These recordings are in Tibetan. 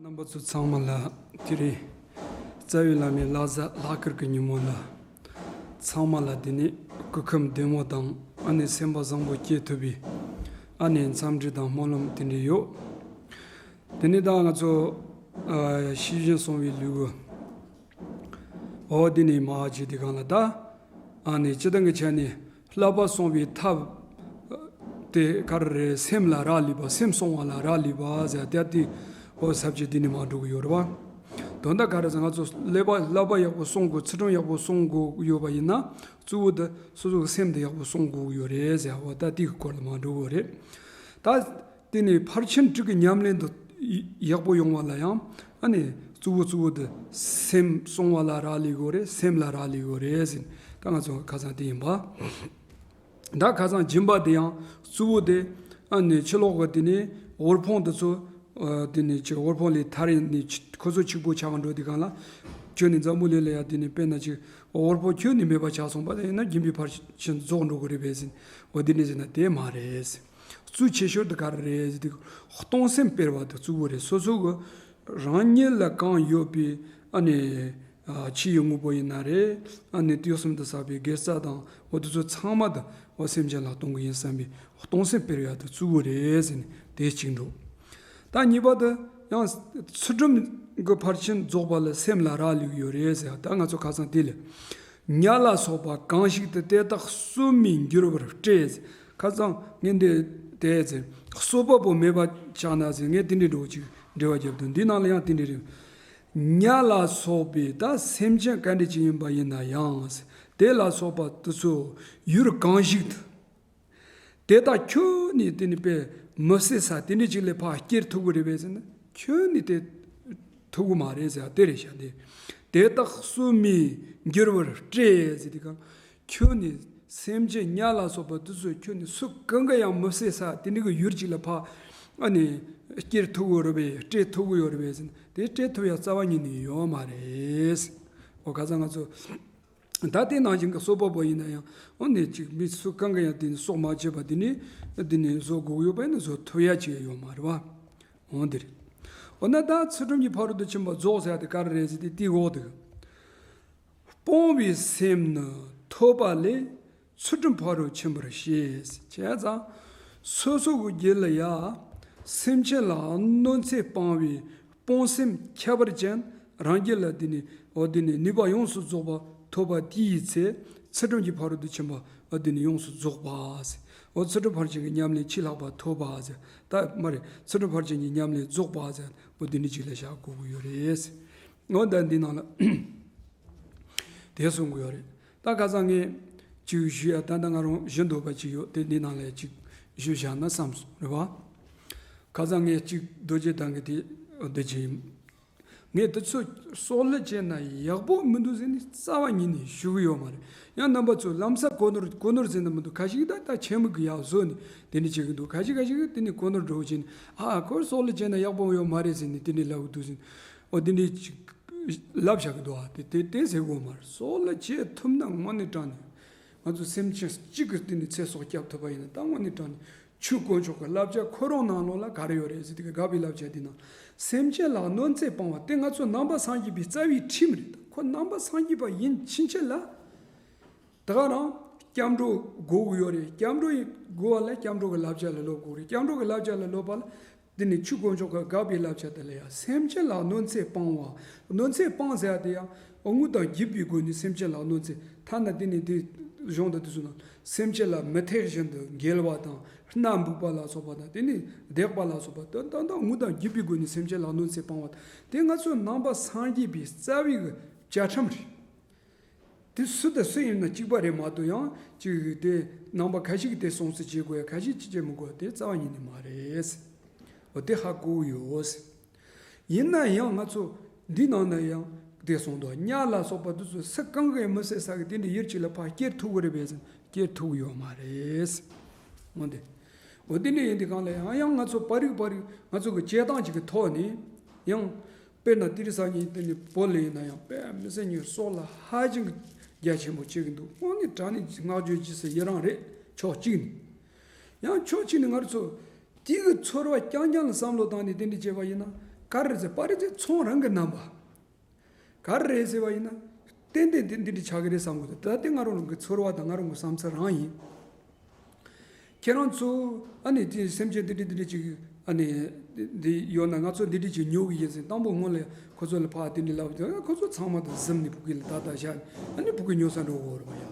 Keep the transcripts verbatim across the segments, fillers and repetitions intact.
རྣམ་པ་ཚོ་ཚང་མ་ལ་དེ་རིང་རྩ་བའི་བླ་མའི་བླ་གཟའ་ལྷག་དཀར་གྱི་ཉིན་མོ་ལ། ཚང་མ་ལ་དེ་ནས་སྐུ་ཁམས་བདེ་མོ་དང་ཨ་ནི་སེམས་པ་བཟང་པོ་སྐྱེ་ཐུབ་པའི་ཨ་ནི་འཚམས་འདྲི་དང་སྨོན་ལམ་དེ་འདྲ་ཡོད། དེ་ནས་ད་ང་ཚོ་ཨ་ཤེས་བཞིན་སོང་བའི་ལུས་པོ། འོ་དེ་ནས་མ་ཅིག་དེ་གང་ལ་ད། ཨ་ནི་སྤྱི་བཏང་གི་ཆ་ནས་བསླབ་པ་སྲུང་བའི་ཐབས་དེ་ག་རེ་རེད། སེམས་ལ་རག་ལས་པ། སེམས་སྲུང་བ་ལ་རག་ལས་པ་ཟེར་དེ་དེ་འོ་ས་བཅད་དེ་ནས་མ་འགྲོ་གི་ཡོད་རེད་བ། དོན་དག་ག་རེ་ཟེར་ང་ཚོ་ཀླད་པ་བསླབ་པ་ཡག་པོ་སྲུང་དགོས། ཚུལ་ཁྲིམས་ཡག་པོ་སྲུང་དགོས་ཡོད་པ་ཡིན་ན་གཙོ་བོ་དེ་སོ་སོ་གི་སེམས་དེ་ཡག་པོ་སྲུང་དགོས་ཡོད་རེད་ཟེར། འོ་ད་དེ་གི་སྐོར་ལ་མ་འགྲོ་གི་ཡོད་རེད་ད། དེ་ནས་ཕར་ཕྱིན་དྲུག་གི་ཉམས་ལེན་དུ་ཡག་པོ་ཡོང་བ་ལ་ཡང་ཨ་ནི་གཙོ་བོ་གཙོ་བོ་དེ་སེམས་སྲུང་བ་ལ་རག་ལས་དགོས་རེད། སེམས་ལ་རག་ལས་དགོས་རེད་ཟེར། ད་ང་ཚོ་ཁ་སང་དེ་ཡིན་པ། ད་ཁ་སང་སྦྱིན་པ་དེ་ཡང་གཙོ་བོ་དེ་ཨ་ནི་ཕྱི་ལོགས་ཀྱི་དེ་ནས་དབུལ་ཕོངས་དེ་ཚོ་ཨ་དེ་ནས་ཅིག་དབུལ་ཕོངས་ལས་ཐར་ཡིན་ནས་ཁོ་ཚོ་གཅིག་པོ་ཆགས་འགྲོ་དུས་གང་ལ་ཁྱོད་ནི་འཛམ་བུ་གླིང་ལ་ཡ་དེ་ནས་དཔེར་ན་ཅིག་དབུལ་ཕོངས་ཁྱོན་ནས་མེད་པ་ཆགས་སོང་པ་དེ་ཡིན་ན་སྦྱིན་པའི་ཕར་ཕྱིན་རྫོགས་འགྲོ་གི་རེད་པས་ཟེར། འོ་དེ་འདྲ་ཟེར་ན་དེ་མ་རེད། གཙོ་ཆེ་ཤོས་དེ་ག་རེ་རེད་ཟེར་དུས་གཏོང་སེམས་སྤེལ་བ་དེ་གཙོ་བོ་རེད། སོ་སོ་གི་རང་ཉིད་ལ་གང་ཡོད་པའི་ཨ་ནི་ཨ་ཕྱི་ཡི་དངོས་པོ་ཡིན་ན་རེད། ཨ་ནི་དུས་གསུམ་དུ་བསགས་པའི་དགེ་རྩ་དང་འོ་དེ་ཚོ་ཚང་མ་དེ་འོ་སེམས་ཅན་ལ་གཏོང་གི་ཡིན་བསམ་པའི་གཏོང་སེམས་སྤེལ་ཡ་དེ་གཙོ་བོ་རེད་ཟེར་ནས་དེ་གཅིག་འགྲོ། ད་གཉིས་པ་དེ་ཡང་ཚུལ་ཁྲིམས་ཀྱི་ཕར་ཕྱིན་རྫོགས་པ་ལ་སེམས་ལ་རག་ལས་ཡོད་རེད་ཟེར། ད་ང་ཚོ་ཁ་སང་དེ་ལས། ཉ་ལ་སོགས་པ་གང་ཞིག་ཏུ་དེ་དག་གསོད་མི་འགྱུར་བར་བཀྲེས། ཁ་སང་ངས་འདི་དེ་ཟེར། གསོད་པ་པོ་མེད་པ་ཆགས་ན་ཟེར། ངས་དེ་འདྲའི་འགྲོ་ཅིག་འགྲེལ་བ་རྒྱབ་དུས་འདི་ནང་ལ་ཡང་དེ་འདྲའི་རེད། ཉ་ལ་སོགས་པའི་ད་སེམས་ཅན་ག་འདྲ་ཅིག་ཡིན་པ་ཡིན་ན་ཡང་ཟེར། དེ་ལ་སོགས་པ་དེ་ཚོ་ཡུལ་གང་ཞིག་ཏུ། དེ་དག་ཁྱོན་ནས་དེ་ནི་པའི་མི་བསད་ས་དེ་འདྲ་ཅིག་ལས་ཕར་སྐྱེལ་ཐུབ་ཀྱི་རེད་པས་ཟེར་ན་ཁྱོན་ནས་དེ་ཐུབ་ཀྱི་མ་རེད་ཟེར་དེ་རེད་ཤག་དེ། དེ་དག་གསོད་མི་འགྱུར་བར་བཀྲེས་ཟེར་དེ་གང་ཁྱོན་ནས་སེམས་ཅན་ཉ་ལ་སོགས་པ་དེ་ཚོ་ཁྱོན་ནས་སུ་གང་ག་ཡང་མི་བསད་ས་དེ་འདྲ་གི་ཡུལ་ཅིག་ལ་ཕར་ཨ་ནི་སྐྱེལ་ཐུབ་ཀྱི་རེད་པས། བཀྲེས་ཐུབ་ཀྱི་ཡོད་རེད་པས་ཟེར་ན་དེ་བཀྲེས་ཐུབ་ཡ་རྩ་བ་ཉིད་ནས་ཡོད་མ་རེད། འོ་ཁ་སང་ང་ཚོ། ད་དེ་ནང་བཞིན་གྱི་གསོད་པ་པོ་ཡིན་ན་ཡང་འོ་ནི་ཅིག་མི་སུ་གང་ག་ཡང་དེ་ནི་སྲོག་མ་བཅད་པ་དེ་ནི་དེ་ནི་བཟོ་དགོས་ཡོད་པ་ཡིན་ན་བཟོ་ཐུབ་ཡ་ཅིག་ཡོད་མ་རེད་བ། འོ་འདི་རེད། འོ་ན་ད་ཚུལ་ཁྲིམས་ཀྱི་ཕ་རོལ་ཏུ་ཕྱིན་པ་རྫོགས་ཟེར་ཡ་དེ་ག་རེ་རེད་ཟེར་དེ་དེའི་འོག་ཏུ། སྤོང་བའི་སེམས་ནི་ཐོབ་པ་ལས་ཚུལ་ཁྲིམས་ཕ་རོལ་ཕྱིན་པར་བཤད། བྱས་ཙང་སོ་སོ་གི་རྒྱུད་ལ་ཡ་སེམས་ཅན་ལ་གནོད་འཚེ་སྤང་བའི་སྤོང་སེམས་ཁྱད་པར་ཅན་རང་རྒྱུད་ལ་དེ་ནི་འོ་དེ་ནི་ནུས་པ་ཡོངས་སུ་རྫོགས་པ་ཐོབ་པ་དེའི་ཚེ་ཚུལ་ཁྲིམས་ཀྱི་ཕ་རོལ་ཏུ་ཕྱིན་པ་འོ་དེ་ནི་ཡོངས་སུ་རྫོགས་པ་ཟེར། འོ་ཚུལ་ཁྲིམས་ཕར་ཕྱིན་གྱི་ཉམས་ལེན་ཆེས་ལྷག་པ་ཐོབ་པ་ཟེར། ད་མ་རེད། ཚུལ་ཁྲིམས་ཕར་ཕྱིན་གྱི་ཉམས་ལེན་རྫོགས་པ་ཟེར། འོ་དེ་ནི་གཅིག་ལ་བཞག་དགོས་ཀྱི་ཡོད་རེད་ཟེར། འོ་ད་འདི་ནང་ལ་དེ་གསུང་གི་ཡོད་རེད། ད་ཁ་སང་ངས་ཅིག་ཞུ་ཡ་ད་ལྟ་ང་རང་ཞུ་འདོད་པ་ཅིག་ཡོད་དེ་འདི་ནང་ལ་ཅིག་ཞུ་བཞག་ན་བསམ་སོང་རེད་བ། ཁ་སང་ངས་ཅིག་རྡོ་རྗེ་གདན་གྱི་དེ་འདི་ཅིག་ཡིན། ངས་དེ་ཚོ་སྲོག་བླུ་བྱས་ན་ཡག་པོ་མི་འདུག་ཟེར་ནས་རྩ་བ་ཉིད་ནས་ཞུ་གི་ཡོད་མ་རེད། ཡང་རྣམ་པ་ཚོས་ལམ་སང་གོ་ནོར་གོ་ནོར་ཟེར་ན་མི་འདུག་ཁ་ཤས་ད་ལྟ་ཆེན་མོ་གི་ཡག་བཟོ་ནས་དེ་འདྲ་བྱེད་ཀྱི་འདུག་ཁ་ཤས་ཁ་ཤས་ཀྱིས་དེ་ནས་གོ་ནོར་འགྲོ་བྱས་ནས་ཨ་ཁོ་སྲོག་བླུ་བྱས་ན་ཡག་པོ་ཡོད་མ་རེད་ཟེར་ནས་དེ་འདྲ་ལབ་ཀྱི་འདུག་ཟེར་ནས་འོ་དེ་འདྲ་ཅིག་ལབ་བཞག་གི་འདུག་ཨ་དེ་དེ་དེ་ཟེར་དགོས་མ་རེད། སྲོག་བླུ་བྱེད་ཐུབ་ན་དངོས་གནས་དྲང་ནས་ང་ཚོ་སེམས་ཅན་གཅིག་གི་སྟེང་ནས་ཚེ་སྲོག་སྐྱབས་ཐུབ་པ་ཡིན་ན་ད་དངོས་གནས་དྲང་ནས་ཆོས་དཀོན་མཆོག་གི་བསླབ་བྱ་ཁོ་རང་ནང་ལོགས་ལ་ག་རེ་ཡོད་རེད་ཟེར་དུས་དགག་པའི་བསླབ་བྱ་འདི་ནང་སེམས་ཅན་ལ་གནོད་འཚེ་སྤང་བ་དེ་ང་ཚོ་ནང་པ་སངས་རྒྱས་པའི་རྩ་བའི་ཁྲིམས་རེད། ཁོ་ནང་པ་སངས་རྒྱས་པ་ཡིན་ཕྱིན་ཆད་ལ། ད་ག་རང་སྐྱབས་འགྲོ་དགོས་ཀྱི་ཡོད་རེད། སྐྱབས་འགྲོ་ཡི་དགོས་པ་ལ་སྐྱབས་འགྲོ་གི་བསླབ་བྱ་ལ་སློབ་དགོས་རེད། སྐྱབས་འགྲོ་གི་བསླབ་བྱ་ལ་སློབ་པ་ལ་དེ་ནི་ཆོས་དཀོན་མཆོག་གི་དགག་པའི་བསླབ་བྱ་དེ་ལ་ཡང་སེམས་ཅན་ལ་གནོད་འཚེ་སྤང་བ། གནོད་འཚེ་སྤང་ཟེར་ཡ་དེ་ཡང་དངོས་དང་བརྒྱུད་པའི་སྒོ་ནས་སེམས་ཅན་ལ་གནོད་འཚེ་ཐ་ན་དེ་ནི་དེ་གཞུང་དང་དེ་ཚོ་ནང་སེམས་ཅན་ལ་མི་ཐེག་བཞིན་དུ་འགེལ་བ་དང་སྣ་འབུག་པ་ལ་སོགས་པ་དང་དེ་ནི་བརྡེག་པ་ལ་སོགས་པ་དེ་ད་ལྟ་དངོས་དང་བརྒྱུད་པའི་སྒོ་ནས་སེམས་ཅན་ལ་གནོད་འཚེ་སྤང་བ་དེ་ང་ཚོ་ནང་པ་སངས་རྒྱས་པའི་རྩ་བའི་གི་བཅའ་ཁྲིམས་རེད། དེ་སུ་དང་སུ་ཡིན་ན་གཅིག་པ་རེད་མ་གཏོགས་ཡང་གཅིག་དེ་ནང་པ་ཁ་ཤས་ཀྱིས་དེ་སྲུང་བརྩི་བྱེད་དགོས་ཡ་ཁ་ཤས་ཀྱིས་བྱེད་མི་དགོས་ཡ་དེ་རྩ་བ་ཉིད་ནས་མ་རེད། འོ་དེ་ཧ་གོ་ཡོད། ཡིན་ན་ཡང་ང་ཚོ་འདི་ནང་ན་ཡང་དེ་གསུངས་འདུག་ཉ་ལ་སོགས་པ་དེ་ཚོ་སུ་གང་གིས་མི་བསད་ས་གི་དེ་འདྲ་ཡུལ་གཅིག་ལ་ཕར་སྐྱེལ་ཐུབ་ཀྱི་རེད་པས་ཟེར་ན་སྐྱེལ་ཐུབ་ཀྱི་ཡོད་མ་རེད། འོ་དེ། འོ་དེ་འདྲ་ཡིན་དུས་གང་ལ་ཡང་ཡང་ང་ཚོ་པར་རིས་པར་རིས་ང་ཚོ་གི་བྱེད་སྟངས་ཅིག་གི་ཐོག་ནས་ཡང་། དཔེར་ན་ཏི་རི་ས་གཉིས་དེ་ནི་བོད་ལ་ཡིན་ན་ཡང་དཔེ་མི་སྲིད་ཉིན་སྲོག་ལ་ཧ་ཅང་གི་རྒྱ་ཆེན་པོ་བྱེད་ཀྱི་འདུག་དངོས་གནས་དྲང་གནས་བསྔགས་བརྗོད་རྗེས་སུ་ཡི་རང་རེད་ཕྱོགས་གཅིག་ནས། ཡང་ཕྱོགས་གཅིག་ནས་ང་ཚོ་དེ་གི་ཚོར་བ་རྐྱང་རྐྱང་ལ་བསམ་བློ་བཏང་ནས་དེ་འདྲ་བྱས་པ་ཡིན་ན་ ག་རེ་རེད་ཟེར་པ་རེད་ཟེར། ཚོང་རང་གི་རྣམ་པ། ག་རེ་རེད་ཟེར་བ་ཡིན་ན། ཏན་ཏན་དེ་འདི་འདྲ་ཆགས་ཀྱི་རེད་བསམ་གི་འདུག་ད་དེ་ང་རང་གི་ཚོར་བ་དང་ང་རང་གི་བསམ་ཚུལ་རང་ཡིན། ཁྱེད་རང་ཚོ་ཨ་ནི་དེ་སེམས་ཅན་འདི་འདྲ་འདི་འདྲ་ཅིག་ཨ་ནི་འདི་ཡོད་ན། ང་ཚོ་འདི་འདྲ་ཅིག་ཉོ་གི་ཡིན་ཟེར། དང་པོ་སྔོན་ལ་ཁོ་ཚོ་ལ་ཕར་དེ་འདྲ་ལབ་དུས། ཁོ་ཚོ་ཚང་མ་དང་གཟིམ་ནས་ཕ་གི་ལ་ད་ད་བཞག་ནས་ཨ་ནི་ཕ་གི་ཉོ་ས་འགྲོ་དགོས་རེད་པ་ཡ།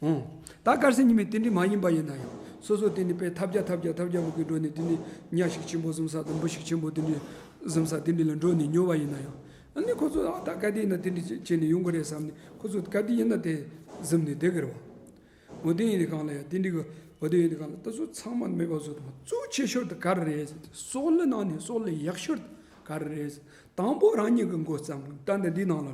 ཨོ། ད་གལ་སྲིད་ཉི་མ་དེ་འདྲ་མ་ཡིན་པ་ཡིན་ན་ཡང་། སོ་སོ་དེ་འདྲ་དཔེ་ཐབས་བརྒྱ་ཐབས་བརྒྱ་ཐབས་བརྒྱ་ཕ་གི་འགྲོ་ནས། དེ་འདྲ་ཉ་ཞིག་ཆེན་པོ་གཟིམ་ས་དང་འབུ་ཞིག་ཆེན་པོ་དེ་འདྲ་གཟིམ་ས་དེ་འདྲ་ལ་འགྲོ་ནས་ཉོ་བ་ཡིན་ན་ཡང་། ཨ་ནི་ཁོ་ཚོ་ཨ་ད་ག་དེ་ཡིན་ན་དེ་འདྲ་བྱས་ནས་ཡོང་གི་རེད་བསམ་ནས། ཁོ་ཚོ་ག་དེ་ཡིན་ན་དེ་གཟིམ་ནས་བསྡད་ཀྱི་རེད་པ། འོ་དེ་ཡིན་དུས་སྒང་ལ་ཡ་དེ་འདྲ་གི། འོ་དེ་ཡིན་དུས་སྒང་ལ་ད་གཟོད་ཚང་མ་མེད་པ་བཟོ་དང་། གཙོ་ཆེ་ཤོས་དེ་ག་རེ་རེད་ཟེར་ཏེ། སྲོག་བླུ་ནང་ནས་སྲོག་བླུ་ཡག་ཤོས་དེ་ག་རེ་རེད་ཟེར། དང་པོ་རང་ཉིད་ཀྱི་མགོ་བརྩམས། ད་འདི་འདི་ནང་ལ་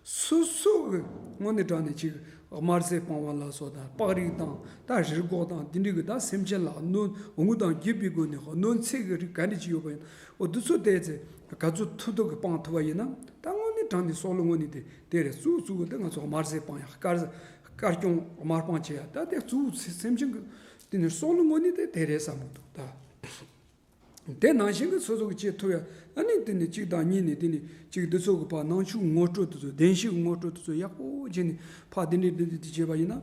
སོ་སོ་གི་དངོས་གནས་དྲང་གནས་ཅིག་དམར་ཟས་སྤང་བ་ལ་སོགས་དང་། སྤགས་རིགས་དང་། ད་རི་སྒོག་དང་། དེ་འདྲ་གི་ད་སེམས་ཅན་ལ་གནོད། འུ་དང་རྒྱུད་པའི་སྒོ་ནས་གནོད་འཚེ་གི་རིགས་ག་འདྲ་ཅིག་ཡོད་པ་ཡིན། འོ་དེ་ཚོ་བལྟས་ཚེ་ག་ཚོད་ཐུབ་ཐུབ་གི་སྤང་ཐུབ་པ་ཡིན་ན། ད་དངོས་གནས་དྲང་གནས་སྲོག་བླུ་དངོས་གནས་དེ་དེ་རེད། གཙོ་བོ་གཙོ་བོ་དེ་ང་ཚོ་དམར་ཟས་སྤང་ཡག་དཀར་དཀར་སྐྱོང་དམར་སྤང་བྱེད་ཡག་ད་དེ་གཙོ་བོ་སེམས་ཅན་གི་དེ་ནི་སྲོག་བླུ་དངོས་གནས་དེ་དེ་རེད་བསམ་གི་འདུག་ད། དེ་ནང་བཞིན་གྱི་སོ་སོ་གི་བྱེད་ཐུབ་ཡ། ཨ་ནི་དེ་ནི་གཅིག་དང་གཉིས་ནས་དེ་ནི་གཅིག་འདི་ཚོ་གི་ཕར་ནང་ཆོས་ངོ་སྤྲོད་དེ་ཚོ། བདེན་བཞིའི་ངོ་སྤྲོད་དེ་ཚོ་ཡག་པོ་བྱས་ནས་ཕར་དེ་འདྲས་འདི་འདི་འདི་བྱས་པ་ཡིན་ན།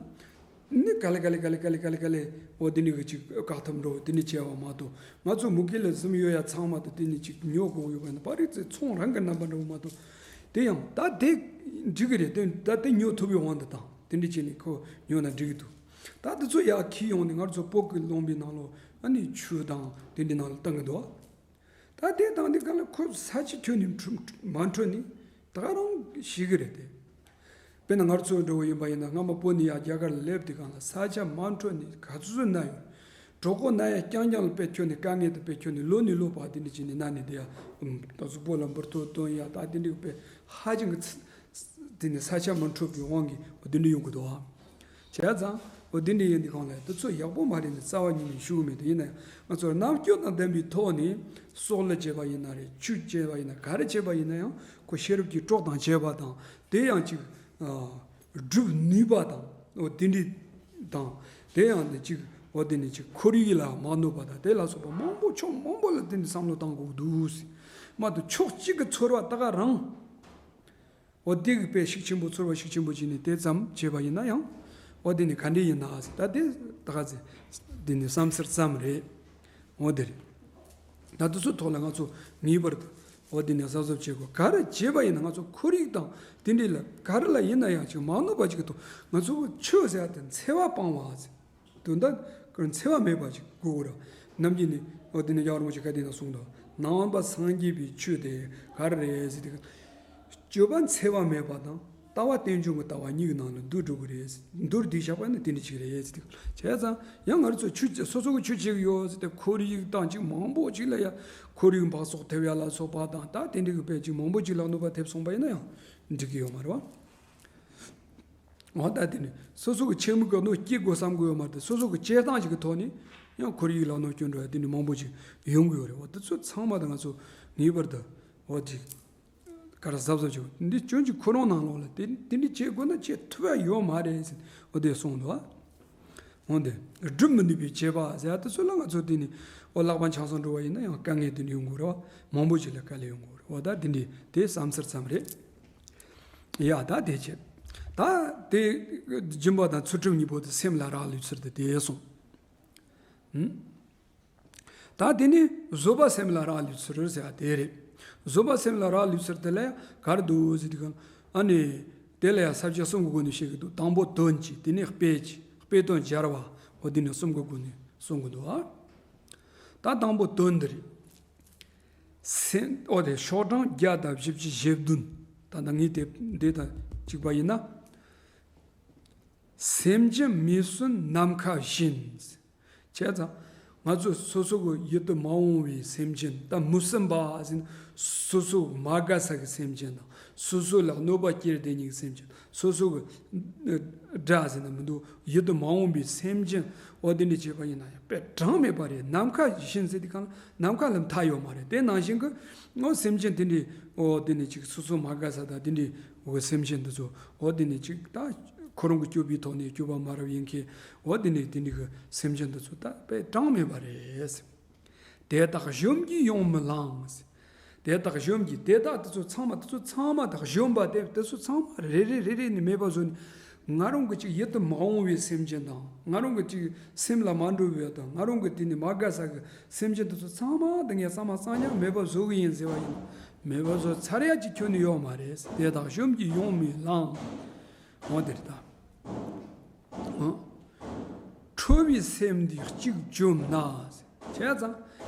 ནི་ག་ལེ་ག་ལེ་ག་ལེ་ག་ལེ་ག་ལེ་ག་ལེ། འོ་དེ་འདྲས་གི་ཅིག་བཀག་ཐབས་འགྲོ་དེ་འདྲས་བྱས་པ་མ་གཏོགས། ང་ཚོ་མུ་གེ་ལ་གཟིམ་ཡོད་ཡ་ཚང་མ་དེ་དེ་ནི་ཅིག་ཉོ་དགོས་ཡོད་པ་ཡིན་ན། པ་རེད་ཚེ་ཚོང་རང་གི་རྣམ་པ་འགྲོ་མ་གཏོགས། དེ་ཡང་ད་དེ་འགྲིག་གི་རེད། དེ་ད་དེ་ཉོ་ཐུབ་པའི་དབང་དུ་བཏང་། དེ་འདྲས་བྱས་ནས་ཁོ་ཉོ་ན་འགྲིག་གི་འདུག་ད་དེ་ཚོ་ཡར་འཁྱེར་ཡོང་ནས་ང་ཚོ་བོད་ཀྱི་ལུང་པའི་ནང་ལོགས་ཨ་ནི་ཆུ་དང་དེ་འདྲའི་ནང་ལ་བཏང་གི་འདུག་ད་དེ་དང་དེ་ག་ལ་ཁོ་ས་ཆ་ཁྱོན་ནས་འཁྲུ་མ་འཁྲུ་ནི་ད་ག་རང་ཤེས་གི་རེད་དེ། དཔེར་ན་ང་ཚོ་འདྲ་བོ་ཡིན་པ་ཡིན་ན། སྔ་མ་བོད་ནས་ཡར་རྒྱ་གར་ལ་སླེབས་དུས་སྒང་ལ་ས་ཆ་མ་འཁྲུ་ནི་ག་ཚོད་ཚོད་ན་ཡོད། གྲོད་ཁོག་ན་ཡ་རྐྱང་རྐྱང་ལ་དཔེ་ཁྱོན་ནས་དཀའ་ངལ་དུ་དཔེ་ཁྱོན་ནས་ལོ་ནས་ལོ་བར་དེ་འདྲ་བྱས་ནས་ན་ནས་བསྡད་ཡ། ཨུམ། ད་གཟུགས་པོ་ལ་འབུར་ཐོན་བཏོན་ཡ། ད་དེ་འདྲའི་དཔེ་ཧ་ཅང་གི་ཚ་དེ་ནི་ས་ཆ་མ་འཁྲུ་བའི་དབང་གིས་འོ་དེ་འདྲ་ཡོང་གི་འདུག་ཨ། བྱས་ཙང་འོ་དེ་འདྲ་ཡིན་དུས་སྒང་ལ་དེ་ཚོ་ཡག་པོ་མ་རེད་ནས་རྩ་བ་ཉིད་ནས་ཞུ་གི་མེད་དེ། ཡིན་ན་ཡང་ང་ཚོར་རྣམ་དཔྱོད་དང་ལྡན་པའི་ཐོག་ནས་སྲོག་བླུ་བྱས་པ་ཡིན་ན་རེད། ཆུ་བྱས་པ་ཡིན་ན། ག་རེ་བྱས་པ་ཡིན་ན་ཡང་ཁོ་ཤེས་རབ་ཀྱི་གྲོགས་དང་བྱས་པ་དང་། དེ་ཡང་ཅིག་ཨ་སྒྲུབ་ནུས་པ་དང་། འོ་དེ་འདྲ་དང་། དེ་ཡང་ནི་ཅིག་འོ་དེ་ནི་ཅིག་ཁོར་ཡུག་ལ་མ་གནོད་པ་དང་། དེ་ལ་སོགས་པ་མང་པོ་ཕྱོགས་མང་པོ་ལ་དེ་འདྲ་བསམ་བློ་བཏང་དགོས་འདུག་ཟེར། མ་གཏོགས་ཕྱོགས་གཅིག་གི་ཚོར་བ་ད་ག་རང་། འོ་དེ་གི་དཔེ་ཤུགས་ཆེན་པོ། ཚོར་བ་ཤུགས་ཆེན་པོ་བྱས་ནས་དེ་ཙམ་བྱས་པ་ཡིན་ན་ཡང་། འོ་དེ་ནི་ག་འདྲས་ཡིན་ན་ཟེར། ད་དེ་ད་ག་ཚེ་དེ་ནི་བསམ་ཚུལ་ཙམ་རེད། འོ་དེ་རེད། ད་དེ་ཚོའི་ཐོག་ལ་ང་ཚོ་ངེས་པར་དུ་འོ་དེ་ནི་གཟབ་གཟབ་བྱེད་དགོས། ག་རེ་བྱས་པ་ཡིན་ན་ང་ཚོ་ཁོར་ཡུག་དང་དེ་འདྲས་ལ་ག་རེ་ལ་ཡིན་ན་ཡང་ཅིག་མ་གནོད་པ་ཅིག་གི་ཐོག་ང་ཚོ་ཆོས་ཟེར་ཡ་དེ་འཚེ་བ་སྤང་བ་ཟེར། དོན་དག་ཀུན་འཚེ་བ་མེད་པ་ཅིག་དགོས་ར། ནམ་རྒྱུན་ནས་འོ་དེ་ནས་རྒྱལ་བ་རིན་པོ་ཆེ་ག་དེ་ན་གསུངས་འདུག། ནང་པ་སངས་རྒྱས་པའི་ཆོས་དེ་ག་རེ་རེད་ཟེར་དུས། སྤྱོད་པ་འཚེ་བ་མེད་པ་དང་ལྟ་བ་རྟེན་འབྱུང་གི་ལྟ་བ་གཉིས་ཀྱི་ནང་ལ་འདུ་འགྲོ་གི་རེད། མདོར་བསྡུས་བཞག་པ་ནི་དེ་འདྲ་ཅིག་རེད་ཟེར་དུས། བྱས་ཙང་ཡང་ང་ཚོ་ཆོས་སོ་སོ་གི་ཆོས་བྱེད་ཀྱི་ཡོད་ཟེར་ཏེ། ཁོར་ཡུག་དང་ཅིག་མང་པོ་ཅིག་ལ་ཡ་ཁོར་ཡུག་འབག་བཙོག་ཐེབས་ཡ་ལ་སོགས་པ་དང་། ད་དེ་འདྲ་གི་དཔེ་ཅིག་མང་པོ་ཅིག་ལ་གནོད་པ་ཐེབས་སོང་པ་ཡིན་ན་ཡང་འགྲིག་གི་ཡོད་མ་རེད་པ། འོ་ད་དེ་ནི་སོ་སོ་གི་ཆེད་དམིགས་ཀྱི་གནོད་སྐྱེལ་དགོས་བསམ་གི་ཡོད་མ་རེད་དེ། སོ་སོ་གི་བྱེད་སྟངས་ཤིག་གི་ཐོག་ནས་ཡང་ཁོར་ཡུག་ལ་གནོད་སྐྱོན་འགྲོ་ཡ་དེ་འདྲ་མང་པོ་ཞིག་ཡོང་གི་ཡོད་རེད། འོ་དེ་ཚོ་ཚང་མ་ད་ང་ཚོ་ངེས་པར་དུ་འོ་དེ་ག་རེ་གཟབ་གཟབ་བྱེད་དགོས། འདི་སྐྱོན་གྱི་ཁོ་རང་ནང་ལོགས་ལ་དེ་དེ་འདྲ་བྱེད་དགོས་ན་བྱེད་ཐུབ་ཡ་ཡོད་མ་རེད་ཟེར། འོ་དེ་གསུངས་འདུག་ཨ། འོ་དེ་སྒྲུབ་མི་ནུས་པའི་བྱེད་པ་ཟེར་ཡ་དེ་ཚོ་ལ་ང་ཚོ་དེ་ནི་འོ་ལག་པ་འཆང་སོང་འགྲོ་བ་ཡིན་ན་ཡང་དཀའ་ངལ་དེ་འདྲ་ཡོང་གི་རེད་བ། མང་པོ་ཞིག་ལ་དཀའ་ལས་ཡོང་གི་རེད་བ། ད་དེ་འདྲ་དེ་བསམ་ཚུལ་ཙམ་རེད། ཡ་ད་དེ་བྱས། ད་དེ་སྦྱིན་པ་དང་ཚུལ་ཁྲིམས་གཉིས་པོ་དེ་སེམས་ལ་རག་ལུས་ཚུལ་དེ་དེ་སོང་། ཧུམ། ད་དེ་ནི་བཟོད་པ་སེམས་ལ་རག་ལུས་ཚུལ་ཟེར་ཡ་དེ་རེད། བཟོད་པ་སེམས་ལ་རག་ལུས་ཚུལ་དེ་ལ་ཡང་ག་རེ་འདུག་ཟེར་དུས་སྒང་། ཨ་ནི་དེ་ལ་ཡང་ས་བཅད་གསུམ་གྱི་སྒོ་ནས་བཤད་ཀྱི་འདུག། དང་པོ་དོན་གྱི། དེ་ནས་དཔེ་གྱི། དཔེ་དོན་སྦྱར་བ། འོ་དེ་ནས་གསུམ་གྱི་སྒོ་ནས་གསུང་གི་འདུག་ཨ། ད་དང་པོ་དོན་འདི་རེད། སེམས། འོ་དེ་ཤོག་གྲངས་བརྒྱ་དང་བཞི་བཅུ་ཞེ་བདུན། ད་ལྟ་ངས་དེ་འདི་དང་གཅིག་པ་ཡིན་ན། སེམས་ཅན་མི་སྲུན་ནམ་མཁའ་བཞིན། བྱས་ཙང་ང་ཚོ་སོ་སོ་གི་ཡིད་དུ་མ་འོང་བའི་སེམས་ཅན། ད་མི་སྲུན་པ་ཟེར་ན་སོ་སོ་མ་དགའ་ས་གི་སེམས་ཅན་དང་། སོ་སོ་ལ་གནོད་པ་སྐྱེལ་བསྡད་མཁན་གྱི་སེམས་ཅན། སོ་སོ་གི་དགྲ་ཟེར་ན་མི་འདུག། ཡིད་དུ་མ་འོང་བའི་སེམས་ཅན། འོ་དེ་འདྲ་བྱས་པ་ཡིན་ན་ཡང་དཔེ་གྲངས་མེད་པ་རེད། ནམ་མཁའ་བཞིན་ཟེར་དུས་སྒང་ལ་ནམ་མཁའ་ལ་མཐའ་ཡོད་མ་རེད། དེ་ནང་བཞིན་གྱི་འོ་སེམས་ཅན་དེ་འདྲའི། འོ་དེ་ནི་ཅིག་སོ་སོ་མ་དགའ་ས་དང་དེ་འདྲའི་འོ་སེམས་ཅན་དེ་ཚོ། འོ་དེ་ནི་ཅིག་ད་ཁོ་རང་གི་སྤྱོད་པའི་ཐོག་ནས་སྤྱོད་པ་མ་རབས་ཡིན་མཁན། འོ་དེ་ནི་དེ་འདྲའི་གི་སེམས་ཅན་དེ་ཚོ་ད་དཔེ་གྲངས་མེད་པ་རེད། དེ་དག་གཞོམ་གྱིས་ཡོང་མི་ལང་། དེ་དག་གཞོམ་གྱིས། དེ་དག་དེ་ཚོ་ཚང་མ། དེ་ཚོ་ཚང་མ་དག་གཞོམ་པ་དེ། དེ་ཚོ་ཚང་མ་རེ་རེ་རེ་རེ་ནས་མེད་པ་བཟོས་ནས། ང་རང་གི་ཅིག་ཡིད་དུ་མ་འོང་བའི་སེམས་ཅན་དང་། ང་རང་གི་ཅིག་སེམས་ལ་མ་འགྲོ་བའི་དང་། ང་རང་གི་དེ་ནི་མ་དགའ་ས་གི་སེམས་ཅན་དེ་ཚོ་ཚང་མ་དེ་ངས་ཚང་མ་གཙང་རྐྱང་མེད་པ་བཟོ་གི་ཡིན་ཟེར་བ་ཡིན་ན། མེད་པ་བཟོ་ཚར་ཡ་ཅིག་ཁྱོན་ནས་ཡོད་མ་རེད། དེ་དག་གཞོམ་གྱིས་ཡོང་མི་ལང་། འོ་དེ་རེད་ད། འོ། ཁྲོ་བའི་སེམས་འདི་གཅིག་བཅོམ་ན། བྱས་ཙང་།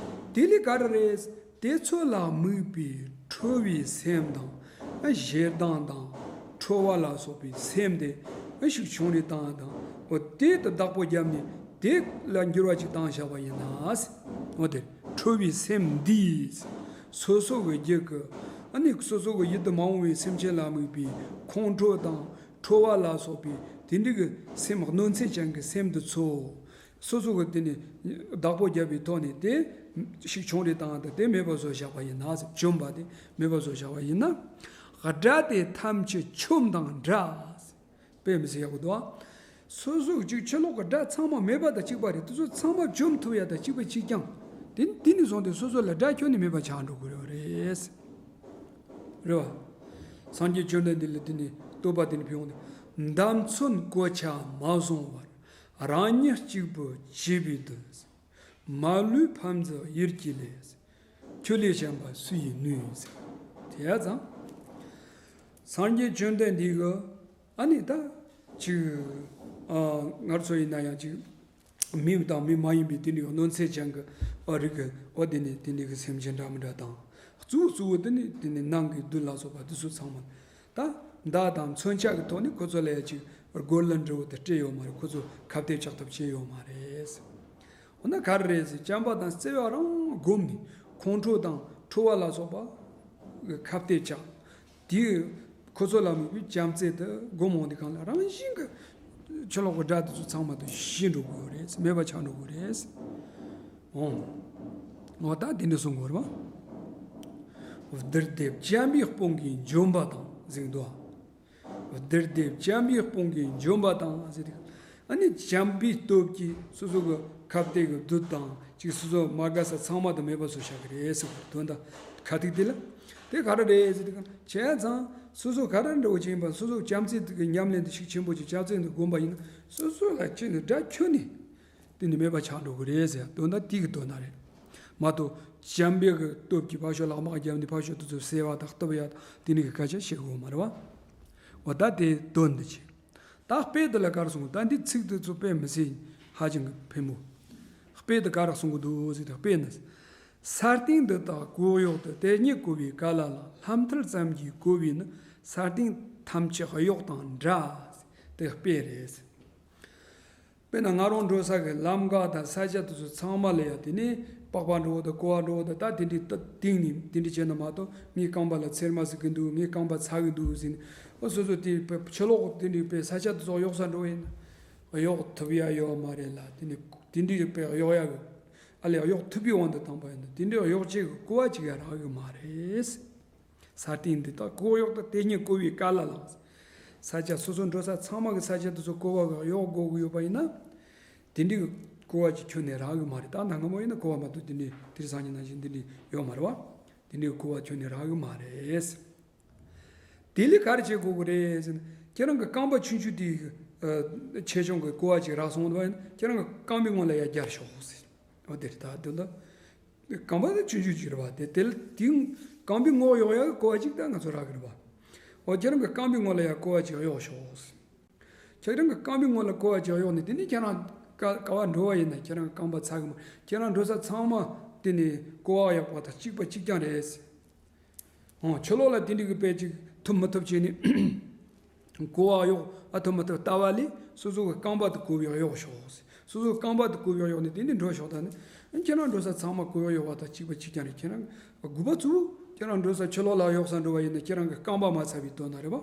དེ་ལས་ག་རེ་རེད། དེ་ཚོ་ལ་དམིགས་པའི་ཁྲོ་བའི་སེམས་དང་། ཞེ་སྡང་དང་། ཁྲོ་བ་ལ་སོགས་པའི་སེམས་དེ་ཤུགས་ཆུང་རེ་བཏང་དང་། འོ་དེ་དུ་བདག་པོ་བརྒྱབ་ནས་དེ་ལ་འགྱུར་བ་ཅིག་བཏང་བཞག་པ་ཡིན་ན། འོ་དེ་ཁྲོ་བའི་སེམས་འདིས་སོ་སོ་གི་རྒྱུད་ཀྱི། ཨ་ནི་སོ་སོ་གི་ཡིད་དུ་མ་འོང་བའི་སེམས་ཅན་ལ་དམིགས་པའི་ཁོང་ཁྲོ་དང་། ཁྲོ་བ་ལ་སོགས་པའི་དེ་འདྲ་གི་སེམས། གནོད་འཚེ་ཅན་གྱི་སེམས་འདི་ཚོ་སོ་སོ་གི་དེ་ནི་བདག་པོ་བརྒྱབ་པའི་ཐོག་ནས་དེ་ཤུགས་ཆུང་རེ་བཏང་སྟེ་དེ་མེད་པ་བཟོ་བཞག་པ་ཡིན་ན། བཅོམ་པ་དེ་མེད་པ་བཟོ་བཞག་པ་ཡིན་ན། དགྲ་དེ་ཐམས་ཅད་ཆོམ་དང་འདྲ། དཔེ་མི་སྲིད་ཡག་པོ་འདུག་ཨ། སོ་སོ་གཅིག་ཕྱི་ལོགས་ཀྱི་དགྲ་ཚང་མ་མེད་པ་དང་གཅིག་པ་རེད། དེ་ཚོ་ཚང་མ་བཅོམ་ཐུབ་ཡ་དང་གཅིག་པ་གཅིག་རྐྱང་། དེ་དེ་ནས་བཟུང་སྟེ་སོ་སོ་ལ་དགྲ་ཁྱོན་ནས་མེད་པ་ཆགས་འགྲོ་གི་རེད། རེད་བ། སངས་རྒྱས་བཅོམ་ལྡན་འདས་ལ་དེ་ནས་བསྟོད་པ་དེ་ནས་ཕུལ་ཡོང་དུས། འདམ་ཚོན་གོ་ཆ་མ་བཟུང་བར། རང་ཉིད་གཅིག་པུ་བྱས་པའི་དུས། མ་ལུས་ཕམ་མཛད་ཡིད་ཀྱི་ལས། ཁྱོད་ལས་གཞན་པ་སུ་ཡིས་ནུས། དེ་ཙང་། སངས་རྒྱས་བཅོམ་ལྡན་འདས་ཀྱིས། ཨ་ནི་ད་ཅིག་ཨ། ང་ཚོ་ཡིན་ན་ཡང་ཅིག་མི་དང་མི་མ་ཡིན་པའི་དེ་འདྲའི་གནོད་འཚེ་ཅན་གྱི། ཨ། རིགས་ཀྱི། འོ་དེ་ནི་དེ་འདྲའི་གི་སེམས་ཅན་འདྲ་མི་འདྲ་དང་། གཙོ་བོ་གཙོ་བོ་དེ་ནི་དེ་ནི་ནང་གི་བདུད་ལ་སོགས་པ་དེ་ཚོ་ཚང་མ། ད་མདའ་དང་མཚོན་ཆ་གི་ཐོག་ནས་ཁོ་ཚོ་ལ་ཡང་ཅིག་རྒོལ་ལན་འདྲ་བོ་དེ་སྤྲད་ཡོད་མ་རེད། ཁོ་ཚོ་ཁ་གཏད་གཅོག་ཐབས་བྱས་ཡོད་མ་རེད། འོ་ན་ག་རེ་རེད་ཟེར། བྱམས་པ་དང་བརྩེ་བ་རང་བསྒོམས་ནས་ཁོང་ཁྲོ་དང་ཁྲོ་བ་ལ་སོགས་པ་ཁ་གཏད་བཅག་དེ་ཁོ་ཚོ་ལ་དམིགས་པའི་བྱམས་བརྩེ་དེ་སྒོམ་འོང་དུས་སྒང་ལ་རང་བཞིན་གྱིས་ཕྱི་ལོགས་ཀྱི་དགྲ་དེ་ཚོ་ཚང་མ་དེ་ཞི་འགྲོ་གི་ཡོད་རེད། མེད་པ་ཆགས་འགྲོ་གི་རེད། འོང་། འོ་ད་དེ་འདྲ་གསུང་གི་ཡོད་རེད་བ། བདུད་སྡེ་བྱམས་པའི་དཔུང་གིས་འཇོམས་པ་དང་ཟེར་གི་འདུག་བ། བདུད་སྡེ་བྱམས་པའི་དཔུང་གིས་འཇོམས་པ་དང་ཟེར་དུས། ཨ་ནི་བྱམས་པའི་སྟོབས་ཀྱིས་སོ་སོ་གི་ཁ་གཏད་ཀྱི་བདུད་དང་ཅིག་སོ་སོ་མ་དགའ་ས་ཚང་མ་དེ་མེད་པ་བཟོ་བཞག་གི་རེད་ཟེར་བ་དོན་དག་ཁ་ཐུག་དེ་ལ། དེ་ག་རེ་རེད་ཟེར་དུས། བྱས་ཙང་སོ་སོ་ག་རེ་འདྲ་བོ་ཅིག་ཡིན་པ། སོ་སོ་བྱམས་བརྩེ་གི་ཉམས་ལེན་དེ་ཤུགས་ཆེན་པོ་ཅིག་བྱམས་བརྩེ་འདི་བསྒོམས་པ་ཡིན་ན། སོ་སོ་ལ་ཅི་ནས་དགྲ་ཁྱོན་ནས་དེ་ནི་མེད་པ་ཆགས་འགྲོ་གི་རེད་ཟེར་དོན་དག་དེ་གི་དོན་དག་རེད། མ་གཏོགས་བྱམས་པའི་གི་སྟོབས་ཀྱིས་ཕར་ཕྱོགས་ལ་དམག་བརྒྱབ་ནས་ཕར་ཕྱོགས་དེ་ཚོ་བསད་པ་དང་གཏུབ་ཡ་དེ་ནི་གི་སྐད་ཆ་བཤད་དགོས་མ་རེད་བ། འོ་ད་དེ་དོན་འདི་བྱེད། ད་དཔེ་འདི་ལ་ག་རེ་གསུངས། ད་འདི་ཚིག་འདི་ཚོ་དཔེ་མི་སྲིད་ཧ་ཅང་གི་ཕན་པོ། དཔེ་འདི་ག་རེ་གསུང་གི་འདུག་ཟེར་ཏེ། དཔེ་ནི། ས་སྟེང་འདི་དག་གོ་གཡོག་ཏུ། དེ་སྙེད་གོ་བའི་ཀ་ལ་ལ། ལྷམ་མཐིལ་ཙམ་གྱིས་གོ་བས་ནི། ས་སྟེང་ཐམས་ཅད་གཡོག་དང་འདྲ། དེ་དཔེ་རེད། དཔེར་ན་ང་རང་འགྲོ་ས་གི་ལམ་འགག་དང་ས་ཆ་དེ་ཚོ་ཚང་མ་ལ་ཡ་དེ་ནས་པགས་པ་འདྲ་བོ་དང་ཀོ་བ་འདྲ་བོ་དང་ད་དེ་འདྲའི་ད་བཏིང་ནས་དེ་འདྲ་བྱས་ན་མ་གཏོགས། ངའི་རྐང་པ་ལ་ཚེར་མ་ཟུག་གི་འདུག་ངའི་རྐང་པ་ཚ་གི་འདུག་ཟེར་ནས། ཨོ་སོ་སོ་དེ་ཕྱི་ལོགས་དེ་འདྲའི་པའི་ས་ཆ་དེ་ཚོ་གཡོག་ས་འགྲོ་ཡིན་ན་གཡོག་ཐུབ་ཡ་ཡོད་མ་རེད་ལ། དེ་ནས་དེ་འདྲའི་པའི་གཡོག་ཡ་གི། ཨ་ལས་གཡོག་ཐུབ་པའི་དབང་དུ་བཏང་པ་ཡིན་ན་དེ་འདྲའི་གཡོག་བྱེད་གི་ཀོ་བ་ཅིག་ཡ་རག་གི་མ་རེད། ས་སྟེང་འདི་དག་གོ་གཡོག་ཏུ། དེ་སྙེད་གོ་བའི་ཀ་ལ་ལ། ས་ཆ་སོ་སོ་འགྲོ་ས་ཚང་མ་གི་ས་ཆ་དེ་ཚོ་ཀོ་བ་གི་གཡོག་དགོས་གི་ཡོད་པ་ཡིན་ན། དེ་འདྲའི་ཀོ་བ་ཅིག་ཁྱོན་ནས་རག་གི་མ་རེད། ད་ད་སྔ་མོ་ཡིན་ན་ཀོ་བ་མ་གཏོགས་དེ་འདྲའི་དེང་སང་ཉིན་ནང་བཞིན་དེ་འདྲའི་ཡོད་མ་རེད་བ། དེ་འདྲའི་ཀོ་བ་ཁྱོན་ནས་རག་གི་མ་རེད། དེ་ལས་ག་རེ་བྱེད་དགོས་གི་རེད་ཟེར་ན། ཁྱེད་རང་གི་རྐང་པ་ཆུང་ཆུང་དེའི་ཆེ་ཆུང་གི་ཀོ་བ་ཅིག་རག་སོང་བ་ཡིན་ན། ཁྱེད་རང་གི་རྐང་པའི་ངོས་ལ་ཡ་སྦྱར་ཤོག་ཟེར། འོ་དེ་རེད། ད་དོན་དག་རྐང་པ་དེ་ཆུང་ཆུང་ཅིག་རེད་བ། དེ་དེ་ལ་དེ་རྐང་པའི་ངོས་གཡོག་ཡག་གི་ཀོ་བ་ཅིག་ད་ང་ཚོ་རག་གི་རེད་བ། འོ་ཁྱེད་རང་གི་རྐང་པའི་ངོས་ལ་ཡ་ཀོ་བ་ཅིག་གཡོག་ཤོག་ཁྱེད་རང་གི་རྐང་པའི་ངོས་ལ་ཀོ་བ་ཅིག་གཡོག་ནས་དེ་ནས་ཁྱེད་རང་ག་ག་བ་འགྲོ་བ་ཡིན་ན་ཁྱེད་རང་གི་རྐང་པ་ཚ་གི་མ། ཁྱེད་རང་འགྲོ་ས་ཚང་མ་དེ་ནས་ཀོ་བ་གཡོག་པ་དང་གཅིག་པ་གཅིག་རྐྱང་རེད། འོ་ཕྱི་ལོགས་ལ་དེ་འདྲའི་གི་དཔེ་ཅིག་ཐུབ་མི་ཐུབ་བྱས་ནས། ཀོ་བ་གཡོག་ཨ་ཐུབ་མ་ཐུབ་ལྟ་བ་ལས་སོ་སོ་གི་རྐང་པ་དེ་ཀོ་བ་གཡོག་ཤོག་སོ་སོ་གི་རྐང་པ་དེ་ཀོ་བ་གཡོག་ནས་དེ་ནས་འགྲོ་ཤོག་ད་ནི་ཁྱེད་རང་འགྲོ་ས་ཚང་མ་ཀོ་བ་གཡོག་པ་དང་གཅིག་པ་གཅིག་རྐྱང་རེད། ཁྱེད་རང་དགུ་པ་གཙོ་བོ་ཁྱེད་རང་འགྲོ་ས་ཕྱི་ལོགས་ལ་གཡོག་ས་འགྲོ་བ་ཡིན་ན་ཁྱེད་རང་གི་རྐང་པ་མ་ཚ་བའི་དོན་དག་རེད་པ།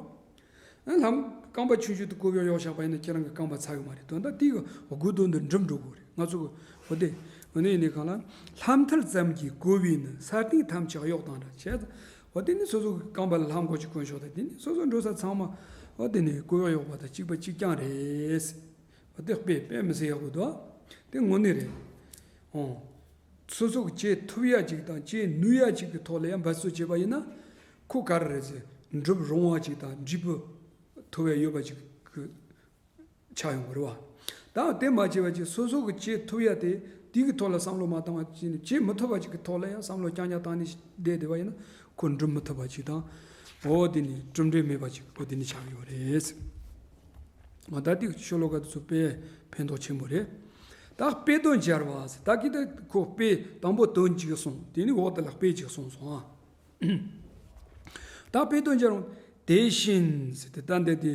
ཨ་ལྷམ་རྐང་པ་ཆུང་ཆུང་དེ་ཀོ་བ་གཡོག་བཞག་པ་ཡིན་ན་ཁྱེད་རང་གི་རྐང་པ་ཚ་གི་མ་རེད། དོན་དག་དེ་གི་དགུ་དོན་དུ་འགྲིམ་འགྲོ་དགོས་རེད། ང་ཚོ་གི་འོ་དེ་འོ་ནི་ཡིན་ནི་གང་ལ། ལྷམ་མཐིལ་ཙམ་གྱིས་གོ་བས་ནི། ས་སྟེང་ཐམས་ཅད་གཡོག་དང་འདྲ་བྱས། འོ་དེ་ནི་སོ་སོ་གི་རྐང་པ་ལ་ལྷམ་གོ་ཅིག་གོན་ཤོག་དང་། དེ་ནི་སོ་སོ་འགྲོ་ས་ཚང་མ་འོ་དེ་ནི་ཀོ་བ་གཡོག་པ་དང་གཅིག་པ་གཅིག་རྐྱང་རེད། འོ་དེ་དཔེ་དཔེ་མི་སྲིད་ཡག་པོ་འདུག་དེ་དངོས་གནས་རེད། འོ། སོ་སོ་གི་བྱེད་ཐུབ་ཡ་ཅིག་དང་བྱེད་ནུས་ཡ་ཅིག་གི་ཐོག་ལ་ཡང་འབད་རྩོལ་བྱས་པ་ཡིན་ན། ཁོ་ག་རེ་རེད་ཟེར། འགྲུབ་རུང་བ་ཅིག་དང་འབྲས་བུ་ཐོབ་ཡ་ཡོད་པ་ཅིག་གི་ཆགས་ཡོང་གི་རེད་བ། ད་དེ་མ་བྱས་པ་ཅིག་སོ་སོ་གི་བྱེད་ཐུབ་ཡ་དེ་དེ་གི་ཐོག་ལ་བསམ་བློ་མ་བཏང་བ་ཅིག་ནི་བྱེད་མི་ཐུབ་པ་ཅིག་གི་ཐོག་ལ་ཡང་བསམ་བློ་རྐྱང་རྐྱང་བཏང་ནས་བསྡད་བསྡད་པ་ཡིན་ན། ཁོ་འགྲུབ་མི་ཐུབ་པ་ཅིག་དང་། འོ་དེ་ནི་གྲུབ་འབྲས་མེད་པ་ཅིག་འོ་དེ་ནི་ཆགས་ཡོད་རེད། ང་ད་ལྟའི་ཤོ་ལོ་ཀ་དེ་ཚོ་དཔེ་ཕན་ཐོགས་ཆེན་པོ་རེད། ད་དཔེ་དོན་སྦྱར་བ་ཟེར། ད་གི་ད་ཁོ་དཔེ་དང་པོ་དོན་གཅིག་གསུངས། དེ་ནི་འོག་ད་ལ་དཔེ་གཅིག་གསུངས་སོང་ཨ། ད་དཔེ་དོན་སྦྱར་བ། དེ་བཞིན་ཟེར་ཏེ་ད་འདི་དེ་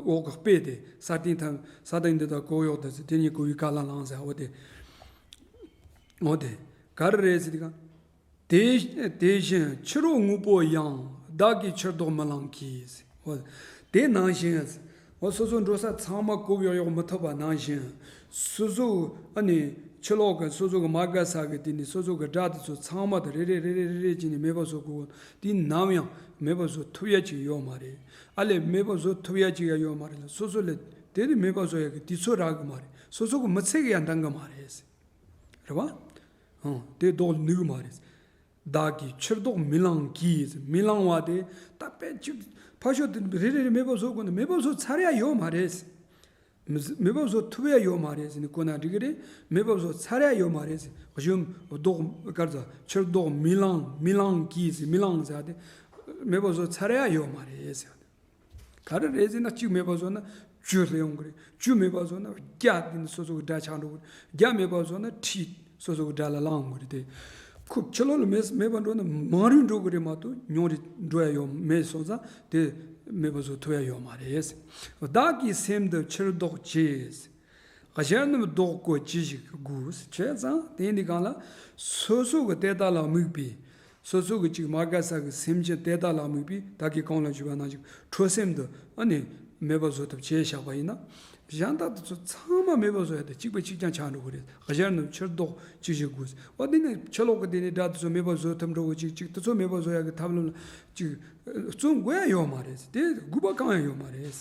འོག་གི་དཔེ་དེ་ས་སྟེང་ཐམ་ས་སྟེང་འདི་དང་གོ་གཡོག་དེ་ཟེར་དེ་གཉིས་གོ་བའི་ཀ་ལ་ལངས་ཟེར། འོ་དེ་འོ་དེ་ག་རེ་རེད་ཟེར་དེ་ག་དེ་དེ་བཞིན་ཕྱི་རོལ་དངོས་པོ་ཡང་། བདག་གིས་ཕྱིར་ལྡོག་མི་ལང་གིས། འོ། དེ་ནང་བཞིན། འོ་སོ་སོ་འགྲོ་ས་ཚང་མ་གོ་གཡོག་གཡོག་མི་ཐུབ་པ་ནང་བཞིན། སོ་སོ་ཨ་ནི་ཕྱི་ལོགས་ཀྱི་སོ་སོ་གི་མ་དགའ་ས་གི་དེ་ནི་སོ་སོ་གི་དགྲ་དེ་ཚོ་ཚང་མ་དེ་རེ་རེ་རེ་རེ་རེ་རེ་བྱས་ནས་མེད་པ་བཟོ་དགོས། དེ་ནམ་ཡང་མེད་པ་བཟོ་ཐུབ་ཡ་ཅིག་ཡོད་མ་རེད། ཨ་ལས་མེད་པ་བཟོ་ཐུབ་ཡ་ཅིག་ཡང་ཡོད་མ་རེད་ལ། སོ་སོ་ལས་དེ་ནི་མེད་པ་བཟོ་ཡ་གི་དུས་ཚོད་རག་གི་མ་རེད། སོ་སོ་གི་མི་ཚེ་གི་ཡང་འདང་གི་མ་རེད། རེད་བ། ཧང་། དེ་ལྡོག་ནུས་གི་མ་རེད། བདག་གིས་ཕྱིར་ལྡོག་མི་ལང་གིས། མི་ལང་བ་དེ་ད་དཔེ་ཅིག་ཕ་ཤོ་དེ་རེ་རེ་རེ་མེད་པ་བཟོ་དགོས་ན་མེད་པ་བཟོ་ཚར་ཡ་ཡོད་མ་རེད། མི་མེད་པ་བཟོ་ཐུབ་ཡ་ཡོད་མ་རེད་ཟེར་ནས་གོ་ན་འགྲིག་གི་རེད། མེད་པ་བཟོ་ཚར་ཡ་ཡོད་མ་རེད་ཟེར། གཞོན་ལྡོག་གར་ཟ་ཕྱིར་ལྡོག་མི་ལང་མི་ལང་གིས་ཟེར། མི་ལང་ཟེར་དེ་མེད་པ་བཟོ་ཚར་ཡ་ཡོད་མ་རེད་ཟེར། ག་རེ་རེད་ཟེར་ན་གཅིག་མེད་པ་བཟོ་ན་བཅུ་སླེབས་ཡོང་གི་རེད། བཅུ་མེད་པ་བཟོ་ན་བརྒྱ་དེ་ནི་སོ་སོ་གི་དགྲ་ཆགས་འགྲོ་གི་རེད། བརྒྱ་མེད་པ་བཟོ་ན་ཁྲི་སོ་སོ་གི་དགྲ་ལ་ལངས་ཡོང་གི་རེད་དེ། ཁོ་ཕྱི་ལོགས་ལ་མེད་མེད་པ་འགྲོ་ན་མང་རུ་འགྲོ་གི་རེད་མ་གཏོགས་ཉུང་རུ་འགྲོ་ཡ་ཡོད་མེད་སོང་ཙང་དེ་མེད་པ་བཟོ་ཐུབ་ཡ་ཡོད་མ་རེད། བདག་གི་སེམས་འདི་ཕྱིར་ལྡོག་བྱེད། གཞན་རྣམས་ལྡོག་གོ་ཅི་ཞིག་དགོས། བྱས་ཙང་དེ་འདི་གང་ལ་སོ་སོ་གི་དེ་དག་ལ་དམིགས་པའི། སོ་སོ་གི་ཅིག་མ་དགའ་ས་གི་སེམས་ཅན་དེ་དག་ལ་དམིགས་པའི་བདག་གིས་གོང་ལ་ཞུས་པ་ནང་བཞིན་ཁྲོ་སེམས་འདི་ཨ་ནི་མེད་པ་བཟོ་ཐབས་བྱས་བཞག་པ་ཡིན་ན། གཞན་དག་དེ་ཚོ་ཚང་མ་མེད་པ་བཟོ་ཡ་དེ་གཅིག་པ་གཅིག་རྐྱང་ཆགས་འགྲོ་གི་རེད། གཞན་རྣམས་ཕྱིར་ལྡོག་ཅི་ཞིག་དགོས། འོ་དེ་ནི་ཕྱི་ལོགས་གི་དེ་ནི་དགྲ་དེ་ཚོ་མེད་པ་བཟོ་ཐབས་འགྲོ་གི་ཅིག་ཅིག་དེ་ཚོ་མེད་པ་བཟོ་ཡ་གི་ཐབས་ལམ་ལ་ཅིག་བརྩོན་དགོས་ཡ་ཡོད་མ་རེད། དེ་དགོས་པ་གང་ཡང་ཡོད་མ་རེད།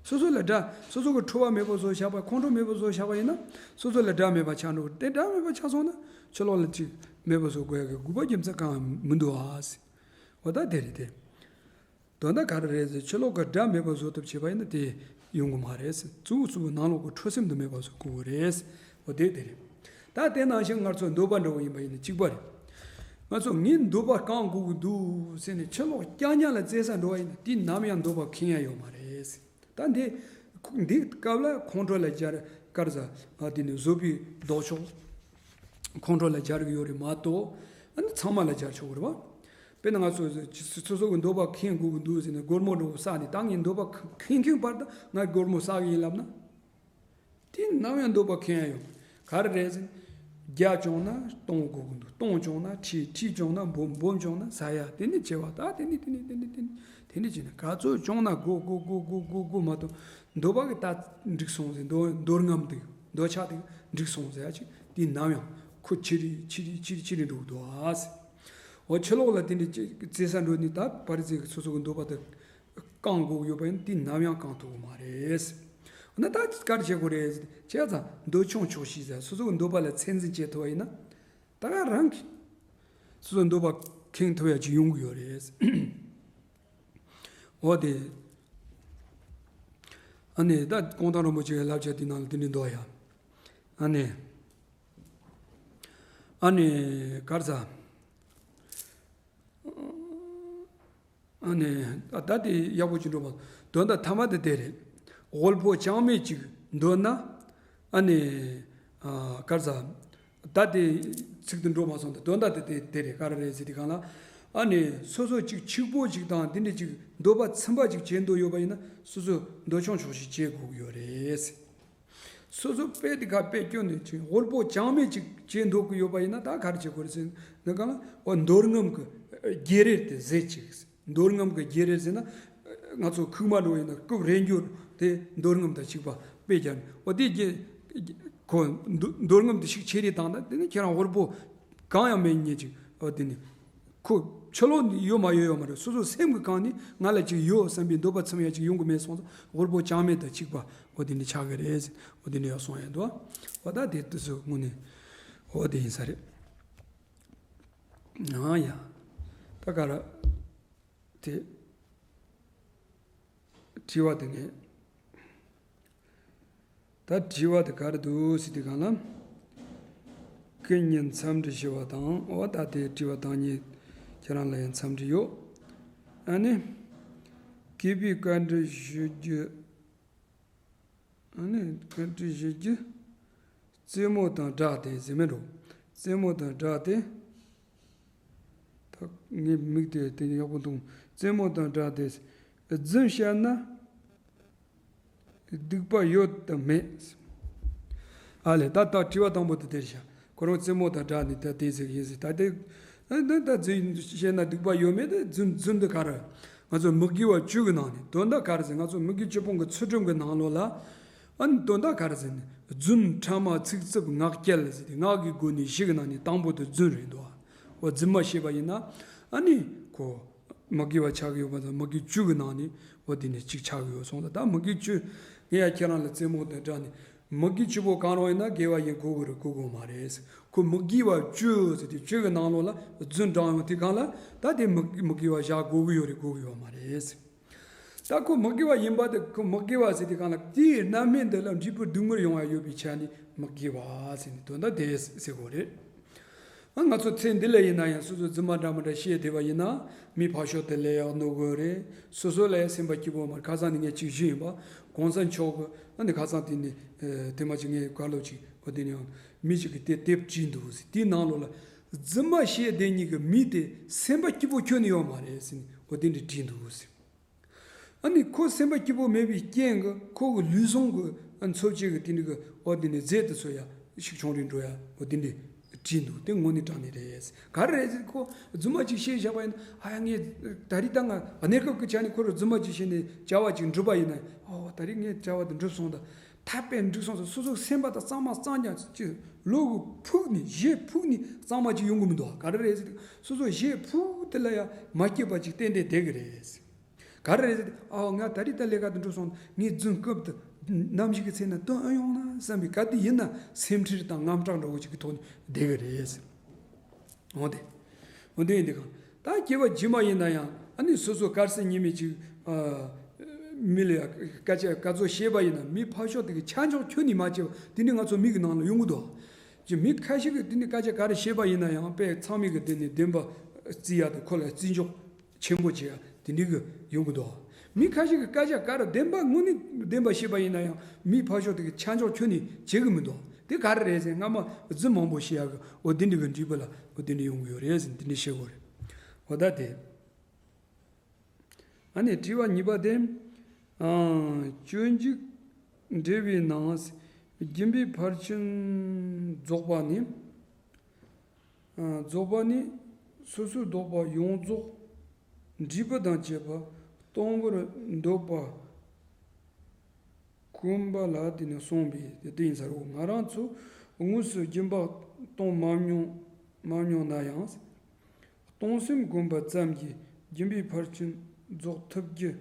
སོ་སོ་ལ་དགྲ། སོ་སོ་གི་ཁྲོ་བ་མེད་པ་བཟོ་བཞག་པ། ཁོང་ཁྲོ་མེད་པ་བཟོ་བཞག་པ་ཡིན་ན། སོ་སོ་ལ་དགྲ་མེད་པ་ཆགས་འགྲོ། དེ་དགྲ་མེད་པ་ཆགས་སོང་ན་ཕྱི་ལོགས་ལ་ཅིག་མེད་པ་བཟོ་དགོས་ཡ་གི་དགོས་པ་རྒྱུ་མཚན་གང་ཡང་མི་འདུག་ཨ་ཟེར། འོ་ད་དེ་རེད་དེ། དོན་དག་ག་རེ་རེད་ཟེར། ཕྱི་ལོགས་གི་དགྲ་མེད་པ་བཟོ་ཐབས་བྱས་པ་ཡིན་ན་དེ་ཡོང་གི་མ་རེད་ཟེར། གཙོ་བོ་གཙོ་བོ་ནང་ལོགས་གི་ཁྲོ་སེམས་དེ་མེད་པ་བཟོ་དགོས་ཀྱི་རེད་ཟེར། འོ་དེ་དེ་རེད། ད་དེ་ནང་བཞིན་ང་ཚོ་འདོད་པ་འདྲ་བོ་ཡིན་པ་ཡིན་ན་གཅིག་པ་རེད། ང་ཚོ་ངའི་འདོད་པ་བསྐང་དགོས་ཀྱི་འདུག་ཟེར་ནས་ཕྱི་ལོགས་རྐྱང་རྐྱང་ལ་བཙལ་ས་འགྲོ་བ་ཡིན་ན་དེ་ནམ་ཡང་འདོད་པ་ཁེངས་ཡ་ཡོད་མ་རེད། ད་འདི་འདི་སྐབས་ལ་ཁོང་ཁྲོ་ལ་སྦྱར་དཀར་ཟ་ཨ་དེ་ནི་བཟོད་པའི་ལྡོག་ཕྱོགས་ཁོང་ཁྲོ་ལ་སྦྱར་གི་ཡོད་རེད་མ་གཏོགས་ཨ་ནི་ཚང་མ་ལ་སྦྱར་ཆོག་གི་རེད་བ། དཔེར་ན་ང་ཚོ་སོ་སོ་གི་འདོད་པ་ཁེངས་དགོས་ཀྱི་འདུག་ཟེར་ནས་སྒོར་མོ་འདྲ་བོ་བསགས་ནས་ད་ངའི་འདོད་པ་ཁེངས་ཁེངས་བར་དུ་ང་སྒོར་མོ་བསགས་གི་ཡིན་ལབ་ན། དེ་ནམ་ཡང་འདོད་པ་ཁེངས་ཡ་ཡོད། ག་རེ་རེད་ཟེར་ན། བརྒྱ་བྱུང་ན་སྟོང་དགོས་ཀྱི་འདུག་སྟོང་བྱུང་ན་ཁྲི། ཁྲི་བྱུང་ན་འབུམ། འབུམ་བྱུང་ན་ས་ཡ། དེ་ནི་བྱེ་བ། ད་དེ་ནི་དེ་ནི་དེ་ནི་དེ་ནི་དེ་ནི་བྱས་ན་ག་ཚོད་བྱུང་ན་དགོས་དགོས་དགོས་དགོས་དགོས་དགོས་མ་གཏོགས་འདོད་པ་གི་ད་འགྲིག་སོང་ཟེར། འདོད་འདོད་རྔམ་དེ་འདོད་ཆགས་དེ་འགྲིག་སོང་ཟེར་ཡ་ཅིག་དེ་ནམ་ཡང་ཁོ་ཆེ་རི་ཆེ་རི་ཆེ་རི་ཆེ་རི་འགྲོ་གི་འདུག་ཨ་ཟེར། འོ་ཕྱི་ལོགས་ལ་དེ་འདྲ་ཅིག་བཙལ་ས་འགྲོ་ནི་ད་ཕར་ཚུར་སོ་སོ་གི་འདོད་པ་དེ། བསྐང་དགོས་ཡོད་པ་ཡིན་དེ་ནམ་ཡང་བསྐང་ཐུབ་ཀྱི་མ་རེད། འོ་ན་ད་ག་རེ་བྱེད་དགོས་རེད་ཟེར་བྱས་ཙང་འདོད་ཆུང་ཆོག་ཤེས་ཟེར། སོ་སོ་གི་འདོད་པ་ལ་ཚད་འཛིན་བྱེད་ཐུབ་པ་ཡིན་ན་ད་ག་རང་གི་སོ་སོ་འདོད་པ་ཁེངས་ཐུབ་ཡ་ཅིག་ཡོང་གི་ཡོད་རེད། འོ་དེ་ཨ་ནི་ད་གོང་ཐང་རིན་པོ་ཆེའི་བསླབ་བྱ་དེ་ནང་ལ་དེ་འདྲ་འདུག་ཡ། ཨ་ནི་ཨ་ནི་ག་རེ་ཟ། ཨ་ནི་ད་དེ་ཡག་པོ་ཅིག་འགྲོ་བ། དོན་དག་ཐ་མ་དེ་དེ་རེད། དབུལ་པོ་ཅང་མེད་ཅིག་འདོད་ན། ཨ་ནི་ཨ་ག་རེ་ཟ། ད་དེ་ཚིག་དེ་འགྲོ་མ་སོང་། ད་དོན་དག་དེ་དེ་དེ་རེད། ག་རེ་རེད་ཟེར་དུས་སྒང་ལ། ཨ་ནི་སོ་སོ་ཅིག་ཕྱུག་པོ་ཅིག་དང་དེ་འདྲ་ཅིག་འདོད་པ་ཚིམ་པ་ཅིག་བྱེད་འདོད་ཡོད་པ་ཡིན་ན་སོ་སོ་འདོད་ཆུང་ཆོག་ཤེས་བྱེད་དགོས་ཀྱི་ཡོད་རེད། སོ་སོ་དཔེ་དེ་ག་དཔེ་སྐྱོན་ནས་ཅིག་དབུལ་པོ་ཅང་མེད་ཅིག་བྱེད་འདོད་ཀྱི་ཡོད་པ་ཡིན་ན་ད་ག་རེ་བྱེད་དགོས་རེད་ཟེར་ན། གང་ལ་འོ་འདོད་རྔམ་གྱི་བརྗེ་རེས་དེ་ཟད་ཅིག་འདོད་རྔམ་གྱི་བརྗེ་རེས་ཟེར་ན། ང་ཚོ་ཁུག་མ་འགྲོ་ཡིན་ན་རྐུབ་རེ་འགྱུར་དེ་འདོད་རྔམ་དང་གཅིག་པ་དཔེ་རྒྱག་ནས་འོ་དེ་བརྗེ། ཁོ་འདོད་འདོད་རྔམ་དེ་ཞིག་ཆེ་རེ་བཏང་ན་དེ་ནི་ཁྱེད་རང་དབུལ་པོ་གང་ཡང་མེད་ཉེ་ཅིག་འོ་དེ་ནི། ཁོ་ཕྱི་ལོགས་ནས་ཡོད་མ་ཡོད་ཡོད་མ་རེད། སོ་སོ་སེམས་ཀྱི་གང་ནས་ང་ལ་ཅིག་ཡོད་བསམ་པའི་འདོད་པ་ཚིམ་ཡ་ཅིག་ཡོང་གི་མེད་སོང་ཙང་དབུལ་པོ་ཅང་མེད་དང་གཅིག་པ་འོ་དེ་འདྲ་ཆགས་ཀྱི་རེད། འོ་དེ་འདྲ་ཡོད་སོང་ཡ་འདུག་འོ་ད་དེ་དུས་སུ་དངོས་གནས་འོ་དེ་ཡིན་ས་རེད། ཨང་ཡ། ད་ག་ར། དེ། དྲི་བ་དེ་ངས། ད་དྲི་བ་དེ་ག་རེ་འདུག་ཟེར་དུས་སྒང་ལ། སྐུ་ཉིད་འཚམས་འདྲི་ཞུ་བ་དང་། འོ་ད་དེ་དྲི་བ་དང་ཉིད་ཁྱེད་རང་ལ་ཡང་འཚམས་འདྲི་ཡོད། ཨ་ནི། སྐྱེས་པའི་བཀའ་འདྲི་ཞུ་རྒྱུ། ཨ་ནི་བཀའ་འདྲི་ཞུ་རྒྱུ། རྩེད་མོ་དང་སྦྲགས་ཏེ་ཟེར་མི་འགྲོ། རྩེད་མོ་དང་སྦྲགས་ཏེ། ད་ངའི་མིག་དེ་དེ་ཡག་པོ་མཐོང་། རྩེད་མོ་དང་སྦྲགས་ཏེ། རྫུན་བཤད་ན་སྡིག་པ་ཡོད་དམ་མེད། ཨ་ལས། ད་ད་དྲི་བ་དང་པོ་དེ་དེར་བཞག་ཁོ་རང་རྩེད་མོ་དང་སྦྲགས་ནས་ད་དེ་ཟེར་གྱི་ཡིན་ཟེར། ད་དེ་ད་ད་རྫུན་བཤད་ན་སྡིག་པ་ཡོད་མེད་དེ། རྫུན་རྫུན་དེ་ག་རེ། ང་ཚོ་མི་དགེ་བ་བཅུ་གི་ནང་ནས་དོན་དག་ག་རེ་ཟེར། ང་ཚོ་མི་དགེ་བཅུ་སྤོང་གི་ཚུལ་ཁྲིམས་ཀྱི་ནང་ལོགས་ལ། ཨ་ནི་དོན་དག་ག་རེ་ཟེར་ན། རྫུན། ཕྲ་མ། ཚིག་རྩུབ། ངག་འཁྱལ་ཟེར་ཏེ། ངག་གི་སྒོ་ནས་བཞི་གི་ནང་ནས་དང་པོ་དེ་རྫུན་རེད་འདུག་འོ་རྫུན་མ་བཤད་པ་ཡིན་ན། ཨ་ནི་ཁོ་མི་དགེ་བ་ཆགས་ཀྱི་ཡོད་པ་དང་། མི་དགེ་བཅུ་གི་ནང་ནས་འོ་དེ་ནས་གཅིག་ཆགས་ཀྱི་ཡོད་སོང་ཙང་། ད་མི་དགེ་བཅུ། ངས་ཡ་ཁྱེད་རང་ལ་རྩེད་མོ་དང་སྦྲགས་ནས། མི་དགེ་བཅུ་པོ་གང་རུང་ཡིན་ན་དགེ་བ་ཡིན་དགོས་ཀྱི་རེད། དགོས་དགོས་མ་རེད། ཁོ་མི་དགེ་བ་བཅུ་ཟེར་ཏེ་བཅུ་གི་ནང་ལོགས་ལ་རྫུན་བགྲངས་ཡོང་དུས་སྒང་ལ། ད་དེ་མི་མི་དགེ་བ་བཞག་དགོས་ཀྱི་ཡོད་རེད། དགོས་ཀྱི་ཡོད་མ་རེད། ད་ཁོ་མི་དགེ་བ་ཡིན་པ་དེ། ཁོ་མི་དགེ་བ་ཟེར་དུས་སྒང་ལ། དེའི་རྣམ་སྨིན་དེ་ལ་འབྲས་བུ་སྡུག་བསྔལ་ཡོང་བ་ཡོད་པའི་ཆ་ནས་མི་དགེ་བ་ཟེར་ནས་དོན་དག་དེ་ཟེར་དགོས་རེད། ཨ་ང་ཚོ་ཚེ་འདི་ལ་ཡིན་ན་ཡང་སོ་སོ་རྫུན་མ་འདྲ་མི་འདྲ་བཤད་བསྡད་པ་ཡིན་ན། མི་ཕར་ཕྱོགས་དེ་ལ་ཡང་གནོད་ཀྱི་རེད། སོ་སོ་ལ་ཡང་སེམས་པ་སྐྱིད་པོ་མ་རེད། ཁ་སང་ནས་ངས་ཅིག་ཞུས་ཡིན་པ། གོང་ས་མཆོག་གི་ཨ་ནི་ཁ་སང་དེ་ནས་དེ་མ་ཅིག་ངས་ག་ལོ་ཅིག་འོ་དེ་ནས་ཡང་མི་ཅིག་གིས་དེ་དེབ་བྲིས་འདུག་ཟེར། དེའི་ནང་ལོགས་ལ། རྫུན་མ་བཤད་བསྡད་མཁན་གྱི་མི་དེ་སེམས་པ་སྐྱིད་པོ་ཁྱོན་ནས་ཡོད་མ་རེད་ཟེར་ནས་འོ་དེ་འདྲ་བྲིས་འདུག་ཟེར། ཨ་ནི་ཁོ་སེམས་པ་སྐྱིད་པོ་མེད་པའི་རྐྱེན་གྱིས་ཁོ་གི་ལུས་ཟུངས་ཀྱི་འཚོ་བྱེད་ཀྱི་དེ་འདྲ་གི་འོ་དེ་ནས་རྫས་དེ་ཚོ་ཡང་ཤུགས་ཆུང་རུ་འགྲོ་ཡ་འོ་དེ་འདྲ་བྲིས་འདུག་དེ་དངོས་གནས་དྲང་གནས་རེད། ག་རེ་རེད་ཟེར། ཁོ་རྫུན་མ་ཅིག་བཤད་བཞག་པ་ཡིན་ན། ཨ་ཡ་ངས་ད་རེས་ད་ང་གནས་སྐབས་ཀྱི་ཆ་ནས་ཁོ་རང་རྫུན་མ་ཅིག་བཤད་ནས་བྱ་བ་ཅིག་འགྲུབ་པ་ཡིན་ན། ཨོ་ད་རེས་ངའི་བྱ་བ་དེ་འགྲུབ་སོང་ད། ཐབས་པས་འགྲུབ་སོང་ད། སོ་སོ་སེམས་པ་དང་གཙང་མ་གཙང་རྐྱང་ཅིག་བློ་གི་ཕུགས་ནས་གཞི་ཕུགས་ནས་གཙང་མ་ཅིག་ཡོང་གི་མི་འདུག་ག་རེ་རེད་ཟེར། སོ་སོ་གཞི་ཕུགས་དེ་ལ་ཡང་མ་སྐྱིད་པ་ཅིག་ཏན་ཏན་བསྡད་ཀྱི་རེད། ག་རེ་རེད་ཟེར། ཨ་ང་ད་རེས་ད་ལས་ཀ་དེ་འགྲུབ་སོང་། ངས་རྫུན་རྐུབ་དེ་ནམ་ཞིག་གི་ཚེ་ན་བཏོན་ཨེ་ཡོང་ན་བསམ་པའི་ག་དུས་ཡིན་ན་སེམས་ཁྲལ་དང་དངངས་སྐྲག་འདྲ་བོ་ཅིག་གི་ཐོག་ནས་བསྡད་ཀྱི་རེད། འོ་དེ། འོ་དེ་ཡིན་དུས་སྒང་ད་སྐྱེ་བ་རྗེས་མ་ཡིན་ན་ཡང་ཨ་ནི་སོ་སོ་དཀར་ཟས་ཉི་མའི་ཅིག་ཨ་མི་ལ་ཡ་སྐད་ཆ་སྐད་ཚོད་བཤད་པ་ཡིན་ན། མི་ཕར་ཕྱོགས་དེ་གི་ཆ་འཇོག་ཁྱོན་ནས་མ་བྱས་པ་དེ་འདྲ་ང་ཚོ་མིག་གི་ནང་ལ་ཡོང་གི་འདུག་ཅི་མི་ཁ་ཤས་ཀྱིས་དེ་ནས་སྐད་ཆ་ག་རེ་བཤད་པ་ཡིན་ན་ཡང་དཔེ་ཚང་མས་ཀྱིས་དེ་ནས་བདེན་པ་བརྩི་ཡ་དེ། ཁོ་ལ་བརྩི་འཇོག་ཆེན་པོ་བྱེད་ཡ་དེ་འདྲའི་གི་ཡོང་གི་འདུག་མི་ཁ་ཤས་ཀྱིས་སྐད་ཆ་ག་རེ་བདེན་པ་དངོས་གནས་བདེན་པ་བཤད་པ་ཡིན་ན་ཡང་མི་ཕར་ཕྱོགས་དེ་གི་ཆ་འཇོག་ཁྱོན་ནས་བྱེད་གི་མི་འདུག་དེ་ག་རེ་རེད་ཟེར། སྔ་མ་རྫུན་མང་པོ་བཤད་ཡ་གི་འོ་དེ་འདྲའི་གི་འབྲས་བུ་ལ་འོ་དེ་འདྲ་ཡོང་གི་ཡོད་རེད་ཟེར། དེ་འདྲ་བཤད་དགོས་རེད། འོ་ད་དེ། ཨ་ནི་དྲི་བ་གཉིས་པ་དེ། ཨང་། སྤྱོད་འཇུག་འགྲེལ་བའི་ནང་། སྦྱིན་པའི་ཕར་ཕྱིན་རྫོགས་པ་ནི། ཨང་། རྫོགས་པ་ནི་སོ་སོའི་ལྡོག་པ་ཡོངས་རྫོགས་འབྲས་བུ་དང་བཅས་པ་སྟོང་པར་འདོད་པ་བཀོད་པ་ལ་དེ་ནི་གསུངས་པས། དེ་ཡིན་ས་རེད། ང་རང་ཚོ་དངོས་སུ་སྦྱིན་པ་གཏོང་མ་མྱོང་མ་མྱོང་ན་ཡང་། གཏོང་སེམས་བསྒོམ་པ་ཙམ་གྱིས་སྦྱིན་པའི་ཕར་ཕྱིན་རྫོགས་ཐུབ་རྒྱུ་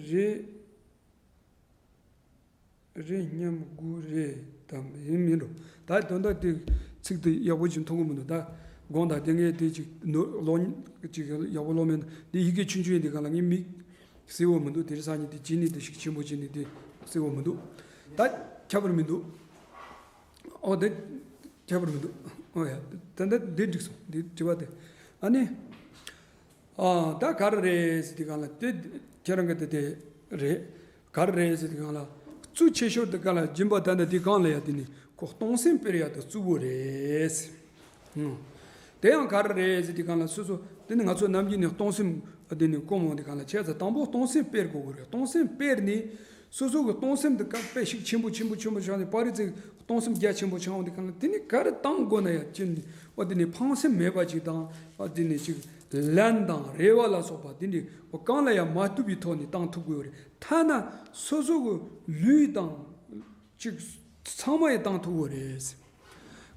རེད། རེད་སྙམ་དགོས་རེད་དམ། ཡིན་མིན་འགྲོ། ད་དོན་དག་དེ་ཚིག་དེ་ཡག་པོ་ཅིག་མཐོང་གི་མི་འདུག་ད་དགོངས་དག་དེ་ངས་དེ་ཅིག་ནོར་ཀློག་ཅིག་ཡག་པོ་ཀློག་མེད་ན། འདི་ཡི་གེ་ཆུང་ཆུང་ཡིན་དུས་སྒང་ལ་ངའི་མིག་གསལ་བོ་མི་འདུག་དེ་རིང་སང་ཉིན་དེ་བྱས་ནས་དེ་ཞིག་ཆེན་པོ་བྱས་ནས་དེ་གསལ་བོ་མི་འདུག་ད་ཁྱད་པར་མི་འདུག་ཨོ་དེ་ཁྱད་པར་མི་འདུག་ཨོ་ཡ། ད་ད་འདི་འགྲིག་སོང་། འདི་དྲི་བ་དེ། ཨ་ནི། ཨ་ད་ག་རེ་རེད་ཟེར་དུས་སྒང་ལ། དེ་ཁྱེད་རང་གི་དེ་དེ་རེད། ག་རེ་རེད་ཟེར་དུས་སྒང་ལ། གཙོ་ཆེ་ཤོས་དེ་ག་ལ་སྦྱིན་པ་ད་ནི་དེ་གང་ལ་ཡ་དེ་ནི་ཁོ་གཏོང་སེམས་སྤེལ་ཡ་དེ་གཙོ་བོ་རེད། ཨང་། དེ་ཡང་ག་རེ་རེད་ཟེར་དུས་སྒང་ལ། སོ་སོ་དེ་ནི་ང་ཚོ་ནམ་རྒྱུན་ནས་གཏོང་སེམས་དེ་ནི་སྐོམ་འོང་དུས་སྒང་ལ། བྱས་ཙང་དང་པོ་གཏོང་སེམས་སྤེལ་དགོས་ཀྱི་རེད། གཏོང་སེམས་སྤེལ་ནས། སོ་སོ་གི་གཏོང་སེམས་དེ་ག་དཔེ་ཤུགས་ཆེན་པོ་ཆེན་པོ་ཆེན་པོ་ཆགས་ནས། པར་རིས་ཚིག་གཏོང་སེམས་རྒྱ་ཆེན་པོ་ཆགས་འོང་དུས་སྒང་ལ། དེ་ནི་ག་རེ་བཏང་དགོས་ན་ཡ་ཅི་ནི་འོ་དེ་ནི་ཕངས་སེམས་མེད་པ་ཅིག་དང་། འོ་དེ་ནི་ཅིག་ལན་དང་རེ་བ་ལ་སོགས་པ་དེ་འདྲ་འོ་གང་ལ་ཡང་མ་ལྟོས་པའི་ཐོག་ནས་བཏང་ཐུབ་དགོས་རེད། ཐ་ན་སོ་སོ་གི་ལུས་དང་ཅིག་ཚང་མ་ཡང་བཏང་ཐུབ་དགོས་རེད།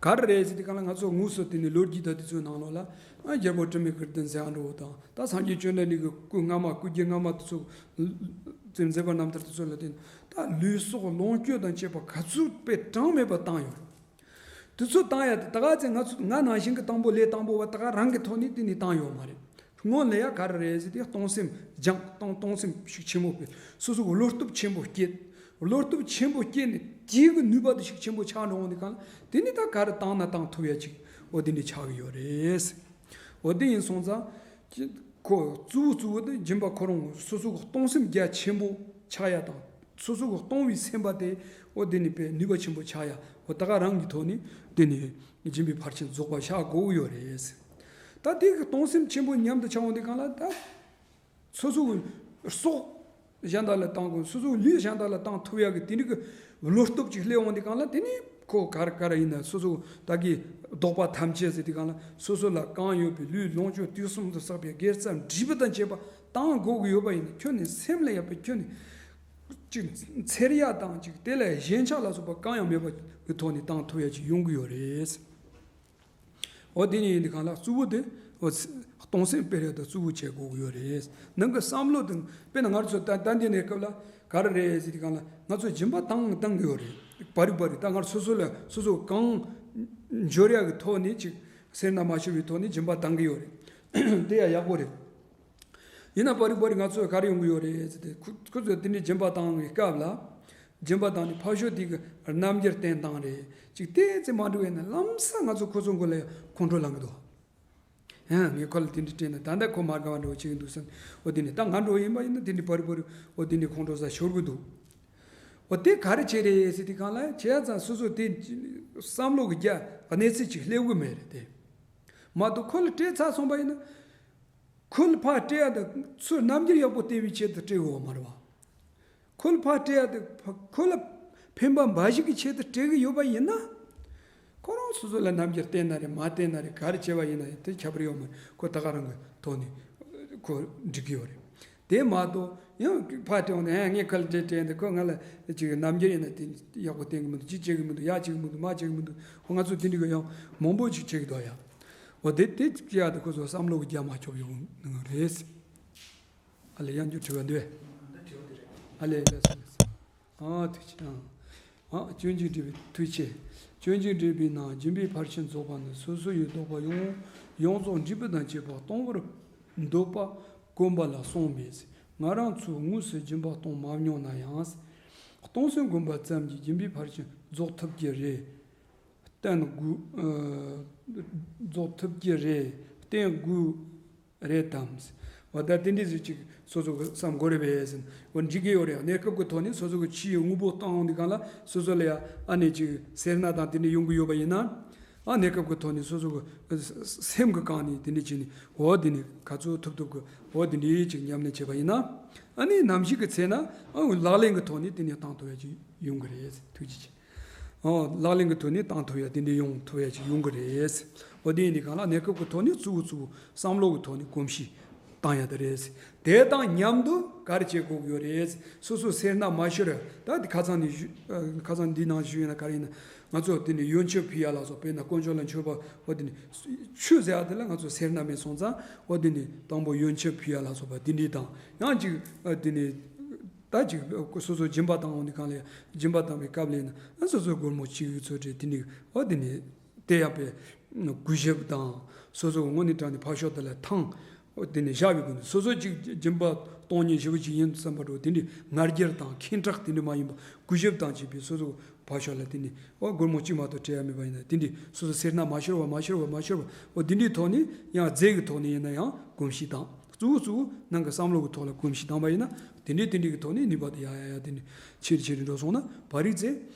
ག་རེ་རེད་ཟེར་དུས་སྒང་ལ། ང་ཚོ་དངོས་སུ་དེ་ནི་ལོ་རྒྱུས་དང་དེ་ཚོའི་ནང་ལོགས་ལ། ཨ་རྒྱལ་པོ་དྲི་མེད་ཀྱི་གདན་ཟེར་ཡ་འདྲ་བོ་དང་། ད་སངས་རྒྱས་བཅོམ་ལྡན་འདས་ཀྱི་སྐུ་སྔ་མ། སྐུ་སྐྱེ་སྔ་མ་དེ་ཚོ། མཛད་པ་རྣམ་ཐར་དེ་ཚོ་ལ་བརྟེན། ད་ལུས་སྲོག་ལོངས་སྤྱོད་དང་བཅས་པ་ག་ཚོད་དཔེ་གྲངས་མེད་པ་བཏང་ཡོད། དེ་ཚོ་བཏང་ཡ་དེ་ད་ག་ཚེ་ང་ཚོ་ང་ནང་བཞིན་གྱི་དང་པོ་ལས་དང་པོ་བ་ད་ག་རང་གི་ཐོག་ནས་དེ་ནས་བཏང་ཡོད་མ་རེད། སྔོན་ལ་ཡ་ག་རེ་རེད་ཟེར་དེ་གཏོང་སེམས་སྦྱངས་གཏོང་གཏོང་སེམས་ཤུགས་ཆེན་པོ་སྤེལ། སོ་སོ་གི་བློ་སྟོབས་ཆེན་པོ་སྐྱེད། བློ་སྟོབས་ཆེན་པོ་སྐྱེད་ནས་དེའི་གི་ནུས་པ་དེ་ཤུགས་ཆེན་པོ་ཆགས་འགྲོ་འོང་དེ་གང་ལ་དེ་ནས་ད་ག་རེ་བཏང་ན་བཏང་ཐུབ་ཡ་ཅིག་འོ་དེ་འདྲ་ཆགས་ཀྱི་ཡོད་རེད། འོ་དེ་ཡིན་སོང་ཙང་ཁོ་གཙོ་བོ་གཙོ་བོ་དེ་སྦྱིན་པ་ཁོ་རང་སོ་སོ་གི་གཏོང་སེམས་རྒྱ་ཆེན་པོ་ཆགས་ཡ་དང་སོ་སོ་གི་གཏོང་བའི་སེམས་པ་དེ་འོ་དེ་ནས་དཔེ་ནུས་པ་ཆེན་པོ་ཆགས་ཡ་འོ་ད་ག་རང་གི་ཐོག་ནས་དེ་ནས་སྦྱིན་པའི་ཕར་ཕྱིན་རྫོགས་པ་བཞག་དགོས་ཀྱི་ཡོད་རེད། ད་དེ་གི་གཏོང་སེམས་ཆེན་པོ་མཉམ་དུ་ཆགས་འོང་དེ་གང་ལ་ད། སོ་སོའི་སྲོག་གཞན་དག་ལ་བཏང་དགོས། སོ་སོའི་ལུས་གཞན་དག་ལ་བཏང་ཐུབ་ཡག་གི་དེ་འདྲ་གི་བློ་སྟོབས་ཅིག་སླེབས་འོང་དེ་གང་ལ་དེ་ནི་ཁོ་ག་རེ་ག་རེ་ཡིན་ན་སོ་སོ་ད་གི་བདོག་པ་ཐམས་ཅད་ཟེར་དེ་གང་ལ་སོ་སོ་ལ་གང་ཡོད་པའི་ལུས་ལོངས་སྤྱོད་དུས་གསུམ་དུ་བསགས་པའི་དགེ་རྩ་འབྲས་བུ་དང་བཅས་པ་བཏང་དགོས་ཀྱི་ཡོད་པ་ཡིན་ན་ཁྱོད་ནི་སེམས་ལ་ཡག་པའི་ཁྱོད་ནི་ཅིག་འཚེར་ཡག་དང་ཅིག་དེ་ལ་ཞེན་ཆགས་ལ་སོགས་པ་གང་ཡང་མེད་པ་གི་ཐོག་ནས་བཏང་ཐུབ་ཡག་ཅིག་ཡོང་གི་ཡོད་རེད། འོ་དེ་ནས་ཡིན་དུས་གང་ལ་གཙོ་བོ་དེ་འོ་ཚ- གཏོང་སེམས་སྤེལ་ཡག་དེ་གཙོ་བོ་བྱེད་དགོས་ཀྱི་ཡོད་རེད། ནང་གི་བསམ་བློ་དང་དཔེར་ན་ང་ཚོ་ད་ད་འདི་ནས་སྐབས་ལ་ག་རེ་རེད་ཟེར་དུས་གང་ལ་ང་ཚོ་སྦྱིན་པ་བཏང་བཏང་གི་ཡོད་རེད། བར་རིག་བར་རིག་ད་ང་སོ་སོ་ལ་སོ་སོ་གང་འབྱོར་ཡག་གི་ཐོག་ནས་ཅིག་སེར་སྣ་མ་ཤོར་བའི་ཐོག་ནས་སྦྱིན་པ་བཏང་གི་ཡོད་རེད། དེ་ཡང་ཡག་པོ་རེད། ཡིན་ན་བར་རིག་བར་རིག་ང་ཚོས་ག་རེ་ཡོང་གི་ཡོད་རེད་ཟེར་ཏེ་ཁོ- ཁོ་ཚོས་དེ་འདྲའི་སྦྱིན་པ་བཏང་བའི་སྐབས་ལ། སྦྱིན་པ་བཏང་ནས་ཕར་ཞོག་དེ་གི་རྣམ་འགྱུར་བསྟན་སྟངས་རེད་ཅིག་དེ་ཙི་མ་འགྲོ་བས་ན་ལམ་སང་ང་ཚོ་ཁོ་ཚོ་མགོ་ལ་ཡང་ཁོང་ཁྲོ་ལངས་གི་འདུག་ཧན་ངས་ཁོ་ལ་དེ་འདྲ་སྤྲད་ན་ད་ལྟ་ཁོ་མ་དགའ་བ་འདྲ་བོ་བྱེད་ཀྱི་འདུག་བསམ། འོ་དེ་ནས་ད་ང་འགྲོ་ཡིན་པ་ཡིན་ན་དེ་འདྲའི་བར་རིག་བར་རིག་འོ་དེ་ནས་ཁོང་ཁྲོ་ཟ་ཤོར་གི་འདུག་འོ་དེ་ག་རེ་བྱས་རེད་ཟེར་དུས་གང་ལ་བྱས་ཙང་སོ་སོ་དེ་བསམ་བློ་གི་རྒྱ་གནས་ཚད་ཅིག་སླེབས་གི་མེད་རེད་དེ། མ་གཏོགས་ཁོ་ལ་སྤྲད་ཚར་སོང་པ་ཡིན་ན། ཁོ་ལ་ཕར་སྤྲད་ཡ་དེ་ཚུར་རྣམ་འགྱུར་ཡག་པོ་བསྟན་པའི་ཆེད་དུ་སྤྲད་དགོས་པ་མ་རེད་བ། ཁོ་ལ་ཕར་སྤྲད་ཡ་དེ་ཕ- ཁོ་ལ་ཕན་པ་འབའ་ཞིག་གི་ཆེད་དུ་སྤྲད་གི་ཡོད་པ་ཡིན་ན། ཁོ་རང་སོ་སོ་ལ་རྣམ་འགྱུར་བསྟན་ན་རེད་མ་བསྟན་ན་རེད་ག་རེ་བྱས་པ་ཡིན་ན་ཡང་དེ་ཁྱད་པར་ཡོད་མ་རེད། ཁོ་ད་ག་རང་གི་ཐོག་ནས་ཁོ་འགྲིག་གི་ཡོད་རེད། དེ་མ་གཏོགས་ཡང་ཕར་སྤྲད་འོང་ནས་ཨ་ངས་ཁ་ལ་སྤྲད་སྤྲད་འདི་ཁོ་ང་ལ་ཅིག་རྣམ་འགྱུར་ཡིན་ན་དེ་ཡག་པོ་བསྟན་གི་མི་འདུག་ཅི་བྱེད་གི་མི་འདུག་ཡག་བྱེད་གི་མི་འདུག་མ་བྱེད་གི་མི་འདུག་ཁོ་ང་ཚོ་དེ་འདྲ་གི་ཡང་མང་པོ་ཅིག་བྱེད་གི་འདུག་ཡ། འོ་དེ་དེ་ཅི་ཡག་དེ་ཁོ་ཚོ་བསམ་བློ་གི་རྒྱ་མ་ཁྱོབ་ཡོང་ནི་རེད། ཨ་ལས་ཡང་རྒྱུ་དྲི་བ་འདུག་ཨ་ལས་ལས་སོ་ལས་སོ། ཨ་ཐུགས་རྗེ་ཆེ། ཨ་སྤྱོད་འཇུག་འགྲེལ་པའི་ཐུགས་རྗེ་ཆེ། སྤྱོད་འཇུག་འགྲེལ་པའི་ནང་སྦྱིན་པའི་ཕར་ཕྱིན་རྫོགས་པ་ནི་སོ་སོ་ཡི་བདོག་པ་ཡོངས་ཡོངས་རྫོགས་འབྲས་བུ་དང་བཅས་པ་གཏོང་བར་འདོད་པ་དཀོན་པ་ལ་གསུངས་མེད། ང་རང་ཚོས་དངོས་སུ་སྦྱིན་པ་གཏོང་མ་མྱོང་ན་ཡང་། གཏོང་སེམས་སྒོམ་པ་ཙམ་གྱིས་སྦྱིན་པའི་ཕར་ཕྱིན་རྫོགས་ཐུབ་ཀྱི་རེད། བསྟན་དགོས། ཨ། རྫོགས་ཐུབ་ཀྱི་རེད། བསྟན་དགོས་རེད་དམ། འོ་ད་དེ་འདྲ་ཟིག་ཅིག་སོ་སོ་གི་བསམ་དགོས་རེད་པས་ཟེར། འོ་འགྲིག་གི་ཡོད་རེད། གནས་སྐབས་ཀྱི་ཐོག་ནས་སོ་སོ་གི་ཕྱི་ཡི་དངོས་པོ་བཏང་འོང་དུས་གང་ལ་སོ་སོ་ལ་ཡ་ཨ་ནི་ཅིག་སེར་སྣ་དང་དེ་འདྲ་ཡོང་གི་ཡོད་པ་ཡིན་ན། ཨ་གནས་སྐབས་ཀྱི་ཐོག་ནས་སོ་སོ་གི་སེམས་ཀྱི་སྒང་ནས་དེ་འདྲ་བྱས་ནས་འོ་དེ་ནས་ག་ཚོད་ཐུབ་ཐུབ་ཀྱི་འོ་དེ་འདྲ་ཅིག་ཉམས་ལེན་བྱས་པ་ཡིན་ན། ཨ་ནི་ནམ་ཞིག་གི་ཚེ་ན་ཨ་ལག་ལེན་གྱི་ཐོག་ནས་དེ་ནས་བཏང་ཐུབ་ཡ་ཅིག་ཡོང་གི་རེད། ཐུགས་རྗེ་ཆེ། ཨོ། ལག་ལེན་གྱི་ཐོག་ནས་བཏང་ཐུབ་ཡ་དེ་འདྲ་ཡོང་ཐུབ་ཡ་ཅིག་ཡོང་གི་རེད། འོ་དེ་ཡིན་དུས་གང་ལ་གནས་སྐབས་ཀྱི་ཐོག་ནས་གཙོ་བོ་གཙོ་བོ་བསམ་བློ་གི་ཐོག་ནས་གོམས་གཤིས་བཏང་ཡ་དེ་རེད། དེ་དང་མཉམ་དུ་ག་རེ་བྱེད་དགོས་ཀྱི་ཡོད་རེད། སོ་སོ་སེར་སྣ་མ་ཤོར་བ་ད་དེ་ཁ་སང་ནས་ཞུ་ཨ། ཁ་སང་འདི་ནང་ཞུས་ཡོད་ན་ག་རེ་ཡིན་ན་ང་ཚོ་དེ་ནས་ཡོན་ཆབ་ཕུལ་ཡ་ལ་སོགས་དཔེར་ན་དཀོན་མཆོག་ལ་མཆོད་པ་འོ་དེ་ནས་ཆོས་ཟེར་ཡ་དེ་ལ་ང་ཚོ་སེར་སྣ་མེད་སོང་ཙང་འོ་དེ་ནས་དང་པོ་ཡོན་ཆབ་ཕུལ་ཡ་ལ་སོགས་པ་དེ་འདྲའི་དང་ཡང་ཅིག་ཨ། དེ་ནས། ད་ཅིག་སོ་སོ་སྦྱིན་པ་བཏང་འོང་དུས་གང་ལ་ཡང་སྦྱིན་པ་བཏང་བའི་སྐབས་ལ་ཡིན་ན་སོ་སོའི་སྒོར་མོ་གཅིག་ཚོད་རེ་དེ་ནི་འོ་དེ་ནི་དེ་ཡང་པའི་གུས་ཞབས་དང་སོ་སོ་དངོས་གནས་དྲང་ནས་ཕར་ཞོག་དེ་ལ་ཐང་འོ་དེ་ནི་བཞག་པའི་སྒོ་ནས་སོ་སོ་ཅིག་སྦྱིན་པ་གཏོང་མཁན་ཞེ་པོ་ཅིག་ཡིན་བསམ་པ་འགྲོ་དེ་འདྲའི་ང་རྒྱལ་དང་ཁེངས་དྲེགས་དེ་འདྲ་མ་ཡིན་པ་གུས་ཞབས་དང་བཅས་པའི་སོ་སོ་ཕར་ཞོག་ལ་དེ་ནི་འོ་སྒོར་མོ་གཅིག་མ་གཏོགས་སྤྲད་ཡ་མེད་པ་ཡིན་ན་དེ་འདྲའི་སོ་སོ་སེར་སྣ་མ་ཤོར་བ་མ་ཤོར་བ་མ་ཤོར་བ་འོ་དེ་འདྲའི་ཐོག་ནས་ཡང་རྫས་ཀྱི་ཐོག་ནས་ཡིན་ན་ཡང་གོམས་གཤིས་དང་། གཙོ་བོ་གཙོ་བོ་ནང་གི་བསམ་བློ་གི་ཐོག་ལ་གོམས་གཤིས་བཏང་བ་ཡིན་ན་དེ་འདྲའི་དེ་འདྲའི་གི་ཐོག་ནས་ནུས་པ་དེ་ཡ་ཡ་ཡ་དེ་ནས་ཆེ་རུ་ཆེ་རུ་འགྲོ་སོང་ན་བར་རིག་ཚེ་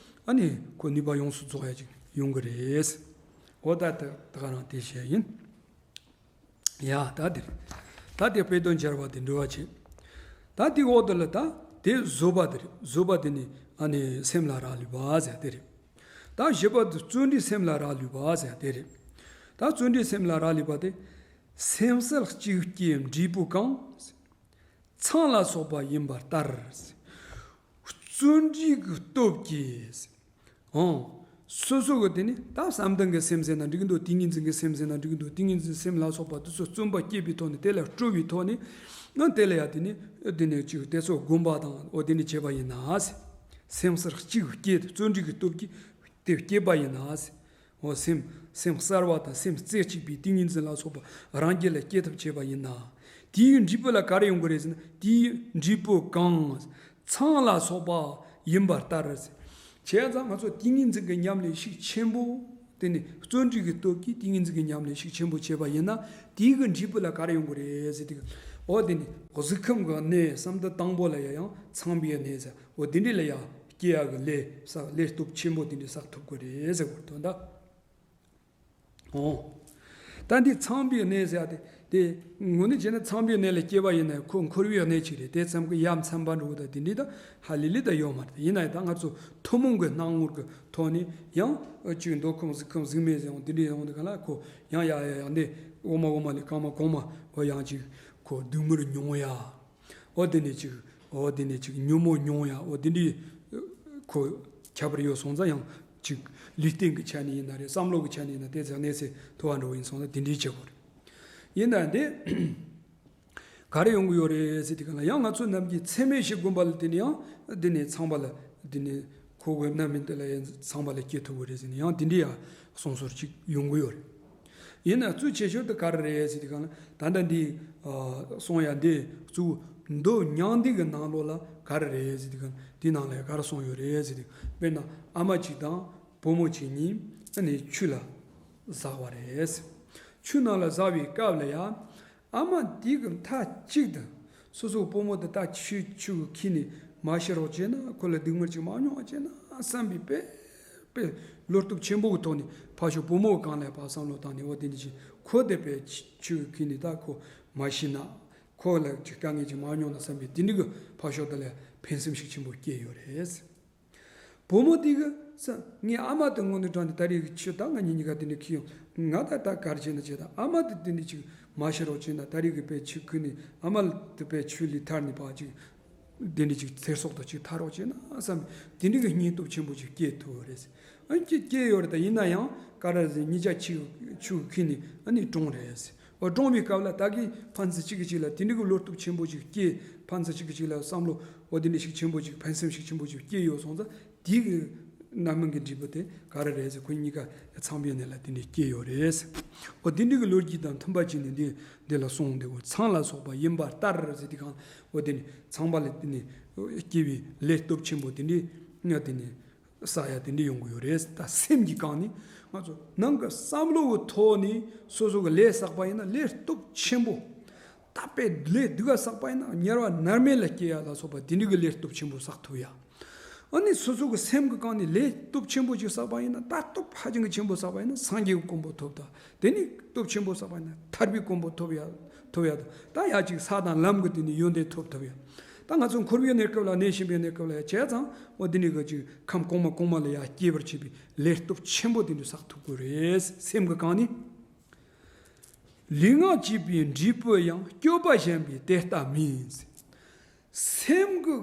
ཨ་ནི་ཁོ་ནུས་པ་ཡོངས་སུ་རྫོགས་ཡ་ཅིག་ཡོང་གི་རེད། འོ་ད་ད་ད་ག་རང་དེ་བཤད་ཡིན། ཡ་ད་དེ་རེད། ད་དེ་དཔེ་དོན་སྦྱར་བ་དེ་འགྲོ་བ་བྱེད། ད་དེ་འོག་ཏུ་ལ་ད་དེ་བཟོད་པ་དེ་རེད། བཟོད་པ་དེ་ནི་ཨ་ནི་སེམས་ལ་རག་ལུས་པ་ཟེར་དེ་རེད། ད་བཞི་པ་དེ་བརྩོན་འགྲུས་སེམས་ལ་རག་ལུས་པ་ཟེར་དེ་རེད། ད་བརྩོན་འགྲུས་སེམས་ལ་རག་ལུས་པ་དེ། སེམས་སུ་གཅིག་སྐྱེས་འབྲས་བུ་གང་། ཚངས་ལ་སོགས་པ་ཡིན་པ་ལྟར། བརྩོན་འགྲུས་ཀྱི་སྟོབས་ཀྱིས། ཨང་། སོ་སོ་གི་དེ་ནི་ད་བསམ་གཏན་གྱི་སེམས་ཟེར་ན་འགྲིག་གི་འདུག་ཏིང་ངེ་འཛིན་གྱི་སེམས་ཟེར་ན་འགྲིག་གི་འདུག་ཏིང་ངེ་འཛིན་སེམས་ལ་སོགས་པ་དེ་ཚོ་བརྩོན་པ་བསྐྱེད་པའི་ཐོག་ནས་དེ་ལ་སྤྲོ་བའི་ཐོག་ནས་ང་དེ་ལ་ཡ་དེ་ནི་དེ་ནི་ཅིག་དེ་ཚོ་སྒོམ་པ་དང་འོ་དེ་ནི་བྱེད་པ་ཡིན་ན། སེམས་སུ་གཅིག་སྐྱེས་བརྩོན་འགྲུས་ཀྱི་སྟོབས་ཀྱིས་དེ་བསྐྱེད་པ་ཡིན་ན། འོ་སེམས་སེམས་གསར་བ་དང་སེམས་རྩེ་གཅིག་པའི་ཏིང་ངེ་འཛིན་ལ་སོགས་པ་རང་རྒྱུད་ལ་སྐྱེ་ཐབས་བྱས་པ་ཡིན་ན། དེའི་འབྲས་བུ་ལ་ག་རེ་ཡོང་གི་རེད་ཟེར་ན། དེའི་འབྲས་བུ་གང་། ཚངས་ལ་སོགས་པ་ཡིན་པ་ལྟར་ཟེར། བྱས་ཙང་ང་ཚོ་ཏིང་ངེ་འཛིན་གྱི་ཉམས་ལེན་ཤུགས་ཆེན་པོ། དེ་ནི་བརྩོན་འགྲུས་ཀྱི་སྟོབས་ཀྱིས་ཏིང་ངེ་འཛིན་གྱི་ཉམས་ལེན་ཤུགས་ཆེན་པོ་བྱས་པ་ཡིན་ན། དེའི་གི་འབྲས་བུ་ལ་ག་རེ་ཡོང་གི་རེད་ཟེར་དུས། འོ་དེ་ནི་གཟུགས་ཁམས་ཀྱི་གནས་བསམ་གཏན་དང་པོ་ལ་ཡང་ཚངས་པའི་གནས་ཟེར། འོ་དེ་འདྲ་ལ་ཡང་སྐྱེ་ཡག་གི་ལས་བསགས་ལས་སྟོབས་ཆེན་པོ་དེ་འདྲ་བསགས་ཐུབ་ཀྱི་རེད་ཟེར་བར་དོན་དག་འོ། ད་འདི་ཚངས་པའི་གནས་ཟེར་ཡ་དེ། དེ་དངོས་གནས་བྱས་ན་ཚངས་པའི་གནས་ལ་སྐྱེས་པ་ཡིན་ན་ཁོ་འཁོར་བའི་གནས་གཅིག་རེད། དེ་ཙམ་གྱི་ཡ་མཚན་པ་འགྲོ་གི་ད་དེ་འདྲའི་ད་ཧ་ལས་ལས་ད་ཡོད་མ་རེད། ཡིན་ན་ཡང་ད་ང་ཚོ་ཐུན་མོང་གི་སྣང་ངོར་གི་ཐོག་ནས་ཡང་ཅིག་མདོ་ཁམས་གཟུགས་ཁམས་གཟུགས་མེད་ཟེར་ཡང་དེ་འདྲའི་ཡོང་དུས་ག་ལ་ཁོ་ཡང་ཡ་ཡ་ཡ་འདི་འོ་མ་འོ་མ་ལས་གང་མ་གང་མ་འོ་ཡང་ཅིག་ཁོ་སྡུག་བསྔལ་མྱོང་ཡ། འོ་དེ་ནས་ཅིག་འོ་དེ་ནས་ཅིག་ཉོན་མོངས་མྱོང་ཡ། འོ་དེ་འདྲའི་ཁོ་ཁྱད་པར་ཡོད་སོང་ཙང་ཡང་ཅིག་ལུས་རྟེན་གྱི་ཆ་ནས་ཡིན་ན་རེད། བསམ་བློ་གི་ཆ་ནས་ཡིན་ན་དེ་ཟག་གནས་སེ་ཐོ་བ་འགྲོ་ཡིན་སོང་ཙང་དེ་འདྲའི་བྱེད་དགོས་རེད། ཡིན་ན་འདི་ག་རེ་ཡོང་གི་ཡོད་རེད་ཟེར་དུས་ག་ལ་ཡང་ང་ཚོ་ནམ་རྒྱུན་ཚད་མེད་བཞི་བསྒོམ་པ་ལ་དེ་ནས་ཡང་འདི་ནས་ཚངས་པ་ལ་འདི་ནས་ཁོ་གི་རྣམ་སྨིན་དེ་ལ་ཡང་ཚངས་པ་ལ་སྐྱེ་ཐུབ་ཀྱི་རེད་ཟེར་ནས་ཡང་དེ་འདྲའི་ཡང་གསུང་སྲོལ་ཅིག་ཡོང་གི་ཡོད་རེད། ཡིན་ན་གཙོ་ཆེ་ཤོས་དེ་ག་རེ་རེད་ཟེར་དུས་ག་ལ་ད་ལྟ་འདི་གསུང་ཡ་འདི་གཙོ་བོ་མདོ་མྱང་འདས་ཀྱི་ནང་ལོགས་ལ་ག་རེ་རེད་ཟེར་དུས་ག་ལ་དེའི་ནང་ལ་ཡང་ག་རེ་གསུངས་ཡོད་རེད་ཟེར་དུས་དཔེར་ན་ཨ་མ་གཅིག་དང་བུ་མོ་གཅིག་གཉིས་ཨ་ནི་ཆུ་ལ་ཟགས་པ་རེད། ཆུ་ནང་ལ་ཟགས་པའི་སྐབས་ལ་ཡང་། ཨ་མ་དེ་གི་མཐའ་གཅིག་ཏུ་སོ་སོའི་བུ་མོ་དེ་ད་ཆུ་ཆུ་གིས་ཁྱེར་ནས་མ་ཤི་རོགས་བྱས་ན། ཁོ་ལ་སྡུག་བསྔལ་ཅིག་མ་མྱོང་བ་བྱས་ན་བསམ་པའི་དཔེ་དཔེ་བློ་སྟོབས་ཆེན་པོ་གི་ཐོག་ནས་ཕར་ཕྱོགས་བུ་མོ་གི་སྒང་ལ་ཕར་བསམ་བློ་བཏང་ནས། འོ་དེ་འདྲ་ཅིག་ཁོ་དེ་དཔེ་ཆུ་གིས་ཁྱེར་ནས་ད་ཁོ་མ་ཤི་ན། ཁོ་ལ་ཅིག་དཀའ་ངལ་ཅིག་མ་མྱོང་ན་བསམ་པའི་དེ་འདྲ་གི་ཕར་ཕྱོགས་དེ་ལ་ཕན་སེམས་ཤུགས་ཆེན་པོ་སྐྱེས་ཡོད་རེད། བུ་མོ་དེ་གིས་ས་ངའི་ཨ་མ་དེ་དངོས་གནས་དྲང་གནས་ད་རེས་ཀྱི་ཆུ་ད་ང་གཉིས་གཉིས་ཀ་དེ་འདྲ་ཁྱེར་ཡོང་། ང་ད་ད་ག་རེ་བྱས་ན་བྱས། ད་ཨ་མ་དེ་དེ་འདྲ་ཅིག་མ་ཤི་རོགས་བྱས་ན། ད་རེས་ཀྱི་དཔེ་ཆུ་ཁུར་ནས་ཨ་མ་དེ་དཔེ་ཆུ་ལས་ཐར་ནས་ཕར་ཅིག་དེ་འདྲ་ཅིག་ཚེ་སྲོག་དང་ཅིག་ཐར་རོགས་བྱས་ན་བསམ་པའི་དེ་འདྲ་གི་སྙིང་སྟོབས་ཆེན་པོ་ཅིག་སྐྱེས་ཐུབ་པ་རེད། ཨ་ནི་སྐྱེས་སྐྱེས་ཡོད་རེད། ད་ཡིན་ན་ཡང་ག་རེ་ཟེར། གཉིས་ཆ་ཆུ་ཆུ་ཁུར་ནས་ཨ་ནི་གྲོངས་རེད། འོ་གྲོངས་པའི་སྐབས་ལ་ད་གིན་ཕན་ཚུན་གཅིག་གིས་གཅིག་ལ་དེ་འདྲ་གི་བློ་སྟོབས་ཆེན་པོ་ཅིག་སྐྱེས། ཕན་ཚུན་གཅིག་གིས་གཅིག་ལ་བསམ་བློ་འོ་དེ་འདྲ་ཤུགས་ཆེན་པོ་ཅིག་ཕན་སེམས་ཤུགས་ཆེན་པོ་ཅིག་སྐྱེས་ཡོད་སོང་ཙང་དེ་གི་རྣམ་སྨིན་གྱི་འབྲས་བུ་དེ་ག་རེ་རེད་ཟེར། ཁོ་གཉིས་ཀ་ཚངས་པའི་གནས་ལ་དེ་འདྲ་སྐྱེས་ཡོད་རེད། འོ་དེ་འདྲ་གི་ལོ་རྒྱུས་དང་མཐུན་པ་བྱས་ནས་འདི་འདི་ལ་གསུངས་འདུག་ཚངས་ལ་སོགས་པ་ཡིན་པ་ལྟར་ཟེར་དུས་གང་། འོ་དེ་ནི་ཚངས་པ་ལ་དེ་ནི་སྐྱེ་བའི་ལས་སྟོབས་ཆེན་པོ་དེ་འདྲ་ང་དེ་ནི། བསགས་ཡ་དེ་འདྲ་ཡོང་གི་ཡོད་རེད། ད་སེམས་ཀྱི་སྒང་ནས་ང་ཚོ་ནང་གི་བསམ་བློ་གི་ཐོག་ནས་སོ་སོ་གི་ལས་བསགས་པ་ཡིན་ན་ལས་སྟོབས་ཆེན་པོ། ད་དཔེ་ལས་སྡུག་ག་བསགས་པ་ཡིན་ན་དམྱལ་བ་མནར་མེད་ལ་སྐྱེ་ཡ་ལ་སོགས་པ་དེ་འདྲ་གི་ལས་སྟོབས་ཆེན་པོ་བསགས་ཐུབ་ཡ། ཨ་ནི་སོ་སོ་གི་སེམས་ཀྱི་སྒང་ནས་ལས་སྟོབས་ཆེན་པོ་ཅིག་བསགས་པ་ཡིན་ན། ད་སྟོབས་ཧ་ཅང་གི་ཆེན་པོ་བསགས་པ་ཡིན་ན་སངས་རྒྱས་ཀྱི་གོ་འཕང་ཐོབ་ད། དེ་ནི་སྟོབས་ཆེན་པོ་བསགས་པ་ཡིན་ན་ཐར་པའི་གོ་འཕང་ཐོབ་ཡ། ཐོབ་ཡ་དང་། ད་ཡ་གཅིག་ས་དང་ལམ་གྱི་དེ་ནི་ཡོན་ཏན་ཐོབ་ཐུབ་ཡ། ད་ང་ཚོ་འཁོར་བའི་གནས་སྐབས་ལ་གནས་གཤིན་པོའི་གནས་སྐབས་ལ་ཡ་བྱས་ཙང་འོ་དེ་ནི་ག་ཅིག་ཁམས་གོང་མ་གོང་མ་ལ་ཡ་སྐྱེ་བར་བྱེད་པའི་ལས་སྟོབས་ཆེན་པོ་དེ་འདྲ་བསགས་ཐུབ་དགོས་རེད། སེམས་ཀྱི་སྒང་ནས། ལུས་ངག་བཅས་པའི་འབྲས་བུ་ཡང་། སྤྱོད་པ་གཞན་པས་དེ་ལྟ་མིན། སེམས་ཀྱི་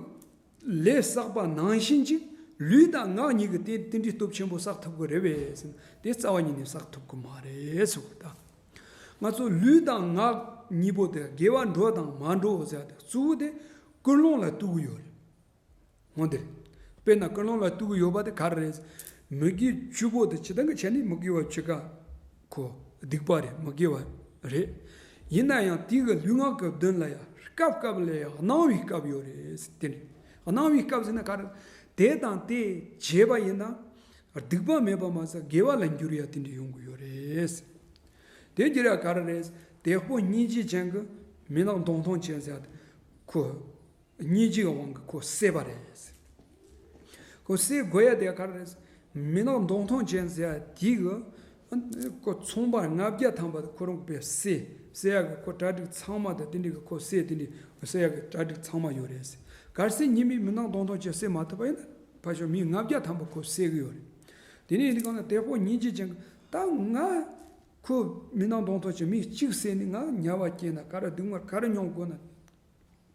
ལས་བསགས་པ་ནང་བཞིན་ཅིག་ལུས་དང་ངག་གཉིས་ཀྱི་དེ་དེ་འདྲའི་སྟོབས་ཆེན་པོ་བསགས་ཐུབ་ཀྱི་རེད་པས་ཟེར་ན། དེ་རྩ་བ་ཉིད་ནས་བསགས་ཐུབ་ཀྱི་མ་རེད་ཟེར་བ་དང་། ང་ཚོ་ལུས་དང་ངག་གཉིས་པོ་དེ་དགེ་བ་འགྲོ་དང་མ་འགྲོ་ཟེར་ཏེ་གཙོ་བོ་དེ་ཀུན་སློང་ལ་ལྟོས་ཀྱི་ཡོད་རེད། འོ་དེ་རེད། དཔེར་ན་ཀུན་སློང་ལ་ལྟོས་ཀྱི་ཡོད་པ་དེ་ག་རེ་རེད། མི་དགེ་བཅུ་པོ་དེ་སྤྱིར་བཏང་གི་ཆ་ནས་མི་དགེ་བ་བཅུ་ཀ་ཁོ་སྡིག་པ་རེད། མི་དགེ་བ་རེད། ཡིན་ན་ཡང་དེ་གི་ལུས་ངག་གི་དོན་ལ་ཡང་སྐབས་སྐབས་ལ་ཡང་སྣང་བའི་སྐབས་ཡོད་རེད། དེ་ནི་སྣང་བའི་སྐབས་ཟེར་ན་ག་རེ། དེ་དང་དེ་བྱས་པ་ཡིན་ན། སྡིག་པ་མེད་པ་མ་ཟད་དགེ་བ་ལ་འགྱུར་ཡ་དེ་འདྲ་ཡོང་གི་ཡོད་རེད། དེ་འགྱུར་ཡ་ག་རེ་རེད། དད་པ་སྙིང་རྗེ་ཅན་གྱི་མི་ནག་མདུང་ཐུང་ཅན་ཟེར་ཡ་དེ་ཁོ་སྙིང་རྗེ་གི་དབང་གིས་ཁོ་བསད་པ་རེད། ཁོ་བསད་དགོས་ཡ་དེ་ག་རེ་རེད། མི་ནག་མདུང་ཐུང་ཅན་ཟེར་ཡ་དེ་གི་ཁོ་ཚོང་པ་ལྔ་བརྒྱ་ཐམ་པ་ཁོ་རང་གིས་བསད། བསད་ཡ་གི་ཁོ་གྲ་སྒྲིག་ཚང་མ་དང་དེ་འདྲ་གི་ཁོ་བསད། དེ་འདྲ་བསད་ཡ་གི་གྲ་སྒྲིག་ཚང་མ་ཡོད་རེད། གལ་སྲིད་ཉི་མའི་མི་ནག་མདུང་ཐུང་ཅན་བསད་མ་ཐུབ་པ་ཡིན་ན། ཕར་ཕྱོགས་མི་ལྔ་བརྒྱ་ཐམ་པ་ཁོ་བསད་གི་ཡོད་རེད། དེ་ནས་ཡིན་དུས་གང་ན་དད་པ་སྙིང་རྗེ་ཅན་གྱིས་ད་ང་ཁོ་མི་ནག་མདུང་ཐུང་ཅན་མི་གཅིག་བསད་ནས་ང་དམྱལ་བ་སྐྱེས་ན་ག་རེ་སྡུག་བསྔལ་ག་རེ་མྱོང་དགོས་ན།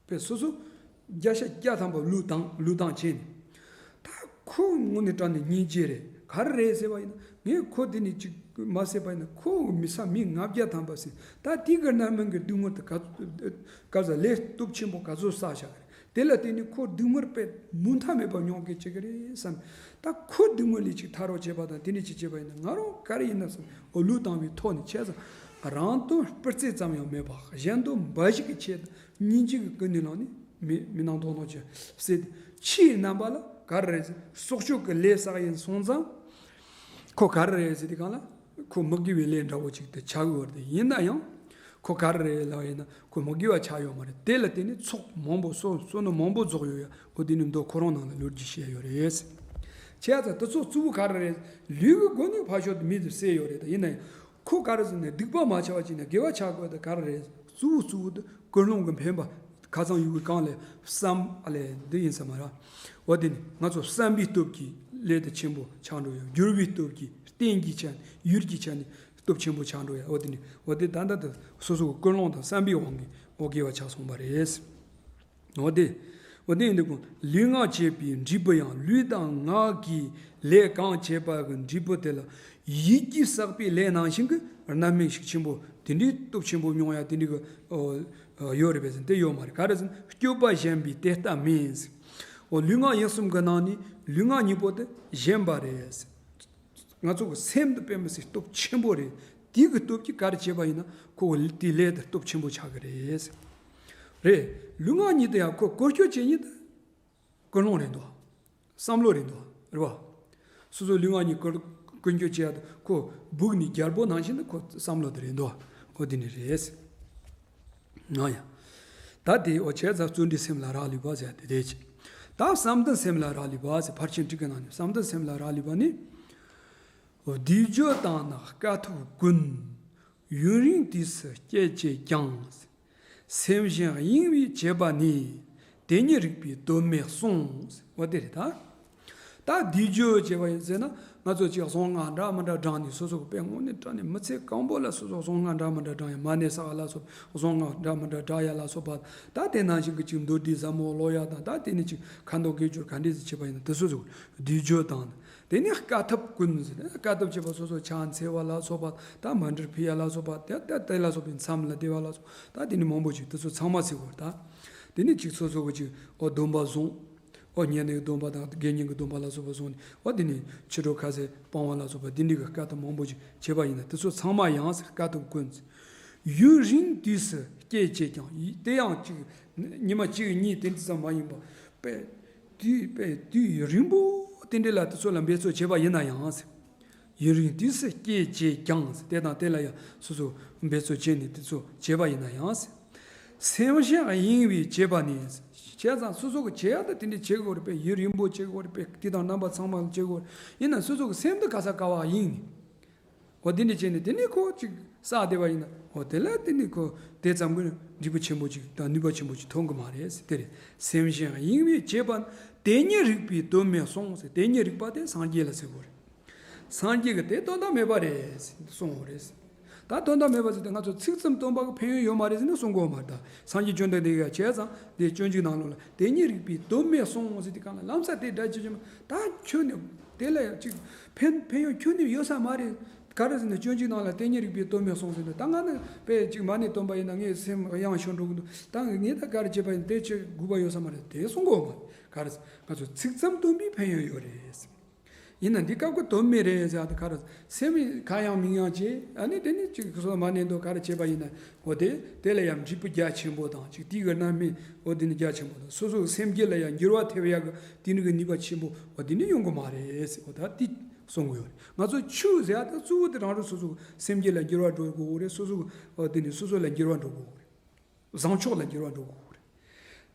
དཔེ་སོ་སོ་བརྒྱ་ཆ་བརྒྱ་ཐམ་པ་བློས་བཏང་བློས་བཏང་བྱས་ནས། ད་ཁོ་དངོས་གནས་དྲང་གནས་སྙིང་རྗེ་རེད། ག་རེ་རེད་ཟེར་བ་ཡིན་ན། ངས་ཁོ་དེ་ནས་ཅིག་མ་བསད་པ་ཡིན་ན་ཁོ་མི་ཚང་མི་ལྔ་བརྒྱ་ཐམ་པ་བསད། ད་དེ་གི་རྣམ་སྨིན་གྱི་སྡུག་བསྔལ་དེ་ག་ག་ཚོད་ལས་སྟོབས་ཆེན་པོ་ག་ཚོད་བསགས་བཞག་གི་རེད། དེ་ལ་བརྟེན་ནས་ཁོ་སྡུག་བསྔལ་དཔེ་མུ་མཐའ་མེད་པ་མྱོང་གི་བྱེད་ཀྱི་རེད་བསམ། ད་ཁོ་སྡུག་བསྔལ་ལས་ཅིག་ཐར་རོགས་བྱེད་པ་དང་དེ་འདྲ་ཅིག་བྱེད་པ་ཡིན་ན་ང་རང་ག་རེ་ཡིན་ན་བསམ། འོ་ལུས་བཏང་བའི་ཐོག་ནས་བྱས་ཙང་རང་དོན་སྤུར་རྩེ་ཙམ་ཡང་མེད་པ། གཞན་དོན་འབའ་ཞིག་གི་ཆེད་དུ་སྙིང་རྗེ་གི་ཀུན་ནས་བསླངས་ནས་མི་མི་སྣང་དོགས་སྣང་བྱེད་སྲིད། ཕྱིའི་རྣམ་པ་ལ་ག་རེ་རེད། སྲོག་གཅོད་ཀྱི་ལས་བསགས་ཡིན་སོང་ཙང་། ཁོ་ག་རེ་རེད་ཟེར་དུས་སྒང་ལ་ཁོ་མི་དགེ་བའི་ལས་འདྲ་བོ་ཅིག་ཏུ་ཆགས་ཡོད་རེད། ཡིན་ན་ཡང་ཁོ་ག་རེ་རེད་ལབ་ཡིན་ན་ཁོ་མི་དགེ་བ་ཆགས་ཡོད་མ་རེད། དེ་ལ་བརྟེན་ནས་ཚོགས་མང་པོ་བསོད་བསོད་ནམས་མང་པོ་རྫོགས་ཡོད་ཡ། འོ་དེ་ནི་མདོ་ཁོ་རང་ནང་ལ་ལོ་རྒྱུས་བཤད་ཡོད་རེད། བྱས་ཙང་དེ་ཚོ་གཙོ་བོ་ག་རེ་རེད། ལུས་ཀྱི་སྒོ་ནས་ཕར་ཕྱོགས་དུ་མི་དེ་བསད་ཡོད་རེད། ད་ཡིན་ན་ཡང་ཁོ་ག་རེ་ཟེར་ན་སྡིག་པ་མ་ཆགས་པ་ཅིག་ན་དགེ་བ་ཆགས་དགོས། ད་ག་རེ་རེད། གཙོ་བོ་གཙོ་བོ་དེ་ཀུན་སློང་གི་འཕེན་པ། ཁ་སང་ཡུལ་གྱི་གང་ལས་བསམ་ཨ་ལས་འདི་ཡིན་ས་མ་ར། འོ་དེ་ནི་ང་ཚོ་བསམ་པའི་སྟོབས་ཀྱིས་ལས་དེ་ཆེན་པོ་ཆགས་འགྲོ་ཡ། འགྱུར་བའི་སྟོབས་ཀྱིས་རྟེན་གྱི་ཆ་ནས་ཡུལ་གྱི་ཆ་ནས་སྟོབས་ཆེན་པོ་ཆགས་འགྲོ་ཡ། འོ་དེ་ནི་འོ་དེ་ད་ལྟ་དུ་སོ་སོ་གི་ཀུན་སློང་དང་བསམ་པའི་དབང་གིས་འོ་དགེ་བ་ཆགས་སོང་བ་རེད། འོ་དེ། འོ་དེ་ཡིན་དུས་ཀུན་ལུས་ངག་བྱས་པའི་འབྲས་བུ་ཡང་། ལུས་དང་ངག་གིས་ལས་གང་བྱས་པ་གི་འབྲས་བུ་དེ་ལ་ཡིད་ཀྱིས་བསགས་པའི་ལས་ནང་བཞིན་གྱི་རྣམ་སྨིན་ཤུགས་ཆེན་པོ་དེ་འདྲའི་སྟོབས་ཆེན་པོ་མྱོང་ཡ་དེ་འདྲའི་གི་ཨོ་ཨོ་ཡོད་རེད་པས་ཟེར་ན་དེ་ཡོད་མ་རེད། ག་རེ་ཟེར་ན་སྤྱོད་པ་ཞན་པས་དེ་ལྟ་མིན་ཟེར། ཨོ་ལུས་ངག་ཡིད་གསུམ་གྱི་ནང་ནས་ལུས་ངག་གཉིས་པོ་དེ་ཞན་པ་རེད་ཟེར། ང་ཚོ་གི་སེམས་དེ་དཔེ་མི་སྲིད་སྟོབས་ཆེན་པོ་རེད། དེ་གི་སྟོབས་ཀྱིས་ག་རེ་བྱས་པ་ཡིན་ན་ཁོ་གི་དེའི་ལས་དེ་སྟོབས་ཆེན་པོ་ཆགས་ཀྱི་རེད། རེད། ལུས་ངག་གཉིས་དེ་ཡང་ཁོ་བཀོལ་སྤྱོད་བྱེད་མཁན་དེ་ཀུན་སློང་རེད་འདུག་བསམ་བློ་རེད་འདུག་རེད་བ། སོ་སོ་ལུས་ངག་གཉིས་ཀུན་ཀུན་སྤྱོད་བྱེད་ཡ་དེ་ཁོ་སྦུག་ནས་རྒྱལ་པོ་ནང་བཞིན་དུ་ཁོ་བསམ་བློ་དེ་རེད་འདུག་ཨོ་དེ་ནི་རེད། ང་ཡང་། ད་དེ་འོ་བྱས་ཙང་བརྩོན་འགྲུས་སེམས་ལ་རག་ལས་པ་ཟེར་དེ་དེ་ཅི། ད་བསམ་གཏན་སེམས་ལ་རག་ལས་པ་ཟེར་ཕར་ཕྱིན་དྲུག་གི་ནང་ནས་བསམ་གཏན་སེམས་ལ་རག་ལས་པ་ནི། བསྡུས་བརྗོད་དང་ནི་དཀའ་ཐུབ་ཀུན། ཡུན་རིང་དུས་སུ་སྐྱེད་བྱེད་ཀྱང་། སེམས་གཞན་གཡེང་བས་བྱས་པ་ནི། དེ་ཉིད་རིགས་པས་དོན་མེད་གསུངས། འོ་དེ་རེད་ད། ད་བསྡུས་བརྗོད་བྱས་པ་ཡིན་ཟེར་ན་ང་ཚོ་ཅིག་གཟུངས་སྔགས་འདྲ་མི་འདྲ་བགྲངས་ནས་སོ་སོ་གི་དཔེ་དངོས་གནས་དྲང་གནས་མི་ཚེ་གང་པོ་ལ་སོ་སོ་གཟུངས་སྔགས་འདྲ་མི་འདྲ་བགྲང་ཡ། མ་ཎི་བསགས་ལ་སོགས་གཟུངས་སྔགས་འདྲ་མི་འདྲ་བགྲང་ཡ་ལ་སོགས་པ། ད་དེ་ནང་བཞིན་གྱི་ཅིག་མདོ་སྡེ་ཟབ་མོ་ཀློག་ཡ་དང་། ད་དེ་ནས་ཅིག་ཁ་མདོ་དགེ་སྦྱོར་ག་འདྲས་ཟིག་བྱས་པ་ཡིན་ན་དེ་སོ་སོ་བསྡུས་བརྗོད་དང་། དེ་ནས་དཀའ་ཐུབ་ཀུན་ཟེར་ནས་དཀའ་ཐུབ་བྱེད་པ་སོ་སོ་ཕྱག་འཚལ་བ་ལ་སོགས་པ། ད་མཎྜལ་ཕུལ་ཡ་ལ་སོགས་པ། དེ་དེ་དེ་ལ་སོགས་པའི་མཚམས་ལ་བསྡད་པ་ལ་སོགས། ད་དེ་ནས་མང་པོ་ཅིག་དེ་ཚོ་ཚང་མ་ཟེར་བར་ད། དེ་ནས་ཅིག་སོ་སོ་གི་ཅིག་ཨོ་སྡོམ་པ་བཟུང་། ཨོ་བསྙེན་གནས་ཀྱི་སྡོམ་པ་དང་དགེ་བསྙེན་གྱི་སྡོམ་པ་ལ་སོགས་པ་བཟུང་ནས། ཨོ་དེ་ནས་ཕྱི་དྲོ་ཁ་ཟས་སྤང་བ་ལ་སོགས་པ་དེ་འདྲའི་གི་དཀའ་ཐུབ་མང་པོ་ཅིག་བྱས་པ་ཡིན་ན་དེ་ཚོ་ཚང་མ་ཡང་ཟེར་དཀའ་ཐུབ་ཀུན། ཡུན་རིང་དུས་སུ་སྐྱེད་བྱེད་ཀྱང་། དེ་ཡང་ཅིག་ཉི་མ་གཅིག་གཉིས་དེ་འདྲ་ཙམ་མ་ཡིན་པ། དཔེ་དུས་དཔེ་དུས་རིང་པོ་དེ་འདྲ་ལ་དེ་ཚོ་ལ་འབད་རྩོལ་བྱས་པ་ཡིན་ན་ཡང་ཟེར། ཡུན་རིང་དུས་སུ་སྐྱེད་བྱེད་ཀྱང་ཟེར། དེ་དང་དེ་ལ་ཡང་སོ་སོ་འབད་རྩོལ་བྱས་ནས་དེ་ཚོ་བྱས་པ་ཡིན་ན་ཡང་ཟེར། སེམས་གཞན་གཡེང་བས་བྱས་པ་ནི་ཟེར། བྱས་ཙང་སོ་སོ་གི་བྱེད་ཡ་ད་དེ་འདྲ་བྱེད་དགོས་རེད་པས། ཡུན་རིང་པོ་བྱེད་དགོས་རེད་པས། དུས་དང་རྣམ་པ་ཚང་མ་ལ་བྱེད་དགོས་རེད། ཡིན་ན་སོ་སོ་གི་སེམས་དེ་ག་ས་ག་བ་གཡེང་ནས། འོ་དེ་འདྲ་བྱས་ནས་དེ་ནས་ཁོ་ཅིག་བསགས་བསྡད་པ་ཡིན་ན། འོ་དེ་ལ་དེ་ནས་ཁོ་དེ་ཙམ་གྱི་འབྲས་བུ་ཆེན་པོ་ཅིག་དང་ནུས་པ་ཆེན་པོ་ཅིག་ཐོན་གི་མ་རེད་ཟེར། དེ་རེད། སེམས་གཞན་གཡེང་བས་བྱས་པ་ནི། དེ་ཉིད་རིགས་པས་དོན་མེད་གསུངས་ཟེར། དེ་ཉིད་རིགས་པ་དེ་སངས་རྒྱས་ལ་ཟེར་དགོས་རེད། སངས་རྒྱས་ཀྱི་དེ་དོན་དག་མེད་པ་རེད་ཟེར་གསུངས་པ་རེད། ད་དོན་དག་མེད་པ་ཟེར་དུས་ང་ཚོ་ཚིག་ཙམ་སྟོན་པ་གི་ཕན་ཡོན་ཡོད་མ་རེད་ཟེར་ན་གསུང་གི་ཡོད་མ་རེད། ད་སངས་རྒྱས་བཅོམ་ལྡན་འདས་ཀྱིས་བྱས་ཙང་དེ་སྤྱོད་འཇུག་ནང་ལོགས་ལ་དེ་ཉིད་རིགས་པས་དོན་མེད་གསུངས་ཟེར་དུས་གང་ལ་ལམ་སང་དེ་སྒྲ་ཇི་བཞིན་ད་ཁྱོན་ནས་དེ་ལ་ཡང་ཅིག་ཕན་ཕན་ཡོན་ཁྱོན་ནས་ཡོད་ས་མ་རེད། ག་རེ་ཟེར་ན་སྤྱོད་འཇུག་ནང་ལ་དེ་ཉིད་རིགས་པས་དོན་མེད་གསུངས་ཟེར་ན། ད་ང་ནི་དཔེ་ཅིག་མ་ཎི་བཏོན་པ་ཡིན་ན་ངའི་སེམས་གཡེང་ཤོར་འགྲོ་གི་འདུག་ད་ངས་ད་ག་རེ་བྱས་པ་ཡིན་དེ་ཅིག་དགོས་པ་ཡོད་ས་མ་རེད། དེ་གསུང་གི་ཡོད་མ་རེད། ག་རེ་ཟེར་ང་ཚོ་ཚིག་ཙམ་སྟོན་པའི་ཕན་ཡོན་ཡོད་རེད། ཡིན་ན་འདི་སྐབས་ཀྱི་དོན་མེད་རེད་ཟེར་ཡ་དེ་ག་རེ། སེམས་གཡེང་མི་གཡེང་བྱས། ཨ་ནི་དེ་ནི་ཅིག་སོ་མ་ཎི་འདོན་ག་རེ་བྱས་པ་ཡིན་ན། འོ་དེ་དེ་ལ་ཡང་འབྲས་བུ་རྒྱ་ཆེན་པོ་དང་ཅིག་དེའི་གི་རྣམ་སྨིན་འོ་དེ་ནི་རྒྱ་ཆེན་པོ་དང་། སོ་སོའི་སེམས་རྒྱུད་ལ་ཡང་འགྱུར་བ་ཐེབས་ཡ་གི་དེ་ནི་གི་ནུས་པ་ཆེན་པོ་འོ་དེ་ནི་ཡོང་གི་མ་རེད་ཟེར། འོ་ད་དེ་གསུང་གི་ཡོད་རེད། ང་ཚོ་ཆོས་ཟེར་ཡ་དེ་གཙོ་བོ་དེ་རང་རང་སོ་སོ་གི་སེམས་རྒྱུད་ལ་འགྱུར་བ་འགྲོ་དགོས་རེད། སོ་སོ་གི་འོ་དེ་ནི་སོ་སོ་ལ་འགྱུར་བ་འགྲོ་དགོས་རེད། བཟང་ཕྱོགས་ལ་འགྱུར་བ་འགྲོ་དགོས་རེད།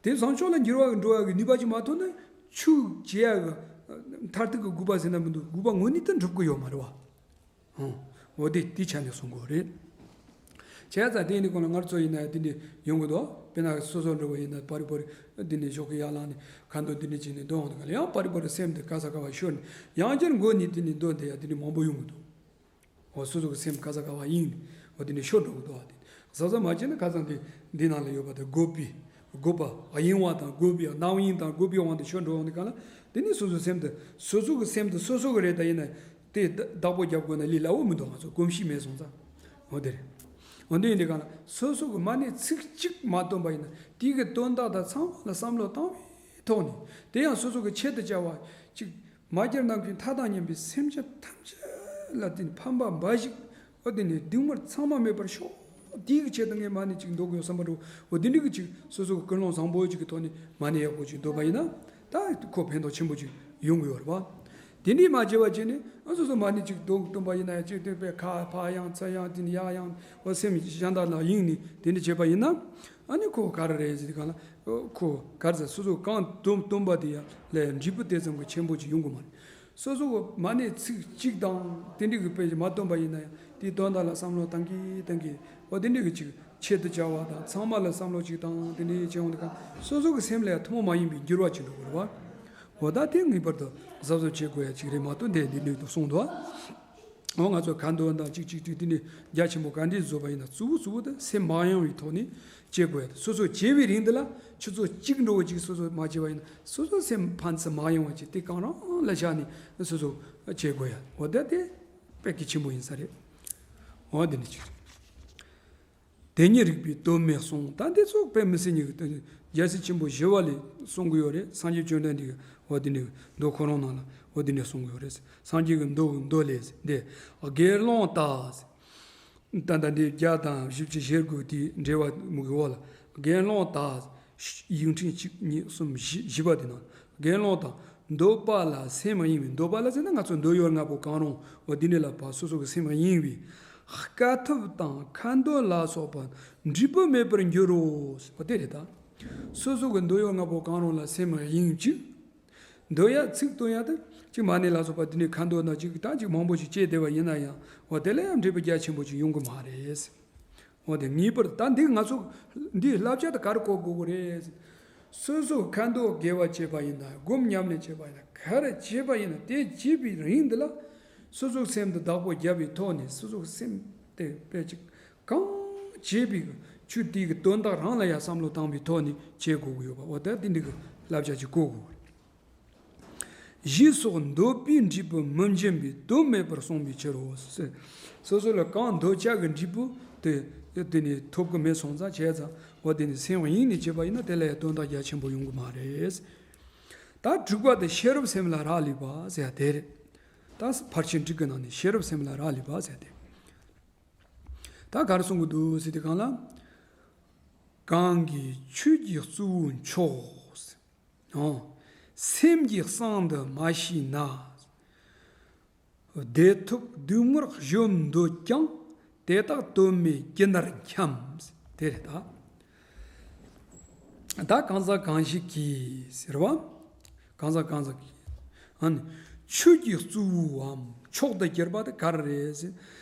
དེ་བཟང་ཕྱོགས་ལ་འགྱུར་བ་འགྲོ་བ་གི་ནུས་པ་ཅིག་མ་ཐོན་ན་ཆོས་བྱེད་ཡ་གི་མཐར་ཐུག་གི་དགོས་པ་ཟེར་ན་མི་འདུག་དགོས་པ་དངོས་གནས་དེ་འགྲུབ་ཀྱི་ཡོད་མ་རེད་བ། ཧུང་། འོ་དེ་དེ་ཆ་ནས་གསུང་དགོས་རེད། བྱས་ཙང་དེ་ནི་གོང་ལ་ང་ཚོ་ཡིན་ན་དེ་འདྲ་ཡོང་གི་འདུག་དཔེར་ན་སོ་སོ་འདྲ་བོ་ཡིན་ན་པར་རིས་པར་རིས་དེ་འདྲ་ཞོགས་ཀས་ཡར་ལངས་ནས་ཁ་འདོན་དེ་འདྲ་བྱས་ནས་འདོན་འོང་དུས་ག་ལ་ཡང་པར་རིས་པར་རིས་སེམས་དེ་ག་ས་ག་བ་ཤོར་ནས་ཡང་བསྐྱར་འགོ་ནས་དེ་འདྲ་འདོན་བསྡད་ཡ་དེ་འདྲ་མང་པོ་ཡོང་གི་འདུག་འོ་སོ་སོ་གི་སེམས་ག་ས་ག་བ་གཡེང་ནས་འོ་དེ་ནས་ཤོར་འགྲོ་གི་འདུག་བ། དེ་གཟབ་གཟབ་མ་བྱས་ན་ཁ་སང་དེ་འདི་ནང་ལ་ཡོད་པ་དེ་འགོག་པའི་འགོག་པ་གཡེང་བ་དང་འགོག་པའི་རྣམ་གཡེང་དང་འགོག་པའི་དབང་དུ་ཤོར་འགྲོ་ཡོང་དུས་ག་ལ། དེ་ནས་སོ་སོའི་སེམས་དེ་སོ་སོ་གི་སེམས་དེ་སོ་སོ་གི་རེད། ད་ཡིན་ན་དེ་བདག་པོ་རྒྱབ་དགོས་ན་ལས་སླ་བོ་མི་འདུག་ང་ཚོ་གོམས་གཤིས་མེད་སོང་ཙང་། འོ་དེ་རེད། འོ་འདི་ཡིན་དུས་གང་ལ་སོ་སོ་གི་མ་ཎི་ཚིག་གཅིག་མ་བཏོན་པ་ཡིན་ན་དེའི་གི་དོན་དག་དང་ཚང་མ་ལ་བསམ་བློ་བཏང་བའི་ཐོག་ནས། དེ་ཡང་སོ་སོ་གི་ཆེད་དུ་བྱ་བ་ཅིག་མ་གྱུར་ནམ་མཁའི་མཐའ་དང་མཉམ་པའི་སེམས་ཅན་ཐམས་ཅད་ལ་དེ་ནི་ཕན་པ་འབའ་ཞིག་འོ་དེ་ནི་སྡུག་བསྔལ་ཚང་མ་མེད་པར་ཤོག་དེའི་གི་ཆེད་དུ་ངས་མ་ཎི་ཅིག་འདོགས་དགོས་བསམ་པ་འདྲ་བོ། འོ་དེ་འདྲའི་གི་ཅིག་སོ་སོ་གི་ཀུན་སློང་བཟང་པོ་ཅིག་གི་ཐོག་ནས་མ་ཎི་ཡག་པོ་ཅིག་འདོགས་པ་ཡིན་ན། ད་ཁོ་ཕན་ཐོགས་ཆེན་པོ་ཅིག་ཡོང་གི་ཡོད་རེད་པ། དེ་འདྲའི་མ་བྱས་པ་བྱས་ནས་ཨ་སོ་སོ་མ་ཎི་ཅིག་འདོགས་བཏོན་པ་ཡིན་ན་ཡང་ཅིག་བཏོན་པའི་ཁ་ཕར་ཡང་ཚུར་ཡང་དེ་ནི་ཡར་ཡང་འོ་སེམས་གཞན་དག་ལ་གཡེངས་ནས་དེ་འདྲ་བྱས་པ་ཡིན་ན། ཨ་ནི་ཁོ་ག་རེ་རེད་ཟེར་གང་ལ། ཁོ་ག་རེ་ཟེར་སོ་སོ་གང་བཏོན་བཏོན་པ་དེ་ཡང་ལས་འབྲས་བུ་དེ་ཙམ་གྱི་ཆེན་པོ་ཅིག་ཡོང་གི་མ་རེད། སོ་སོ་གི་མ་ཎི་ཚིག་གཅིག་དང་དེ་འདྲའི་གི་དཔེ་ཅིག་མ་བཏོན་པ་ཡིན་ན་ཡང་དེའི་དོན་དག་ལ་བསམ་བློ་བཏང་གི་བཏང་གི་འོ་དེ་འདྲའི་གི་ཅིག་ཆེད་དུ་བྱ་བ་དང་ཚང་མ་ལ་བསམ་བློ་ཅིག་དང་དེ་འདྲའི་བྱེད་ཡོང་དུས་གང་སོ་སོ་གི་སེམས་ལ་ཡང་ཐུན་མོང་མ་ཡིན་པའི་འགྱུར་བ་ཅིག་འགྲོ་དགོས་རེད་པ། འོ་ད་དེ་ངེས་པར་དུ་གཟབ་གཟབ་བྱེད་དགོས་ཡ་ཅིག་རེད་མ་གཏོགས་འདི་འདི་འདྲའི་དུ་གསུངས་འདུག་འོ་ང་ཚོ་ཁ་འདོན་དང་ཅིག་ཅིག་ཅིག་དེ་འདྲའི་རྒྱ་ཆེན་པོ་ག་འདྲས་བཟོས་པ་ཡིན་ན་གཙོ་བོ་གཙོ་བོ་དེ་སེམས་མ་ཡེངས་པའི་ཐོག་ནས་བྱེད་དགོས་ཡ་དེ། སོ་སོ་བྱེད་པའི་རིང་འདི་ལ་ཆུ་ཚོད་གཅིག་འགྲོ་བ་ཅིག་སོ་སོ་མ་བྱེད་པ་ཡིན་ན་སོ་སོ་སེམས་ཕན་ཚུན་མ་ཡེངས་པ་ཅིག་དེ་གང་རུང་ལ་བཞག་ནས་སོ་སོ་བྱེད་དགོས་ཡ། འོ་ད་དེ་དཔེ་གལ་ཆེན་པོ་ཡིན་ས་རེད། འོ་དེ་ནི་ཅིག་རེད། དེ་ཉིད་རིག་པའི་དོན་མེད་གསུངས། ད་འདི་ཚོ་དཔེ་མི་སྲིད་ཉིད་ཀྱི་རྒྱལ་སྲས་ཆེན་པོ་ཞི་བ་ལྷས་གསུང་གི་ཡོད་རེད། སངས་རྒྱས་བཅོམ་ལྡན་འདས་ཀྱིས་འོ་དེ་ནས་མདོ་ཁོ་རང་ནང་ལ་འོ་དེ་ནས་གསུང་གི་ཡོད་རེད། སངས་རྒྱས་ཀྱི་མདོ་གི་མདོ་ལས་འདི་དགེ་སློང་དག་ད་ལྟ་འདི་བརྒྱ་དང་བཞི་བཅུ་ཞེ་དགུ་དེའི་འགྲེལ་པ་མུ་གི་འོག་ལ་དགེ་སློང་དག་ཡིག་ཕྲེང་གཅིག་གཉིས་གསུམ་བཞི་བཞི་པ་དེ་ནང་དགེ་སློང་དག་འདོད་པ་ལ་སེམས་གཡེང་བའི། འདོད་པ་ལ་ཟེར་ན་ང་ཚོ་འདོད་ཡོན་ལྔ་པོ་གང་རུང་འོ་འདི་ནས་ལ་ཕར་སོ་སོ་གི་སེམས་གཡེང་བའི། དཀའ་ཐུབ་དང་ཁ་འདོན་ལ་སོགས་པ་འབྲས་བུ་མེད་པར་འགྱུར་རོ། འོ་དེ་རེད་ད། སོ་སོ་གི་འདོད་ཡོན་ལྔ་པོ་གང་རུང་ལ་སེམས་གཡེང་བཅུག་འདོད་ཡ་ཚིག་བཏོན་ཡ་དེ་ཅིག་མ་ཎི་ལ་སོགས་པ་འདི་ནས་ཁ་འདོན་དང་ཅིག་ད་ཅིག་མང་པོ་ཞིག་བྱས་བསྡད་པ་ཡིན་ན་ཡང་འོ་དེ་ལ་ཡང་འབྲས་བུ་རྒྱ་ཆེན་པོ་ཅིག་ཡོང་གི་མ་རེད། འོ་དེ་ངེས་པར་ད་འདི་ང་ཚོ་འདིའི་བསླབ་བྱ་དེ་ག་རེ་གོ་དགོས་ཀྱི་རེད། སོ་སོ་ཁ་འདོན་དགེ་བ་བྱེད་པ་ཡིན་ན་སྒོམ་ཉམས་ལེན་བྱེད་པ་ཡིན་ན་ག་རེ་བྱེད་པ་ཡིན་ན་དེ་བྱེད་པའི་རིང་འདི་ལ་སོ་སོའི་སེམས་དེ་བདག་པོ་རྒྱབ་པའི་ཐོག་ནས་སོ་སོའི་སེམས་དེ་དཔེ་ཅིག་གང་བྱེད་པའི་ཆོས་དེའི་གི་དོན་དག་རང་ལ་ཡང་བསམ་བློ་བཏང་བའི་ཐོག་ནས་བྱེད་དགོས་ཀྱི་ཡོད་པ། འོ་ད་དེ་འདི་གི་བསླབ་བྱ་ཅིག་གོ་དགོས་ཀྱི་རེད། ཞེས་སོགས་འདོད་པའི་འབྲས་བུ་མི་འབྱིན་པའི་དོན་མེད་པར་གསུངས་པའི་ཕྱིར་རོ། སོ་སོ་ལ་གང་འདོད་ཆགས་ཀྱི་འབྲས་བུ་དེ་དེ་ནི་ཐོབ་ཀྱི་མེད་སོང་ཙང་བྱས་ཙང་འོ་དེ་ནི་སེམས་གཡེང་ནས་བྱས་པ་ཡིན་ན་དེ་ལ་ཡང་དོན་དག་རྒྱ་ཆེན་པོ་ཡོང་གི་མ་རེད། ད་དྲུག་པ་དེ་ཤེས་རབ་སེམས་ལ་རག་ལས་པ་ཟེར་ཡ་དེ་རེད། ད་ཕར་ཕྱིན་དྲུག་གི་ནང་ནས་ཤེས་རབ་སེམས་ལ་རག་ལས་པ་ཟེར་ཡ་དེ། ད་ག་རེ་གསུང་གི་འདུག་ཟེར་དུས་གང་ལ། གང་གིས་ཆོས་ཀྱི་གཙོ་བོ་མཆོག་ཨོ། སེམས་ཀྱི་གསང་དུ་མ་ཤེས་ན། བདེ་ཐོབ་སྡུག་བསྔལ་གཞོམ་འདོད་ཀྱང་། དེ་དག་དོན་མེད་ཀྱི་ནར་འཁྱམས། དེ་རེད་ད། ད་གང་ཟག་གང་ཞིག་གིས་ཟེར་བ། གང་ཟག་གང་ཟག་གིས། ཨ་ནི། ཆོས་ཀྱི་གཙོ་བོའམ་མཆོག་ཏུ་གྱུར་པ་དེ་ག་རེ་རེད་ཟེར།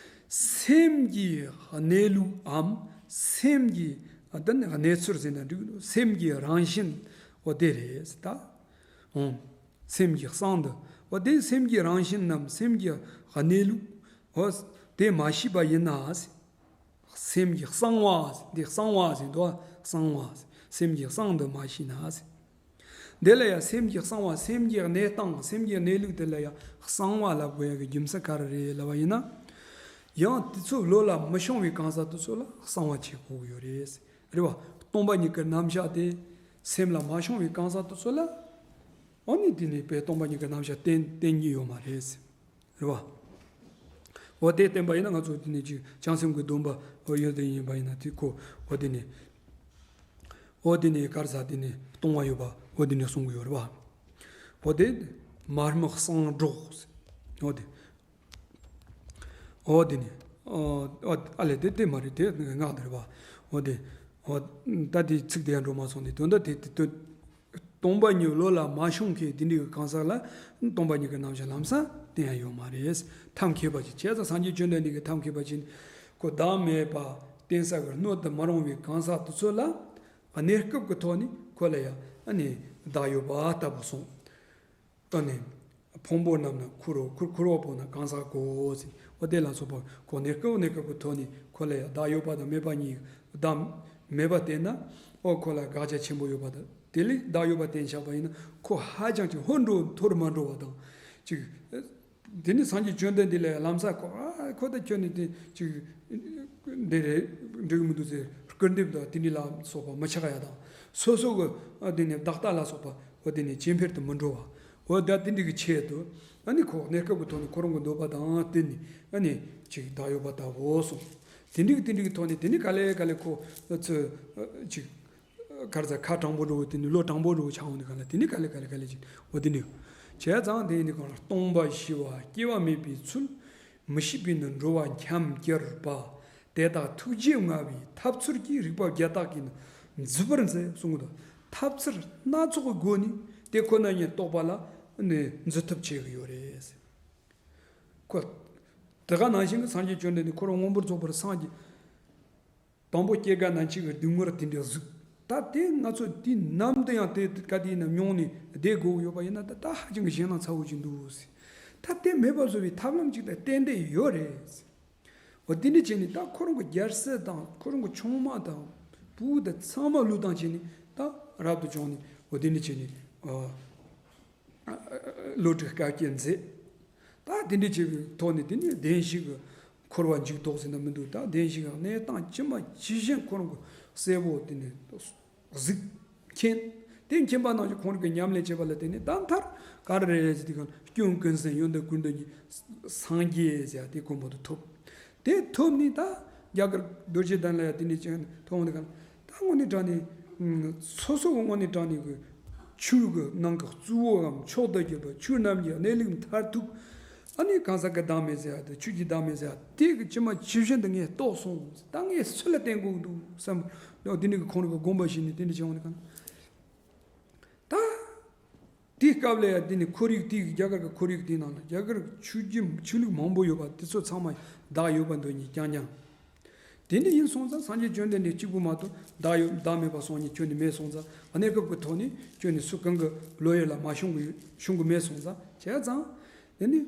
སེམས་ཀྱི་གནས་ལུགས་འམ་སེམས་ཀྱི་ད་ནི་གནས་ཚུལ་ཟེར་ན་འགྲིག་གི་འདུག་སེམས་ཀྱི་རང་བཞིན་འོ་དེ་རེད་ཟེར་ད། ཨོ། སེམས་ཀྱི་གསང་དུ། འོ་དེ་སེམས་ཀྱི་རང་བཞིན་ནམ་སེམས་ཀྱི་གནས་ལུགས། འོ་དེ་མ་ཤེས་པ་ཡིན་ན། སེམས་ཀྱི་གསང་བ། འདི་གསང་བ་ཟེར་འདུག་གསང་བ། སེམས་ཀྱི་གསང་དུ་མ་ཤེས་ན། འདི་ལ་ཡང་སེམས་ཀྱི་གསང་བ། སེམས་ཀྱི་གནས་སྟངས། སེམས་ཀྱི་གནས་ལུགས་དེ་ལ་ཡང་གསང་བ་ལབ་དགོས་ཡ་གི་རྒྱུ་མཚན་ག་རེ་རེད་ལབ་པ་ཡིན་ན། ཡང་དེ་ཚོ་བློ་ལ་མི་ཤོང་བའི་གང་ཟག་དེ་ཚོ་ལ་གསང་བ་བྱེད་དགོས་ཀྱི་ཡོད་རེད། རེད་བ། སྟོང་པ་ཉིད་ཀྱི་རྣམ་གཞག་དེ་སེམས་ལ་མ་ཤོང་བའི་གང་ཟག་དེ་ཚོ་ལ། འོ་ནི་དེ་ནི་དཔེ་སྟོང་པ་ཉིད་ཀྱི་རྣམ་གཞག་བསྟན་བསྟན་གྱི་ཡོད་མ་རེད། རེད་བ། འོ་དེ་བསྟན་པ་ཡིན་ན་ང་ཚོ་དེ་ནི་ཅིག་བྱང་སེམས་ཀྱི་སྡོམ་པ་འོ་ཡོད་དེ་ཡིན་པ་ཡིན་ན་དེ་ཁོ་འོ་དེ་ནི། འོ་དེ་ནི་ག་རེ་ཟེར་དེ་ནི་སྟོང་བ་ཡོད་པ་འོ་དེ་ནི་གསུང་གི་ཡོད་རེད་བ། འོ་དེ་མར་མི་གསང་སྒྲོགས། འོ་དེ། འོ་དེ་ནི། ཨ་ལས་དེ་དེ་མ་རེད་དེ་སྔགས་དེ་རེད་བ། འོ་དེ། འོ་ད་དེ་ཚིག་དེ་ཡང་འགྲོ་མ་སོང་དེ་དོན་དག་དེ་དེ་དོན། སྟོང་པ་ཉིད་བློ་ལ་མ་ཤོང་མཁན་དེ་འདྲའི་གི་གང་ཟག་ལ་སྟོང་པ་ཉིད་ཀྱི་རྣམ་གཞག་ལམ་སང་བསྟན་ཡ་ཡོད་མ་རེད། ཐབས་མཁས་པ་ཅིག་བྱས་ཙང་སངས་རྒྱས་བཅོམ་ལྡན་འདས་ཀྱི་ཐབས་མཁས་པ་ཅིག་ཁོ་བདག་མེད་པ་བསྟན་ས་གི་སྣོད་དུ་མ་རུང་བའི་གང་ཟག་དེ་ཚོ་ལ་གནས་སྐབས་ཀྱི་ཐོག་ནས་ཁོ་ལ་ཡང་ཨ་ནི་བདག་ཡོད་པ་ལྟ་བུ་གསུངས། ཨ་ནི། ཕུང་པོ་རྣམས་ནི་ཁུར་རོ། ཁུར་ཁུར་བ་པོ་ན་གང་ཟག་གོ་ཟེར། འོ་དེ་ལ་སོགས་པ་ཁོ་གནས་སྐབས་གནས་སྐབས་ཀྱི་ཐོག་ནས་ཁོ་ལ་ཡང་བདག་ཡོད་པ་དང་མེད་པ་གཉིས། བདག་མེད་པ་བསྟན་ན་ཨོ་ཁོ་ལ་དགག་བྱ་ཆེན་པོ་ཡོད་པ་དང་དེ་ལས་བདག་ཡོད་པ་བསྟན་བཞག་པ་ཡིན་ན་ཁོ་ཧ་ཅང་ཅིག་ཧོན་འགྲོ་ཐོར་མ་འགྲོ་བ་དང་ཅིག་དེ་ནི་སངས་རྒྱས་བཅོམ་ལྡན་འདས་ལ་ཡང་ལམ་སང་ཁོ་ཨ་ཁོ་ད་ཁྱོད་ནི་དེ་ཅིག་འདི་རེད། འགྲིག་མི་འདུག་ཟེར་སྐུར་འདེབས་དང་དེ་འདྲ་ལ་སོགས་པ་མི་ཆགས་ཡ་དང་། སོ་སོ་གི་ཨ་དེ་ནས་བདག་ལྟ་ལ་སོགས་པ་འོ་དེ་ནས་ཇེ་འཕེལ་དུ་མི་འགྲོ་བ། འོ་ད་དེ་འདྲ་གི་ཆེད་དུ་ཨ་ནི་ཁོ་གནས་སྐབས་ཀྱི་ཐོག་ནས་ཁོ་རང་གི་འདོད་པ་དང་བསྟུན་ནས་ཨ་ནི་ཅིག་བདག་ཡོད་པ་ལྟ་བུ་སོང་། དེ་འདྲ་གི་དེ་འདྲ་གི་ཐོག་ནས་དེ་ནི་ག་ལེ་ག་ལེ་ཁོ་ཚོས་ཅིག་ག་རེ་ཟེར་ཁ་དྲང་པོ་འགྲོ་བོ་དེ་ནི་བློ་དྲང་པོ་འགྲོ་བོ་ཆགས་འོང་དུས་ག་ལེ་དེ་ནི་ག་ལེ་ག་ལེ་ག་ལེ་ཅིག་འོ་དེ་འདྲ་བྱས་ཙང་དེ་ནི་གང་ལ་སྟོང་པ་ཞི་བ་སྐྱེ་བ་མེད་པའི་ཚུལ། མི་ཤེས་པས་ནི་འགྲོ་བ་འཁྱམས་གྱུར་པ། དེ་དག་ཐུགས་རྗེ་མངའ་བའི་ཐབས་ཚུལ་གྱིས་རིག་པ་བརྒྱ་རྟགས་ཀྱིས་ནི་འཛུད་པར་མཛད་གསུང་གི་འདུག་ཐབས་ཚུལ་སྣ་ཚོགས་ཀྱི་སྒོ་ནས་དེ་ཁོ་ན་ཉིད་རྟོགས་པ་ལ་ནི་འཛུད་ཐབས་བྱེད་ཀྱི་ཡོད་རེད། ཁོ་དེ་ག་ནང་བཞིན་གྱི་སངས་རྒྱས་བཅོམ་ལྡན་འདས་ཁོ་རང་མངོན་པར་རྫོགས་པར་སངས་རྒྱས། དང་པོ་སྐྱེ་རྒ་ན་འཆི་གི་སྡུག་བསྔལ་དེ་འདྲ་གཟིགས། ད་དེ་ང་ཚོ་དུས་ནམ་དུ་ཡང་དེ་ག་དུས་ཡིན་ན་མྱོང་ནས་བསྡད་དགོས་ཀྱི་ཡོད་པ་ཡིན་ན་ད་ད་ཧ་ཅང་གི་ཞེད་སྣང་ཚ་བོ་ཅིག་འདུག་ཟེར། ད་དེ་མེད་པ་བཟོ་བའི་ཐབས་ལམ་ཅིག་ད་ཏན་ཏན་ཡོད་རེད་ཟེར། འོ་དེ་འདྲ་བྱས་ནས་ད་ཁོ་རང་གི་རྒྱལ་སྲིད་དང་ཁོ་རང་གི་ཆུང་མ་དང་བུ་དང་ཚང་མ་བློས་བཏང་བྱས་ནས་ད་རབ་ཏུ་བྱུང་ནས་འོ་དེ་འདྲ་བྱས་ནས་ཨ། བློ་གྲོས་དཀའ་སྤྱད་མཛད། ད་དེ་འདྲ་བྱེད་པའི་ཐོག་ནས་དེ་ནས་བདེན་བཞི་གི་འཁོར་བ་འཇུག་ལྡོག་ཟེར་ན་མི་འདུག་ད་བདེན་བཞི་གི་གནས་སྟངས་ཇི་མ་ཇི་བཞིན་ཁོ་རང་གི་གསལ་པོ་དེ་ནས་གཟིགས་མཁྱེན། དེ་མཁྱེན་པ་ནང་བཞིན་ཁོང་རང་གི་ཉམས་ལེན་བྱེད་པ་ལ་བརྟེན་ནས་ད་མཐར་ག་རེ་རེད་ཟེར་དུས་གང་སྐྱོན་ཀུན་ཟད་ཡོན་ཏན་ཀུན་ལྡན་གྱི་སངས་རྒྱས་ཟེར་ཡ་དེ་གོ་མ་ཐུབ། དེ་ཐོབ་ནས་ད་རྒྱ་གར་རྡོ་རྗེ་གདན་ལ་ཡ་དེ་འདྲ་ཅན་ཐོབ་འོང་དུས་གང་ད་དངོས་གནས་དྲང་གནས་སོ་སོ་གི་དངོས་གནས་དྲང་གནས་ཀྱི་ཆོས་ཀྱི་ནང་གི་གཙོ་བོའམ་མཆོག་ཏུ་གྱུར་པ་ཆོས་རྣམས་ཀྱི་གནས་ལུགས་མཐར་ཐུག་ཨ་ནི་གང་ཟག་གི་བདག་མེད་ཟེར་ཡ་དང་ཆོས་ཀྱི་བདག་མེད་ཟེར་ཡ་དེ་གི་ཇི་མ་ཇི་བཞིན་དུ་ངས་རྟོགས་སོང་། ད་ངས་སུ་ལ་བརྟེན་དགོས་འདུག་བསམ་པ་དེ་འདྲ་གི་ཁོང་རང་གི་དགོངས་པ་བཞེས་ནས་དེ་འདྲ་བྱས་འོང་དུས་གང་ད། དེའི་སྐབས་ལ་ཡང་འདི་ནི་ཁོར་ཡུག་དེའི་རྒྱ་གར་གྱི་ཁོར་ཡུག་དེའི་ནང་ལ་རྒྱ་གར་གྱི་ཆོས་བརྒྱུད་ཆོས་ལུགས་མང་པོ་ཡོད་པ་དེ་ཚོ་ཚང་མ་བདག་ཡོད་པ་འདོད་ནས་རྐྱང་རྐྱང་། དེ་འདྲ་ཡིན་སོང་ཙང་སངས་རྒྱས་བཅོམ་ལྡན་འདས་གཅིག་པུ་མ་གཏོགས་བདག་ཡོད་བདག་མེད་པ་སོང་ནས་ཁྱོན་ནས་མེད་སོང་ཙང་གནས་སྐབས་ཀྱི་ཐོག་ནས་ཁྱོན་ནས་སུ་གང་གི་བློ་ཡུལ་ལ་མ་ཤོང་གི་ཤོང་གི་མེད་སོང་ཙང་བྱས་ཙང་དེ་ནི།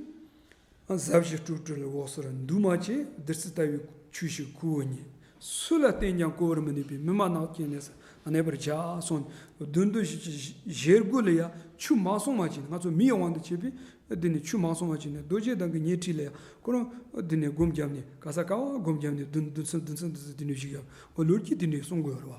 ཟབ་ཞི་སྤྲོས་བྲལ་འོད་གསལ་འདུས་མ་བྱས། བདུད་རྩི་ལྟ་བུའི་ཆོས་ཤིག་གོ་བོ་ཉིད། སུ་ལ་བསྟན་ཀྱང་གོ་བར་མི་ནུས་པའི་མི་སྨྲ་ནག་ཅན་གནས་སུ་གནས་པར་བྱ་གསུངས། བདུད་འདུལ་ཞེས་སྒོ་ལ་ཡང་ཆོས་མ་གསུངས་པ་ཅིག་ང་ཚོ་མིའི་དབང་དུ་བྱས་པས་འདི་ནི་ཆོས་མ་གསུངས་པ་ཅིག་ནས་རྡོ་རྗེ་གདན་གྱི་ཉེ་ཁྲིད་ལ་ཡང་ཁོ་རང་འདི་ནས་སྒོམ་བརྒྱབ་ནས་ག་ས་ག་བ་སྒོམ་བརྒྱབ་ནས་བདུད་བདུད་ཚང་བདུད་ཚང་བདུད་ཚང་དེ་འདྲ་ཞིག་བརྒྱབ་འོ་ལོ་རྒྱུས་དེ་འདྲ་གསུང་དགོས་རེད་བ།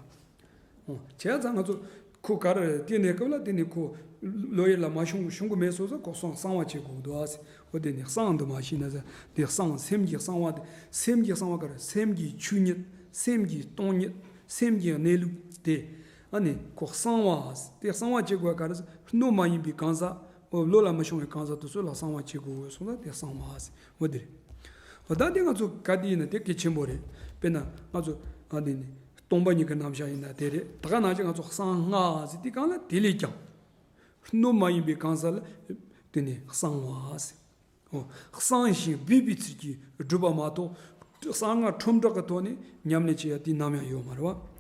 ཨོ། བྱས་ཙང་ང་ཚོ་ཁོ་ག་རེ་རེད་དེ་གནས་སྐབས་ལ་དེ་ནི་ཁོ་བློ་ཡུལ་ལ་མ་ཤོང་ཤོང་གི་མེད་སོང་ཙང་ཁོ་གསང་གསང་བ་བྱེད་དགོས་འདུག་ཨ་ཟེར། ཨོ་དེ་ནི་གསང་དུ་མ་ཤེས་ན་ཟེར་དེ་གསང་སེམས་ཀྱི་གསང་བ་དེ་སེམས་ཀྱི་གསང་བ་ག་རེ་སེམས་ཀྱི་ཆོས་ཉིད་སེམས་ཀྱི་སྟོང་ཉིད་སེམས་ཀྱི་གནས་ལུགས་དེ་ཨ་ནི་ཁོ་གསང་བ་དེ་གསང་བ་བྱེད་དགོས་ག་རེ་ཟེར་སྣོད་མ་ཡིན་པའི་གང་ཟག་ཨོ་བློ་ལ་མ་ཤོང་བའི་གང་ཟག་དེ་ཚོ་ལ་གསང་བ་བྱེད་དགོས་སོང་ཙང་དེ་གསང་བ་ཟེར་ཨོ་དེ་རེད། ཨོ་ད་དེ་ང་ཚོ་ག་དེ་ཡིན་ན་དེ་གལ་ཆེན་པོ་རེད་དཔེར་ན་ང་ཚོ་ཨ་ནི་ནི། སྟོང་པ་ཉིད་ཀྱི་རྣམ་གཞག་ཡིན་ན་དེ་རེད། ད་ག་ནང་བཞིན་ང་ཚོ་གསང་སྔགས་ཟེར་དེ་གང་ལ་དེ་ལས་ཀྱང་། སྣོད་མ་ཡིན་པའི་གང་ཟག་ལ་དེ་ནི་གསང་བ་ཟེར། ཨོ། གསང་ཞིང་སྦས་པའི་ཚུལ་གྱིས་སྒྲུབ་པ་མ་གཏོགས། གསང་སྔགས་ཁྲོམ་བསྒྲགས་ཀྱི་ཐོག་ནས་ཉམས་ལེན་བྱེད་ཡ་དེ་ནམ་ཡང་ཡོད་མ་རེད་བ།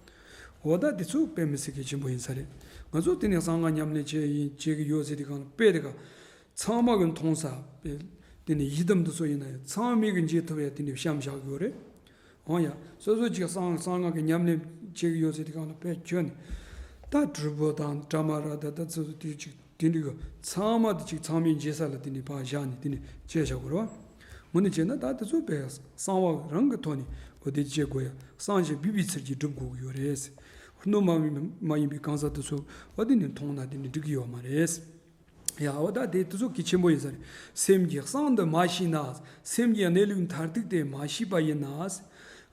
འོ་ད་དེ་ཚོ་དཔེ་མི་སྲིད་གལ་ཆེན་པོ་ཡིན་ས་རེད། ང་ཚོ་དེ་ནས་གསང་སྔགས་ཉམས་ལེན་བྱེད་ཡིན་བྱེད་ཀྱི་ཡོད་ཟེར་དེ་གང་ལ་དཔེ་དེ་ག་ཚང་མ་གི་མཐོང་ས། དེ་ནས་ཡི་དམ་དེ་ཚོ་ཡིན་ན་ཡང་ཚང་མས་གི་མཇལ་ཐུབ་ཡ་དེ་ནས་བཤམས་བཞག་ཡོད་རེད། འོ་ཡ། སོ་སོ་གཅིག་གསང་གསང་སྔགས་ཀྱི་ཉམས་ལེན་བྱེད་ཀྱི་ཡོད་ཟེར་དེ་གང་ལ་དཔེ་ཁྱོད་ནི། ད་གྲུབ་པོ་དང་བྲ་མ་ར་ད་ད་ཚོ་དེ་གཅིག་དེ་འདྲ་གི་ཚང་མ་དེ་གཅིག་ཚང་མས་མཇལ་ས་ལ་དེ་ནས་ཕར་བཞག་ནས་དེ་ནས་བྱས་བཞག་དགོས་རེད་བ། དངོས་གནས་བྱས་ན་ད་དེ་ཚོ་དཔེ་གསང་བ་རང་གི་ཐོག་ནས་འོ་དེ་བྱེད་དགོས་ཡ་གསང་ཞིང་སྦས་པའི་ཚུལ་གྱིས་སྒྲུབ་དགོས་ཀྱི་ཡོད་རེད། སྣོད་མ་ཡིན་མ་ཡིན་པའི་གང་ཟག་དེ་ཚོ་འོ་དེ་ནས་མཐོང་ན་དེ་ནས་འགྲིག་གི་ཡོད་མ་རེད། ཡ་འོ་ད་དེ་དེ་ཚོ་གལ་ཆེན་པོ་ཡིན་ས་རེད། སེམས་ཀྱི་གསང་དུ་མ་ཤེས་ན། སེམས་ཀྱི་གནས་ལུགས་མཐར་ཐུག་དེ་མ་ཤེས་པ་ཡིན་ན།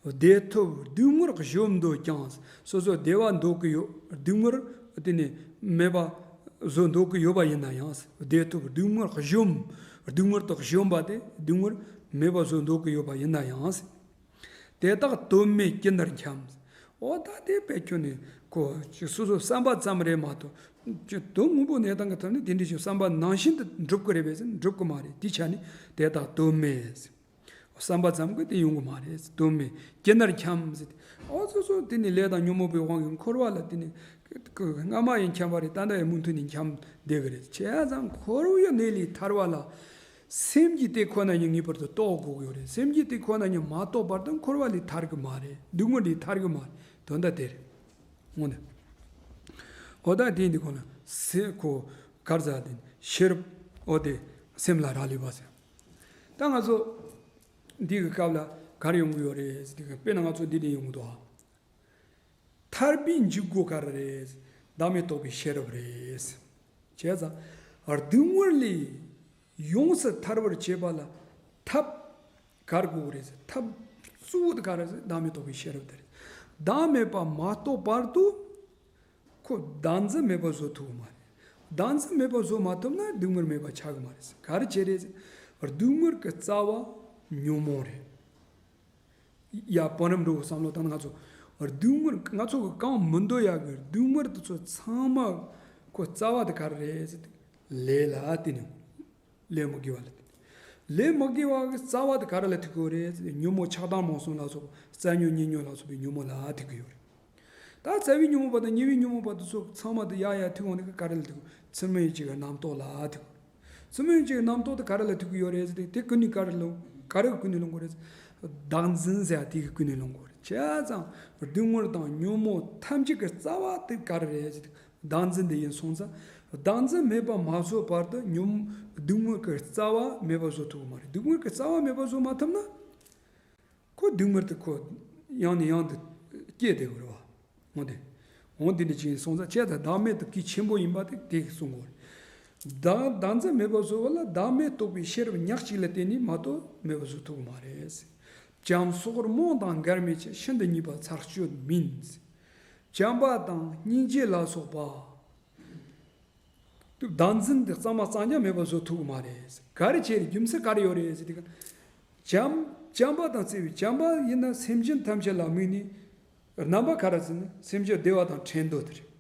བདེ་ཐོབ་སྡུག་བསྔལ་གཞོམ་འདོད་ཀྱང་། སོ་སོ་བདེ་བ་འདོད་ཀྱི་ཡོད། སྡུག་བསྔལ་དེ་ནི་མེད་པ་བཟོ་འདོད་ཀྱི་ཡོད་པ་ཡིན་ན་ཡང་། བདེ་ཐོབ་སྡུག་བསྔལ་གཞོམ། སྡུག་བསྔལ་དུ་གཞོམ་པ་དེ་སྡུག་བསྔལ་མེད་པ་བཟོ་འདོད་ཀྱི་ཡོད་པ་ཡིན་ན་ཡང་། དེ་དག་དོན་མེད་ཀྱི་ནར་འཁྱམས། འོ་ད་དེ་དཔེ་ཁྱོད་ནི་ཁོ་ཅིག་སོ་སོ་བསམ་པ་ཙམ་རེད་མ་གཏོགས་ཅིག་དོན་དངོས་པོ་གནས་སྟངས་ཀྱི་ཐོག་ནས་དེ་འདྲ་ཞིག་བསམ་པ་ནང་བཞིན་དུ་འགྲུབ་ཀྱི་རེད་པས་ཟེར་ན་འགྲུབ་ཀྱི་མ་རེད། དེ་ཆ་ནས་དེ་དག་དོན་མེད་ཟེར། བསམ་པ་ཙམ་གྱིས་དེ་ཡོང་གི་མ་རེད་ཟེར། དོན་མེད་ཀྱི་ནར་འཁྱམས་ཟེར། འོ་སོ་སོ་དེ་ནི་ལས་དང་ཉོན་མོངས་པའི་དབང་གིས་འཁོར་བ་ལ་དེ་ནི་སྔ་མ་ཡང་འཁྱམས་པ་རེད། ད་ལྟ་ཡང་མུ་མཐུད་ནས་འཁྱམས་བསྡད་ཀྱི་རེད། བྱས་ཙང་འཁོར་བའི་གནས་ལས་ཐར་བ་ལ། སེམས་ཀྱིས་དེ་ཁོ་ན་ཉིད་ངེས་པར་དུ་རྟོགས་དགོས་ཀྱི་ཡོད་རེད། སེམས་ཀྱིས་དེ་ཁོ་ན་ཉིད་མ་རྟོགས་བར་དུ་འཁོར་བ་ལས་ཐར་གྱི་མ་རེད། སྡུག་བསྔལ་ལས་ཐར་གྱི་མ་རེད། དོན་དག་དེ་རེད། དངོས་གནས། འོ་ད་དེ་འདི་ཁོ་ན་སེ་ཁོ་གར་ཟ་དེ་ཤེས་རབ་འོ་དེ་སེམས་ལ་རག་ལས་པ་ཟེར། ད་ང་ཚོ་འདི་གི་སྐབས་ལ་ ག་རེ་ཡོང་གི་ཡོད་རེད་ཟེར་དུས། དཔེར་ན་ང་ཚོ་འདི་ནས་ཡོང་གི་འདུག་ཨ། ཐར་པའི་འཇུག་སྒོ་ག་རེ་རེད། བདག་མེད་རྟོགས་པའི་ཤེས་རབ་རེད། བྱས་ཙང་སྡུག་བསྔལ་ལས་ཡོངས་སུ་ཐར་བར་བྱེད་པ་ལ་ཐབས་ག་རེ་དགོས་རེད། ཐབས་གཙོ་བོ་དེ་ག་རེ་རེད། བདག་མེད་རྟོགས་པའི་ཤེས་རབ་དེ་རེད། བདག་མེད་པ་མ་རྟོགས་བར་དུ། ཁོ་བདག་འཛིན་མེད་པ་བཟོ་ཐུབ་ཀྱི་མ་རེད། བདག་འཛིན་མེད་པ་བཟོ་མ་ཐུབ་ན་སྡུག་བསྔལ་མེད་པ་ཆགས་ཀྱི་མ་རེད། ག་རེ་བྱས་རེད། སྡུག་བསྔལ་གྱི་རྩ་བ་ཉོན་མོངས་རེད། ཡ། བང་རིམ་འགྲོ་བསམ་བློ་བཏང་ན། ང་ཚོ་སྡུག་བསྔལ། ང་ཚོ་གི་གང་མི་འདོད་ཡག་གི་སྡུག་བསྔལ་དེ་ཚོ་ཚང་མ་ཁོ་རྩ་བ་དེ་ག་རེ་རེད་ཟེར་དུས། ལས་ལ་བརྟེན་ནས། ལས་མི་དགེ་བ་ལ་བརྟེན་ནས། ལས་མི་དགེ་བ་གི་རྩ་བ་དེ་ག་རེ་ལ་ཐུག་གི་ཡོད་རེད་ཟེར་དུས། ཉོན་མོངས་ཆགས་སྡང་རྨོངས་གསུམ་ལ་སོགས་པ། རྩ་ཉོན་ཉེ་ཉོན་ལ་སོགས་པའི་ཉོན་མོངས་ལ་ཐུག་གི་ཡོད་རེད། ད་རྩ་བའི་ཉོན་མོངས་པ་དང་ཉེ་བའི་ཉོན་མོངས་པ་དེ་ཚོ་ཚང་མ་དེ་ཡ་ཡ་ཐུག་འོང་ནི་ག་རེ་ལ་ཐུག། ཚུལ་མིན་ཡིད་བྱེད་ཀྱི་རྣམ་རྟོག་ལ་ཐུག། ཚུལ་མིན་ཡིད་བྱེད་ཀྱི་རྣམ་རྟོག་དེ་ག་རེ་ལ་ཐུག་གི་ཡོད་རེད་ཟེར་ཏེ། དེ་ཀུན་ནས་ག་རེ་ལ། ག་རེ་ཀུན་ནས་སློང་གི་རེད། བདག་འཛིན་ཟེར་ཡ་དེ་གི་ཀུན་ནས་སློང་གི་རེད། བྱས་ཙང་སྡུག་བསྔལ་དང་ཉོན་མོངས་ཐམས་ཅད་ཀྱི་རྩ་བ་དེ་ག་རེ་རེད་ཟེར་ཏེ། བདག་འཛིན་དེ་ཡིན་སོང་ཙང་། བདག་འཛིན་མེད་པ་མ་བཟོ་བར་དུ་ཉོན། སྡུག་བསྔལ་གྱི་རྩ་བ་མེད་པ་བཟོ་ཐུབ་ཀྱི་མ་རེད། སྡུག་བསྔལ་གྱི་རྩ་བ་མེད་པ་བཟོ་མ་ཐུབ་ན། ཁོ་སྡུག་བསྔལ་དེ་ཁོ་ཡང་ནས་ཡང་དུ་སྐྱེ་བསྡད་དགོས་རེད་བ། འོ་དེ། འོ་དེ་འདྲ་ཅིག་ཡིན་སོང་ཙང་། བྱས་ཙང་བདག་མེད་དེ་གལ་ཆེན་པོ་ཡིན་པ་དེ་དེ་གསུང་དགོས་རེད། བདག་བདག་འཛིན་མེད་པ་བཟོ་བ་ལ་བདག་མེད་རྟོགས་པའི་ཤེས་རབ་ཉག་གཅིག་ལ་བརྟེན་ནས་མ་གཏོགས་མེད་པ་བཟོ་ཐུབ་ཀྱི་མ་རེད། བྱམས་སོགས་རྨོངས་དང་འགལ་མེད་ཀྱི། ཤིན་ཏུ་ཉེས་པ་ཚར་གཅོད་མིན། བྱམས་པ་དང་སྙིང་རྗེ་ལ་སོགས་པ། བདག་འཛིན་དེ་གཙང་མ་གཙང་རྐྱང་མེད་པ་བཟོ་ཐུབ་ཀྱི་མ་རེད། ག་རེ་བྱས་རེད། རྒྱུ་མཚན་ག་རེ་ཡོད་རེད་ཟེར་དུས། བྱམས། བྱམས་པ་དང་བརྩེ་བའི་བྱམས་པ་ཡིན་ན་སེམས་ཅན་ཐམས་ཅད་ལ་དམིགས་ནས། རྣམ་པ་ག་རེ་ཟེར་ན། སེམས་ཅན་བདེ་བ་དང་བྲལ་འདོད་དེ་རེད།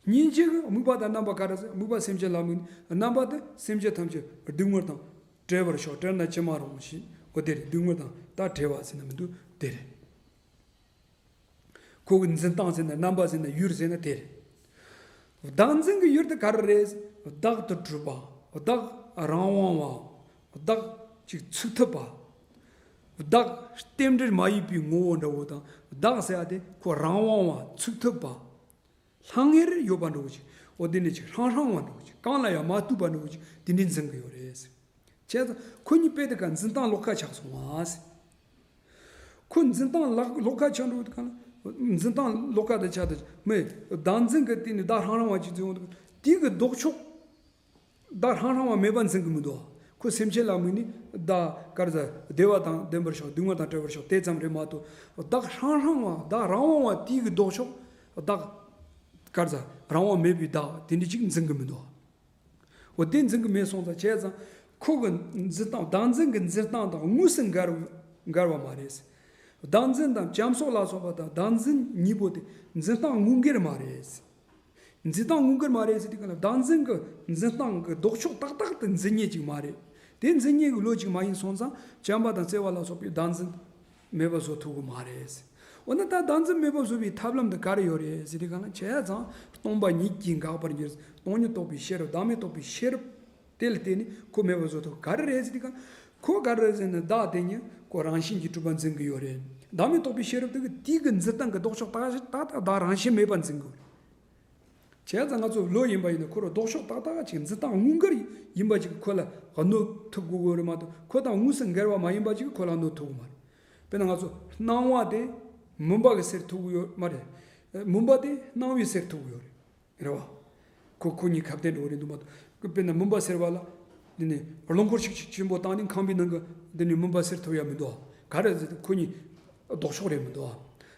སྙིང་རྗེ་གི་དམིགས་པ་དང་རྣམ་པ་ག་རེ་ཟེར། དམིགས་པ་སེམས་ཅན་ལ་དམིགས་ནས། རྣམ་པ་དེ་སེམས་ཅན་ཐམས་ཅད་སྡུག་བསྔལ་དང་བྲལ་བར་ཤོག། བྲལ་ན་ཅི་མ་རུང་ཞེས། འོ་དེ་རེད། སྡུག་བསྔལ་དང་ད་བྲལ་བ་ཟེར་ན་མི་འདུག། དེ་རེད། ཁོ་གི་འཛིན་སྟངས་ཟེར་ན། རྣམ་པ་ཟེར་ན། ཡུལ་ཟེར་ན་དེ་རེད། བདག་འཛིན་གྱི་ཡུལ་དེ་ག་རེ་རེད། བདག་ཏུ་གྲུབ་པ། བདག་རང་དབང་བ། བདག་ཅིག་ཚུགས་ཐུབ་པ། བདག་རྟེན་འབྲེལ་མ་ཡིན་པའི་ངོ་བོ་འདྲ་བོ་དང་། བདག་ཟེར་ཡ་དེ་ཁོ་རང་དབང་བ། ཚུགས་ཐུབ་པ། ལྷང་ངེར་ཡོད་པ་འདྲ་བོ་ཅིག། འོ་དེ་ནས་ཅིག་ཧྲང་ཧྲང་བ་འདྲ་བོ་ཅིག། གང་ལ་ཡང་མ་ལྟོས་པ་འདྲ་བོ་ཅིག། དེ་འདྲའི་འཛིན་གྱི་ཡོད་རེད། བྱས་ཙང་ཁོ་གཉིས་དཔེ་དེ་ག་འཛིན་སྟངས་ལོགས་ཀ་ཆགས་སོང་བ། ཁོ་འཛིན་སྟངས་ལག་ལོགས་ཀ་ཆགས་འགྲོ་གི་ག་ལ། འཛིན་སྟངས་ལོགས་ཀ་དེ་ཆགས་དེ་མེད། བདག་འཛིན་གྱི་སྟེང་ནས་བདག་ཧྲང་ཧྲང་བ་ཅིག་འཛིན་འོང་དུས། དེ་གི་ལྡོག་ཕྱོགས། བདག་ཧྲང་ཧྲང་བ་མེད་པ་འཛིན་གྱི་མི་འདུག། ཁོ་སེམས་ཅན་ལ་དམིགས་ནས་བདག་ག་རེ་ཟེར། བདེ་བ་དང་ལྡན་པར་ཤོག། སྡུག་བསྔལ་དང་བྲལ་བར་ཤོག། དེ་ཙམ་རེད་མ་གཏོགས། བདག་ཧྲང་ཧྲང་བ། བདག་རང་དབང་བ་དེ་གི་ལྡོག་ཕྱོགས། བདག་ག་རེ་ཟེར། རང་དབང་མེད་པའི་བདག་དེ་འདྲ་ཅིག་འཛིན་གྱི་མི་འདུག། འོ་དེ་འཛིན་གྱི་མེད་སོང་ཙང་། བྱས་ཙང་ཁོ་གི་འཛིན་སྟངས། བདག་འཛིན་གྱི་འཛིན་སྟངས་དང་དངོས་སུ་འགལ་འགལ་བ་མ་རེད། བདག་འཛིན་དང་བྱམས་སོགས་ལ་སོགས་པ་དང་བདག་འཛིན་གཉིས་པོ་དེ་འཛིན་སྟངས་དངོས་འགལ་མ་རེད། འཛིན་སྟངས་དངོས་འགལ་མ་རེད་ཟེར་དུས་ག་ལ། བདག་འཛིན་གྱི་འཛིན་སྟངས་ཀྱི་ལྡོག་ཕྱོགས་ཏག་ཏག་དེ་འཛིན་མཁན་ཅིག་མ་རེད། དེ་འཛིན་མཁན་གྱི་བློ་ཅིག་མ་ཡིན་སོང་ཙང་། བྱམས་པ་དང་བརྩེ་བ་ལ་སོགས་པའི་བདག་འཛིན་མེད་པ་བཟོ་ཐུབ་ཀྱི་མ་རེད། འོ་ན་ད་བདག་འཛིན་མེད་པ་བཟོ་བའི་ཐབས་ལམ་དེ་ག་རེ་ཡོད་རེད་ཟེར་དུས་ག་ལ། བྱས་ཙང་སྟོང་པ་ཉིད་ཀྱིས་འགག་པར་འགྱུར། སྟོང་ཉིད་རྟོགས་པའི་ཤེས་རབ། བདག་མེད་རྟོགས་པའི་ཤེས་རབ་དེ་ལ་བརྟེན་ནས་ཁོ་མེད་པ་བཟོ་ཐུབ། ག་རེ་རེད་ཟེར་དུས་ག་ལ། ཁོ་ག་རེ་རེད་ཟེར་ན། བདག་དེ་ཉིད་ཁོ་རང་བཞིན་གྱིས་གྲུབ་པ་འཛིན་གྱི་ཡོད་རེད། བདག་མེད་རྟོགས་པའི་ཤེས་རབ་དེ་གིས་དེ་གི་འཛིན་སྟངས་ཀྱི་ལྡོག་ཕྱོགས་ཏག་ཏག་ཏག་བདག་རང་བཞིན་མེད་པ་འཛིན་གྱི་ཡོད་རེད། བྱས་ཙང་ང་ཚོ་བློ་ཡིན་པ་ཡིན་ན། ཁོ་རང་ལྡོག་ཕྱོགས་ཏག་ཏག་ཅིག། འཛིན་སྟངས་དངོས་འགལ་ཡིན་པ་ཅིག་ཁོ་ལ་གནོད་ཐུབ་དགོས་ཀྱི་རེད་མ་གཏོགས། ཁོ་དང་དངོས་སུ་འགལ་བ་མ་ཡིན་པ་ཅིག་ཁོ་ལ་གནོད་ཐུབ་ཀྱི་མ་རེད། དཔེར་ན་ང་ཚོ་སྣང་བ་དེ་མུན་པ་གིས་སེལ་ཐུབ་ཀྱི་ཡོད་མ་རེད། མུན་པ་དེ་སྣང་བས་སེལ་ཐུབ་ཀྱི་ཡོད་རེད། རེད་བ། ཁོ་ཁོ་གཉིས་ཁ་གཏད་འགྲོ་གི་རེད་འདུག་མ་གཏོགས། དཔེར་ན་མུན་པ་སེལ་བ་ལ། འདི་ནི་རླངས་འཁོར་ཤུགས་ཆེན་པོ་བཏང་ནས་ཁང་པའི་ནང་གི་འདི་ནི་མུན་པ་སེལ་ཐུབ་ཡ་མི་འདུག། ག་རེ་ཟེར་ན་ཁོ་གཉིས་ལྡོག་ཕྱོགས་རེད་མི་འདུག།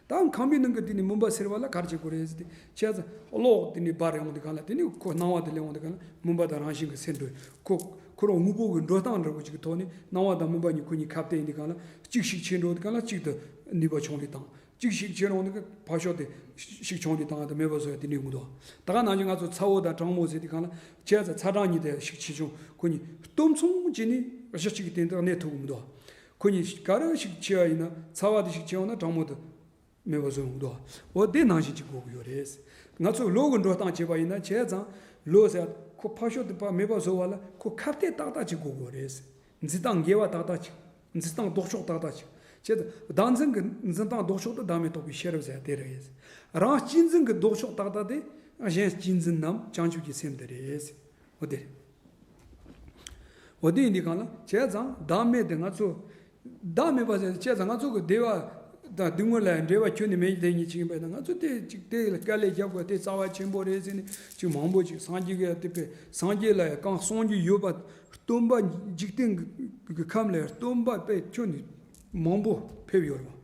ད་ཁང་པའི་ནང་གི་འདི་ནི་མུན་པ་སེལ་བ་ལ་ག་རེ་བྱེད་དགོས་རེད་ཟེར་ཏེ། བྱས་ཙང་གློག་འདི་ནི་འབར་ཡོང་དུས་གང་ལ། དེ་ནི་ཁོ་སྣང་བ་དེ་སླེབས་ཡོང་དུས་གང་ལ་མུན་པ་དང་རང་བཞིན་གྱིས་སེལ་འགྲོ། ཁོ་ཁོ་རང་དངོས་པོ་གི་འགྲོ་སྟངས་འདྲ་བོ་ཅིག་གི་ཐོག་ནས་སྣང་བ་དང་མུན་པ་གཉིས་ཁོ་གཉིས་ཁ་གཏད་ཡིན་དུས་གང་ལ། གཅིག་ཤུགས་ཆེ་འགྲོ་དུས་གང་ལ་གཅིག་ཏུ་ནུས་པ་ཆུང་རུ་བཏང་། གཅིག་ཤུགས་ཆེ་རུང་ནི་ཕར་ཕྱོགས་དེ་ཤུགས་ཆུང་དུ་བཏང་། དེ་མེད་པ་བཟོ་ཡ་དེ་འདྲ་མི་འདུག། ད་ག་ནང་བཞིན་ང་ཚོ་ཚ་བོ་དང་གྲང་མོ་ཟེར་དུས་གང་ལ། བྱས་ཙང་ཚ་གྲང་གཉིས་དེ་ཤུགས་ཆེ་ཆུང་ཁོ་གཉིས་སྟོབས་མཚུངས་བྱས་ནས་གཞི་གཅིག་གི་སྟེང་དུ་གནས་ཐུབ་ཀྱི་མི་འདུག། ཁོ་གཉིས་ག་རེ་ཤུགས་ཆེ་བ་ཡིན་ན། ཚ་བ་དེ་ཤུགས་ཆེ་བ་ན་གྲང་མོ་དེ་མེད་པ་བཟོ་ཡོང་གི་འདུག། འོ་དེ་ནང་བཞིན་གཅིག་དགོས་ཀྱི་ཡོད་རེད། ང་ཚོ་བློ་གི་འགྲོ་སྟངས་བྱས་པ་ཡིན་ན། བྱས་ཙང་བློ་ཟེར་ཁོ་ཕར་ཕྱོགས་དེ་ཕར་མེད་པ་བཟོ་བ་ལ་ཁོ་ཁ་གཏད་ཏག་ཏག་ཅིག་དགོས་ཀྱི་ཡོད་རེད། འཛིན་སྟངས་འགལ་བ་ཏག་ཏག་ཅིག། འཛིན་སྟངས་ལྡོག་ཕྱོགས་ཏག་ཏག་ཅིག། བྱས་ཙང་བདག་འཛིན་གྱི་འཛིན་སྟངས་ལྡོག་ཕྱོགས་དེ་བདག་མེད་རྟོགས་པའི་ཤེས་རབ་ཟེར་དེ་རེད། རང་གཅེས་འཛིན་གྱི་ལྡོག་ཕྱོགས་ཏག་ཏག་དེ་གཞན་གཅེས་འཛིན་ནམ་བྱང་ཆུབ་ཀྱི་སེམས་དེ་རེད། འོ་དེ་རེད། འོ་དེ་ཡིན་དུས་གང་ལ། བྱས་ཙང་བདག་མེད་དེ་ང་ཚོ་ བདག་མེད་པ་ཟེར་བྱས་ཙང་ང་ཚོ་གི་བདེ་བ་དང་སྡུག་བསྔལ་ལ་འབྲེལ་བ་ཁྱོན་ནས་མེད་དེ་ཉིད་ཅིག་ཡིན་པས་ན། ང་ཚོ་དེ་ཅིག་དེ་ལ་དཀའ་ལས་རྒྱབ་དགོས། དེ་རྩ་བ་ཆེན་པོ་རེད་ཟེར་ནས་ཅིག་མང་པོ་ཅིག་སངས་རྒྱས་ཀྱི་དེ་པས་སངས་རྒྱས་ལ་ཡང་གང་གསུང་རྒྱུ་ཡོད་པ། སྟོན་པ་འཇིག་རྟེན་གྱི་ཁམས་ལ་སྟོན་པ་པས་ཁྱོན་ནས་མང་པོ་ཕེབས་ཡོད་རེད་བ།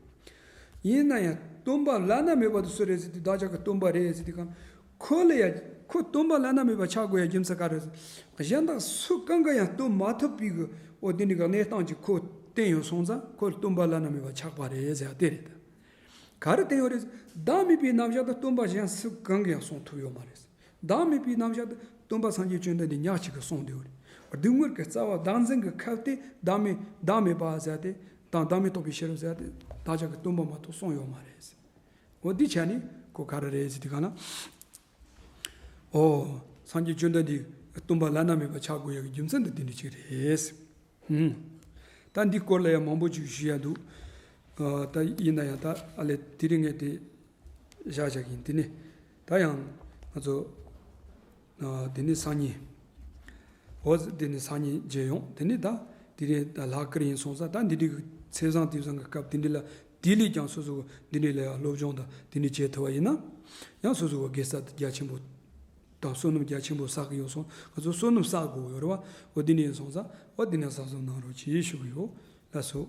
ཡིན་ན་ཡང་སྟོན་པ་བླ་ན་མེད་པ་དེ་སུ་རེད་ཟེར་དུས། བདག་ཅག་གི་སྟོན་པ་རེད་ཟེར་དུས་གང་། ཁོ་ལ་ཡང་ཁོ་སྟོན་པ་བླ་ན་མེད་པ་ཆགས་དགོས་ཡ་རྒྱུ་མཚན་ག་རེ་ཟེར། གཞན་དག་སུ་གང་གིས་ཡང་སྟོན་མ་ཐུབ་པའི་གི་འོ་དེ་འདྲའི་གི་གནས་སྟངས་ཅིག་ཁོ་བསྟན་ཡོད་སོང་ཙང་ཁོ་སྟོན་པ་བླ་ན་མེད་པ་ཆགས་པ་རེད་ཟེར་ཡ་དེ་རེད། ག་རེ་བསྟན་ཡོད་རེད། བདག་མེད་པའི་རྣམ་གཞག་ཏུ་སྟོན་པ་གཞན་སུ་གང་གིས་ཡང་གསུང་ཐུབ་ཡོད་མ་རེད། བདག་མེད་པའི་རྣམ་གཞག་ཏུ་སྟོན་པ་སངས་རྒྱས་བཅོམ་ལྡན་འདས་ཉག་གཅིག་གིས་གསུངས་བསྡད་ཡོད་རེད། སྡུག་བསྔལ་གྱི་རྩ་བ་བདག་འཛིན་གྱི་ཁབ་སྟེ་བདག་མེད་བདག་མེད་པ་ཟེར་ཏེ་དང་བདག་མེད་རྟོགས་པའི་ཤེས་རབ་ཟེར་ཏེ་བདག་ཅག་གི་སྟོན་པ་མ་གཏོགས་གསུངས་ཡོད་མ་རེད། འོ་འདི་ཆ་ནི་ཁོ་ག་རེ་རེད་ཟེར་དུས་གང་ན། ཨོ། སངས་རྒྱས་བཅོམ་ལྡན་འདས་སྟོན་པ་བླ་ན་མེད་པ་ཆགས་དགོས་ཡག་གི་རྒྱུ་མཚན་འདི་འདི་འདྲ་ཅིག་རེད། ཧུམ། ད་འདི་སྐོར་ལ་ཡང་མང་པོ་ཅིག་ཞུ་ཡ་འདུག་ཨ། ད་ཡིན་ན་ཡང་ད་ཨ་ལས་དེ་རིང་ངས་དེ་བཞག་བཞག་ཡིན། དེ་ནས་ད་ཡང་ང་ཚོ་ཨ། དེ་ནས་སང་ཉིན། འོ། དེ་ནས་སང་ཉིན་མཇལ་ཡོང་། དེ་ནས་ད་དེ་རིང་ད་ལྷག་དཀར་ཡིན་སོང་ཙང་། ད་འདི་འདྲའི་གི་ཚེས་བཟང་དུས་བཟང་གི་སྐབས་དེ་འདྲ་ལ་དེ་ལས་ཀྱང་སོ་སོ་འདི་འདྲའི་ལ་ཡང་སློབ་སྦྱོང་དང་དེ་འདྲ་བྱེད་ཐུབ་པ་ཡིན་ན། ཡང་སོ་སོ་གི་དགེ་རྩ་རྒྱ་ཆེན་པོ་དང་བསོད་ནམས་རྒྱ་ཆེན་པོ་བསགས་ཀྱི་ཡོད་སོང་། ང་ཚོ་བསོད་ནམས་བསགས་དགོས་ཡོད་རེད་བ། འོ་འདི་འདྲ་ཡིན་སོང་ཙང་། འོ་འདི་ནས་གསན་བསམ་གནང་རོགས་གྱིས་ཞུ་གི་ཡོད། ལགས་སོ།